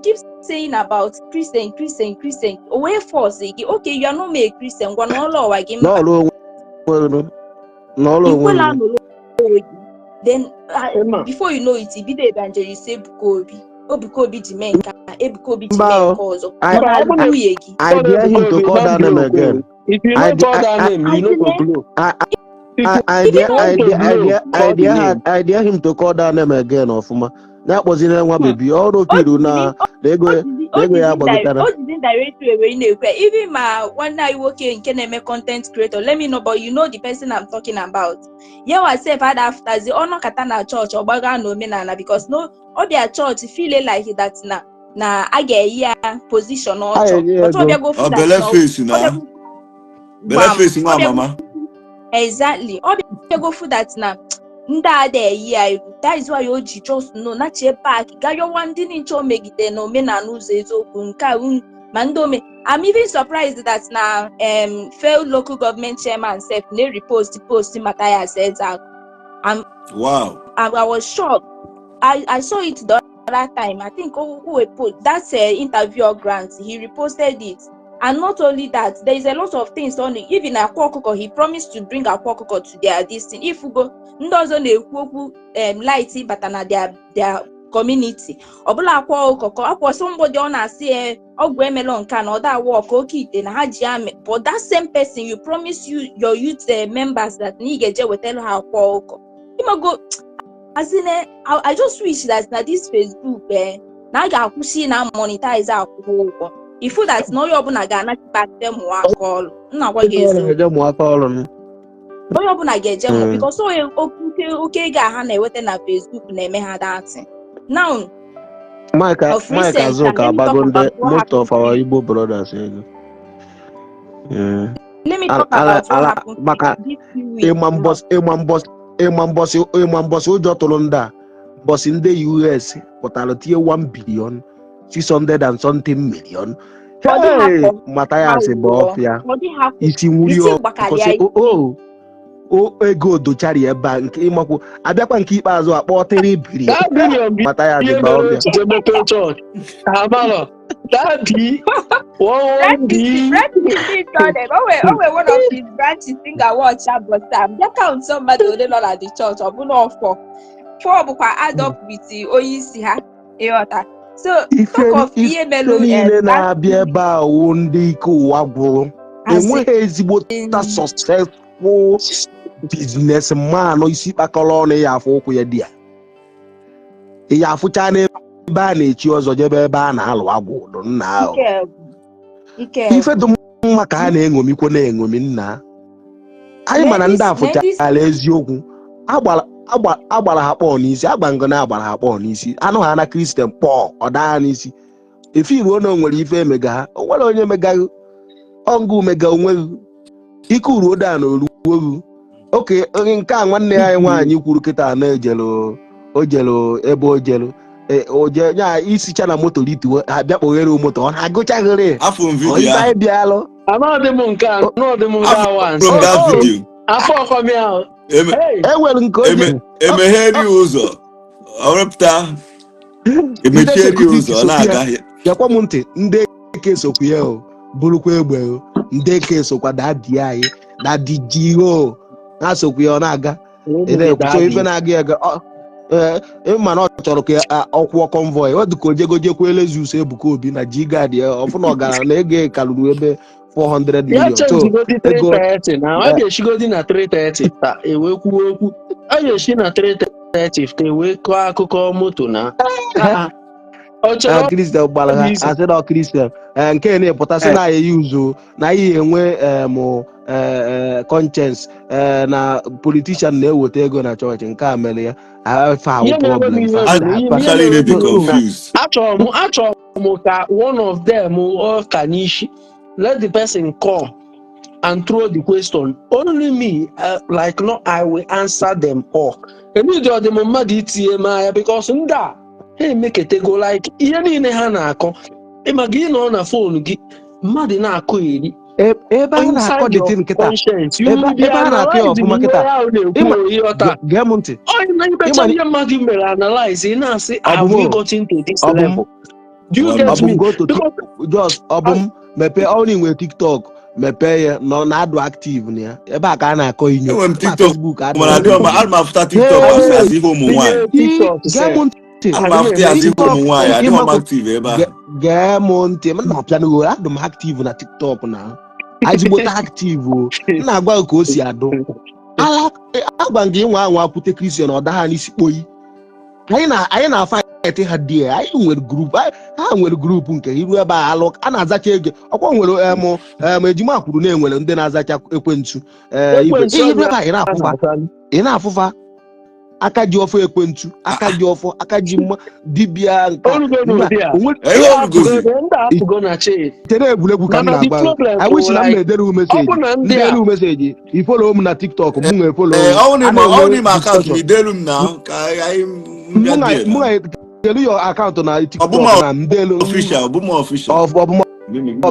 keep saying about Christian, Christian, Christian. O wee force gị, okay, you are not a Christian, ngwa n'ọlụ ọwa gị mba. N'ọrụ onwe unu, n'ọrụ onwe Ikwela unu. nụrụ onwe gị. Then Ịma. before you know it, ibido evangelist Ebuka Obi. Ebuka Obi ji mee nke a, Ebuka Obi ji Mba mee o, nke ọzọ. I Ọ na-alụ Mba, ọ bụ na nwunye gị. I dare him to call that name again. If you I no call that I name, you no go blow. If I you I dare I want to dare I blow, dare I call the dare name. I dare him to call that name again ọfụma. Na-akpọzina nwa baby ọrụ piru na na ego O jizi na o ego ya jizi gbagotara. o jizi directory wee na-ekwu ya. Even ma nwanne anyị nwoke nke na-eme content creator, let me know, but you know the person I'm talking about. Yewa sef ada aftazi ọnọkata na chọọchị ọgbaga na omenala, because no ọ bịa chọọchị feel like that na a ga-eyi ya position ọ A chọọ, ga-enye ya but ọ ego. bịago Ọ fụ that bele na face ọ na bịago bele gbam face nwa ọ bịago mama. Exactly, ọ bịago fụ that na ndị a da eyi ya egwu. That is why o ji just no nachie back ga yọwa ndị nche o megide na omenala ụzọ eziokwu nke a ma ndị ome. I'm even surprised that na failed local government chairman sef na-repost post Matthias Ezeaku. I was shocked. I saw it the other time. I think who post that's interview or grant. He reposted it. And not only that, there is a lot of things on it. Even Akwa Okuko, he promised to bring Akwa Okuko to their this thing. If we go, ndị ọzọ na-ekwu okwu light bata na their community. Ọbụla Akwa Okuko, akwa somebody ọ na-asị ọgwụ emelọ nke a na ọ da work oke ite na ha ji amị. But that same person you promise you your youth members that na ị ga-eje wetara ha Akwa Okuko. Ịmago, as in, I just wish that na this Facebook na a ga-akwụsị na monetize akwụkwọ ụgwọ. Ifu that na onye ọbụla ga-anachibata mụọ aka ọrụ. M na-agwa gị Onye eziokwu. na-eje mụọ aka ọrụ m. Onye ọbụla ga-eje mụọ because onye oke ego a ha na-enweta na Facebook na-eme ha datin. Now, Mike of Mike recent, Azuka let me talk abago ndị about what most happened of our to Igbo brothers ego. Let me Ala talk ala about what ala happened maka this few weeks ịma now. mbọsị ịma mbọsị ịma mbọsị ịma mbọsị ụjọ tụrụ ndị a, mbọsị ndị US pụtara tie 1 billion 600 and something million. Ọ dị Hey! hapụ Matthias bụ aghụghọ. ọfịa. Ọ dị hapụ Isi nwuri isi ọkụ gbakarịa sị isi. o ego dochara ebe a nke ịmakwu abịakwa nke ikpeazụ akpọ 3 billion. That billion bụ Matthias ihe bụ mere o ọfịa. ji jee mepee chọọchị. Amarọ. That B, one one B. Branches ndị chọọchị. O nwere one of his branches m ga-watch ya, but bịa count mmadụ ole nọ na the church, ọ bụla four four bụkwa add up with onye isi ha, ịghọta. So Ife talk of ife ihe melu niile last na-abịa ebe a wụ ndị ike ụwa gwụrụ. as Enweghị ezigbo in ta successful businessman isi kpakọrọ ọnụ ya afụ ụkwụ ya dị ya. Ya afụcha n'ebe a na-echi ọzọ jebe ebe a na-alụ agwụ ụdụ nna ahụ. ike ike Ife dị mma ka ha na-eṅomikwa na-eṅomi nna. Anyị mana ndị ladies afụchala eziokwu. Agbara ha kpọọ n'isi, agba ngọ na agbara ha kpọọ n'isi. Anụ ha na Christian kpọọ ọ daa ha n'isi. Efi ruo na o nwere ife emega ha, o nwere onye megaghị ọngụ mega onwe gị. Ike uruo da na oruo gị. Oke onye nke a nwanne anyị nwaanyị kwuru kịta na ejelu o jelu ebe o jelu oje nya isicha na moto rituo ha bịa kpoghere moto ọ na-agụchaghịrị Afọ m ọ video ife ahụ. anyị bịalụ. Anọdị m nke a, anọdị m nke a once. Afọ m that o video. Afọ ọkọm ya ahụ. Eme Hey! enwere nke o ji eme emegheri ụzọ. Ọ rụpụta ndị emechieri security ụzọ ọ sokwu ya. na-aga. Gekwa m ntị, ndị eke sokwu ya o burukwa egbe o, ndị eke sokwa daddy anyị, daddy jiro ha sokwu ya ọ na-aga. Ị na-ekwu so ife na-aga ya aga ee ịma na ọ chọrọ ka ọ kwụọ convoy ọ dị ka ojegojekwa Elezus Ebuka Obi na G-Guard ya ọfụ na ọgara na ego karịrị ebe 400 Ya million so changegodi ego 3:30 na ọ ga-eshigodi na 3:30 taa ewee kwuo okwu. A ga-esi na 3:30 taa ewee kọọ akụkọ moto na Ah, ọ chọrọ Christian gbara ha izu. asị na Christian nke na-epụta sị na anyị yuzu na anyị enwe conscience na politician na-eweta ego na chọọchị nke a mere ya afa ahụ Ihe na-ewe m problem iwe fa bụ na ihe fa ihe Actually na-ewe dey m iwe bụ na confused. achọrọ m ka one of them ọ ka n'isi, let the person come and throw the question. Only me, like, no, I will answer them all. Emi dị ọdịm mmadụ itinye m anya because ndị a ha emeketego like ihe niile ha na-akọ ịma gị nọ na phone gị mmadụ na-akọ eri Ebe a na-akọ inside the your thing kịta conscience you ebe will be ebe a na-akọ ya analyzing ọfụma ihe kịta ahụ na-ekwu ịma ịghọta gee m ntị onye na-emecha ịma ihe mmadụ mere analyze ị na-asị, have we ọbụm gotten to this ọbụm level? Do you get ọbụm me? go to Because just ọbụm mepee ọ na nwere TikTok mepee ya nọ na-adụ active na ya ebe a ka a na-akọ inyo Enwere m ebe a TikTok Facebook mana adịghị adịghị m ana m afụta TikTok as Hey! as ihe ụmụ nwaanyị. TikTok Gee sef m ntị. Ana m afụta ya as ihe TikTok ụmụ nwaanyị adịghị m ịmakwa active ebe ahụ. Gee m ntị, m na-apịa adụ m active na TikTok na ezigbote active o m na-agwa gị ka o si adụ ala agwa gị nwa anwa kwute Christian ọ daha n'isi kpoyi anyị na fight ha die anyị nwere group ha nwere group nke iru ebe a alụ a na-azacha ego ọkwa nwere em em ejima kwuru na enwere ndị na-azacha ekwentu ee ibe Ekwensu iru ọnya ebe a ị na-afụfa ị na-afụfa aka ji ọfọ ekwentu aka ji ọfọ aka ji mma dibịa nka Orugo mba n'ụdị a onwe Ihe orugozi. ndị a apụgo na chain. Chere egwuregwu ka m Mana the na-agba. problem I wish bụ na m like na-edere ọ message bụ na ndị a ndere message i follow m na TikTok m nwee follow Ee, m ọ a na ọ na-enwe n'ime account m discussion. idelu m na ka anyị mbịa mụ na die mụ na. na kelu your account na TikTok Ọbụma na ndelu official, ọbụma official. Ọbụma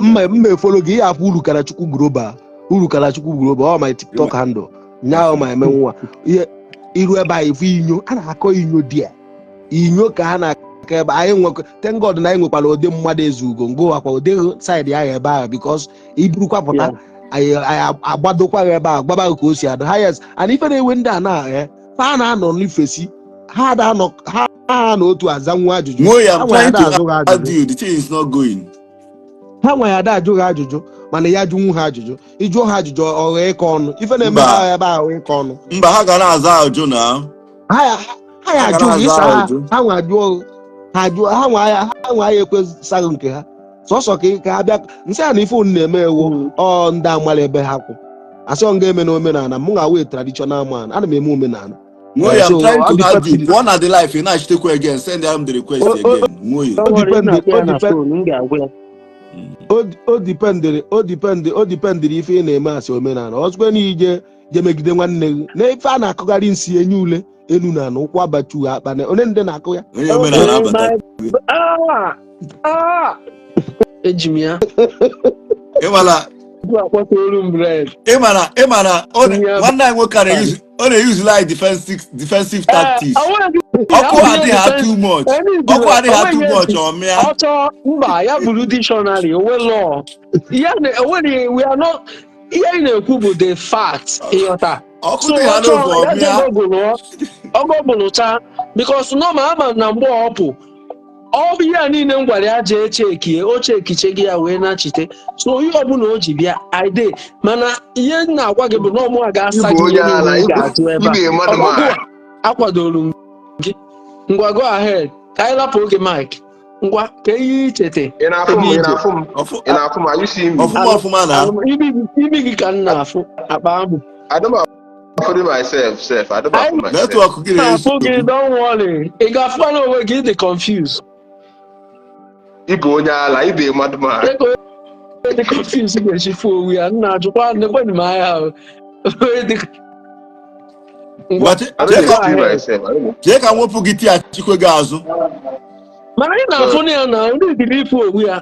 mma mma e follow gị ihe afụ uru kara Chukwu global, uru kara Chukwu global ọ my TikTok handle nyaahụ ma eme nwa ihe iru ebe a ifu inyo a na-akọ inyo dị a inyo ka a na-akọ ebe anyị nwekwa. Thank God na anyị nwekwara ụdị mmadụ ezugo ngụ akwa ụdị side ahụ ebe ahụ because iburukwa pụta anyị agbadokwa gị ebe a gbaba gị ka o si adụ ha. Yes, and ife na-ewe ndị a na fa na-anọ n'ifesi ha da anọ ha ha na otu aza nwa ajụjụ. Nwoye, Ha I'm nwe trying ada to azụ ha add ajụjụ. you. The thing is not going. Ha nwe ada ajụ ha ajụjụ mana ya jụnwu ha ajụjụ ịjụọ ha ajụjụ ọghọ ịkọ ọnụ ife na-eme Mba. ha ebe ahụ ịkọ ọnụ. Mba, ha ga na-aza ajụ na. Ha ya ha ya Ha ga ajụ gị na-aza ịsa ha ajụ. ha nwe ajụọ ha ajụọ ha nwe ya ha nwe ya ekwesaghị nke ha sọsọ ka ka ha bịa nsị a na ife unu na-eme ewu ọ ndị amala ebe ha kwụ asị ọ nga eme na omenala mụ ga wee traditional man ana m eme omenala. Nwoye, I'm So trying ọ to add you. depend Pụọ na the life, ị na-achitekwa again. Send them the request again. Nwoye. O Don't worry, ị depend na-akpọ o ya na depend phone m ga-agwa ya. O dependịrị o depend o dependịrị ife ị na-eme asị omenala ọzụkwe na ije je megide nwanne gị na ife a na-akụgharị nsị enye ule elu na ana ụkwụ abachu akpa na onye ndị na-akụ ya. Onye omenala Okay, abata. ah, ah, eji m ya. Ịmana Ugbu a kwaturu m bread. ịmana ọ Nri nwanne anyị nwoke a na-use ọ na-use like defensive Ee, tactics. onweghị Ọkụ adịghị ha too much. Ọkụ adịghị ha too much ọmịa. Ọchọ mba ya bụrụ dictionary onwe law ya na onwere we are not ihe anyị na-ekwu bụ the fact ịghọta. Ọkụ So dị ha ọchọ n'ofe ya ọmịa. je gọgụlụ ọgọgụlụcha because normal ama m na mgbe ọ pụ Ọ bụ ihe a niile m gwara ya jee chekie, o chekiche gị ya wee nachite. So ihe ọbụla o ji bịa ide, mana ihe m na-agwa gị bụ na ọmụa ga-asa Ịbụ gị onye ihe ala, niile ị ịbụ ga-ajụ ebe a. ịbụ mmadụ ma. Ọgwụgwụ a akwadoro m gị. Ngwa, go ahead, ka anyị lapụ oge mic. Ngwa, ka ihe ichete Ị na-afụ m, ebe ị ije. na-afụ m, ị na-afụ m, are you seeing me? Ọfụma ọfụma na. Imi gị ka m na-afụ akpa ahụ. I don't afụ myself sef. I don't afụ Anyị myself. Network gị na-afụ gị, na-esogbu. Don't worry, ị ga-afụkwa n'onwe gị, ị dị confused. Ịbụ onye ala, ịbụ mmadụ ma. Ego onye dị confused ga-esi fụ onwe ya, nna ajụkwa nekwenụ m anya ahụ. Onye dị ngwa. Ngwa, I don't chee dey ka see myself. I don't chee ka m wepụ gị, tighachikwe gị azụ. Mana ị na-afụ na ya na onye dịrị ifu onwe ya,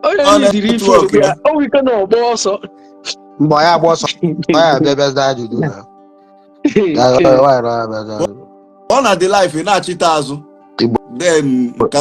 onye Ọ dịrị ifu network onwe ya ya. o nwere ike na ọgba ọsọ. Mgbe ya agba ọsọ, ọ ya abịa bịa zaa ajụjụ na ya, nwaanyị na ya abịa zaa ajụjụ. Ọ na dị life, ị na-achịta azụ. Igbo. Then ka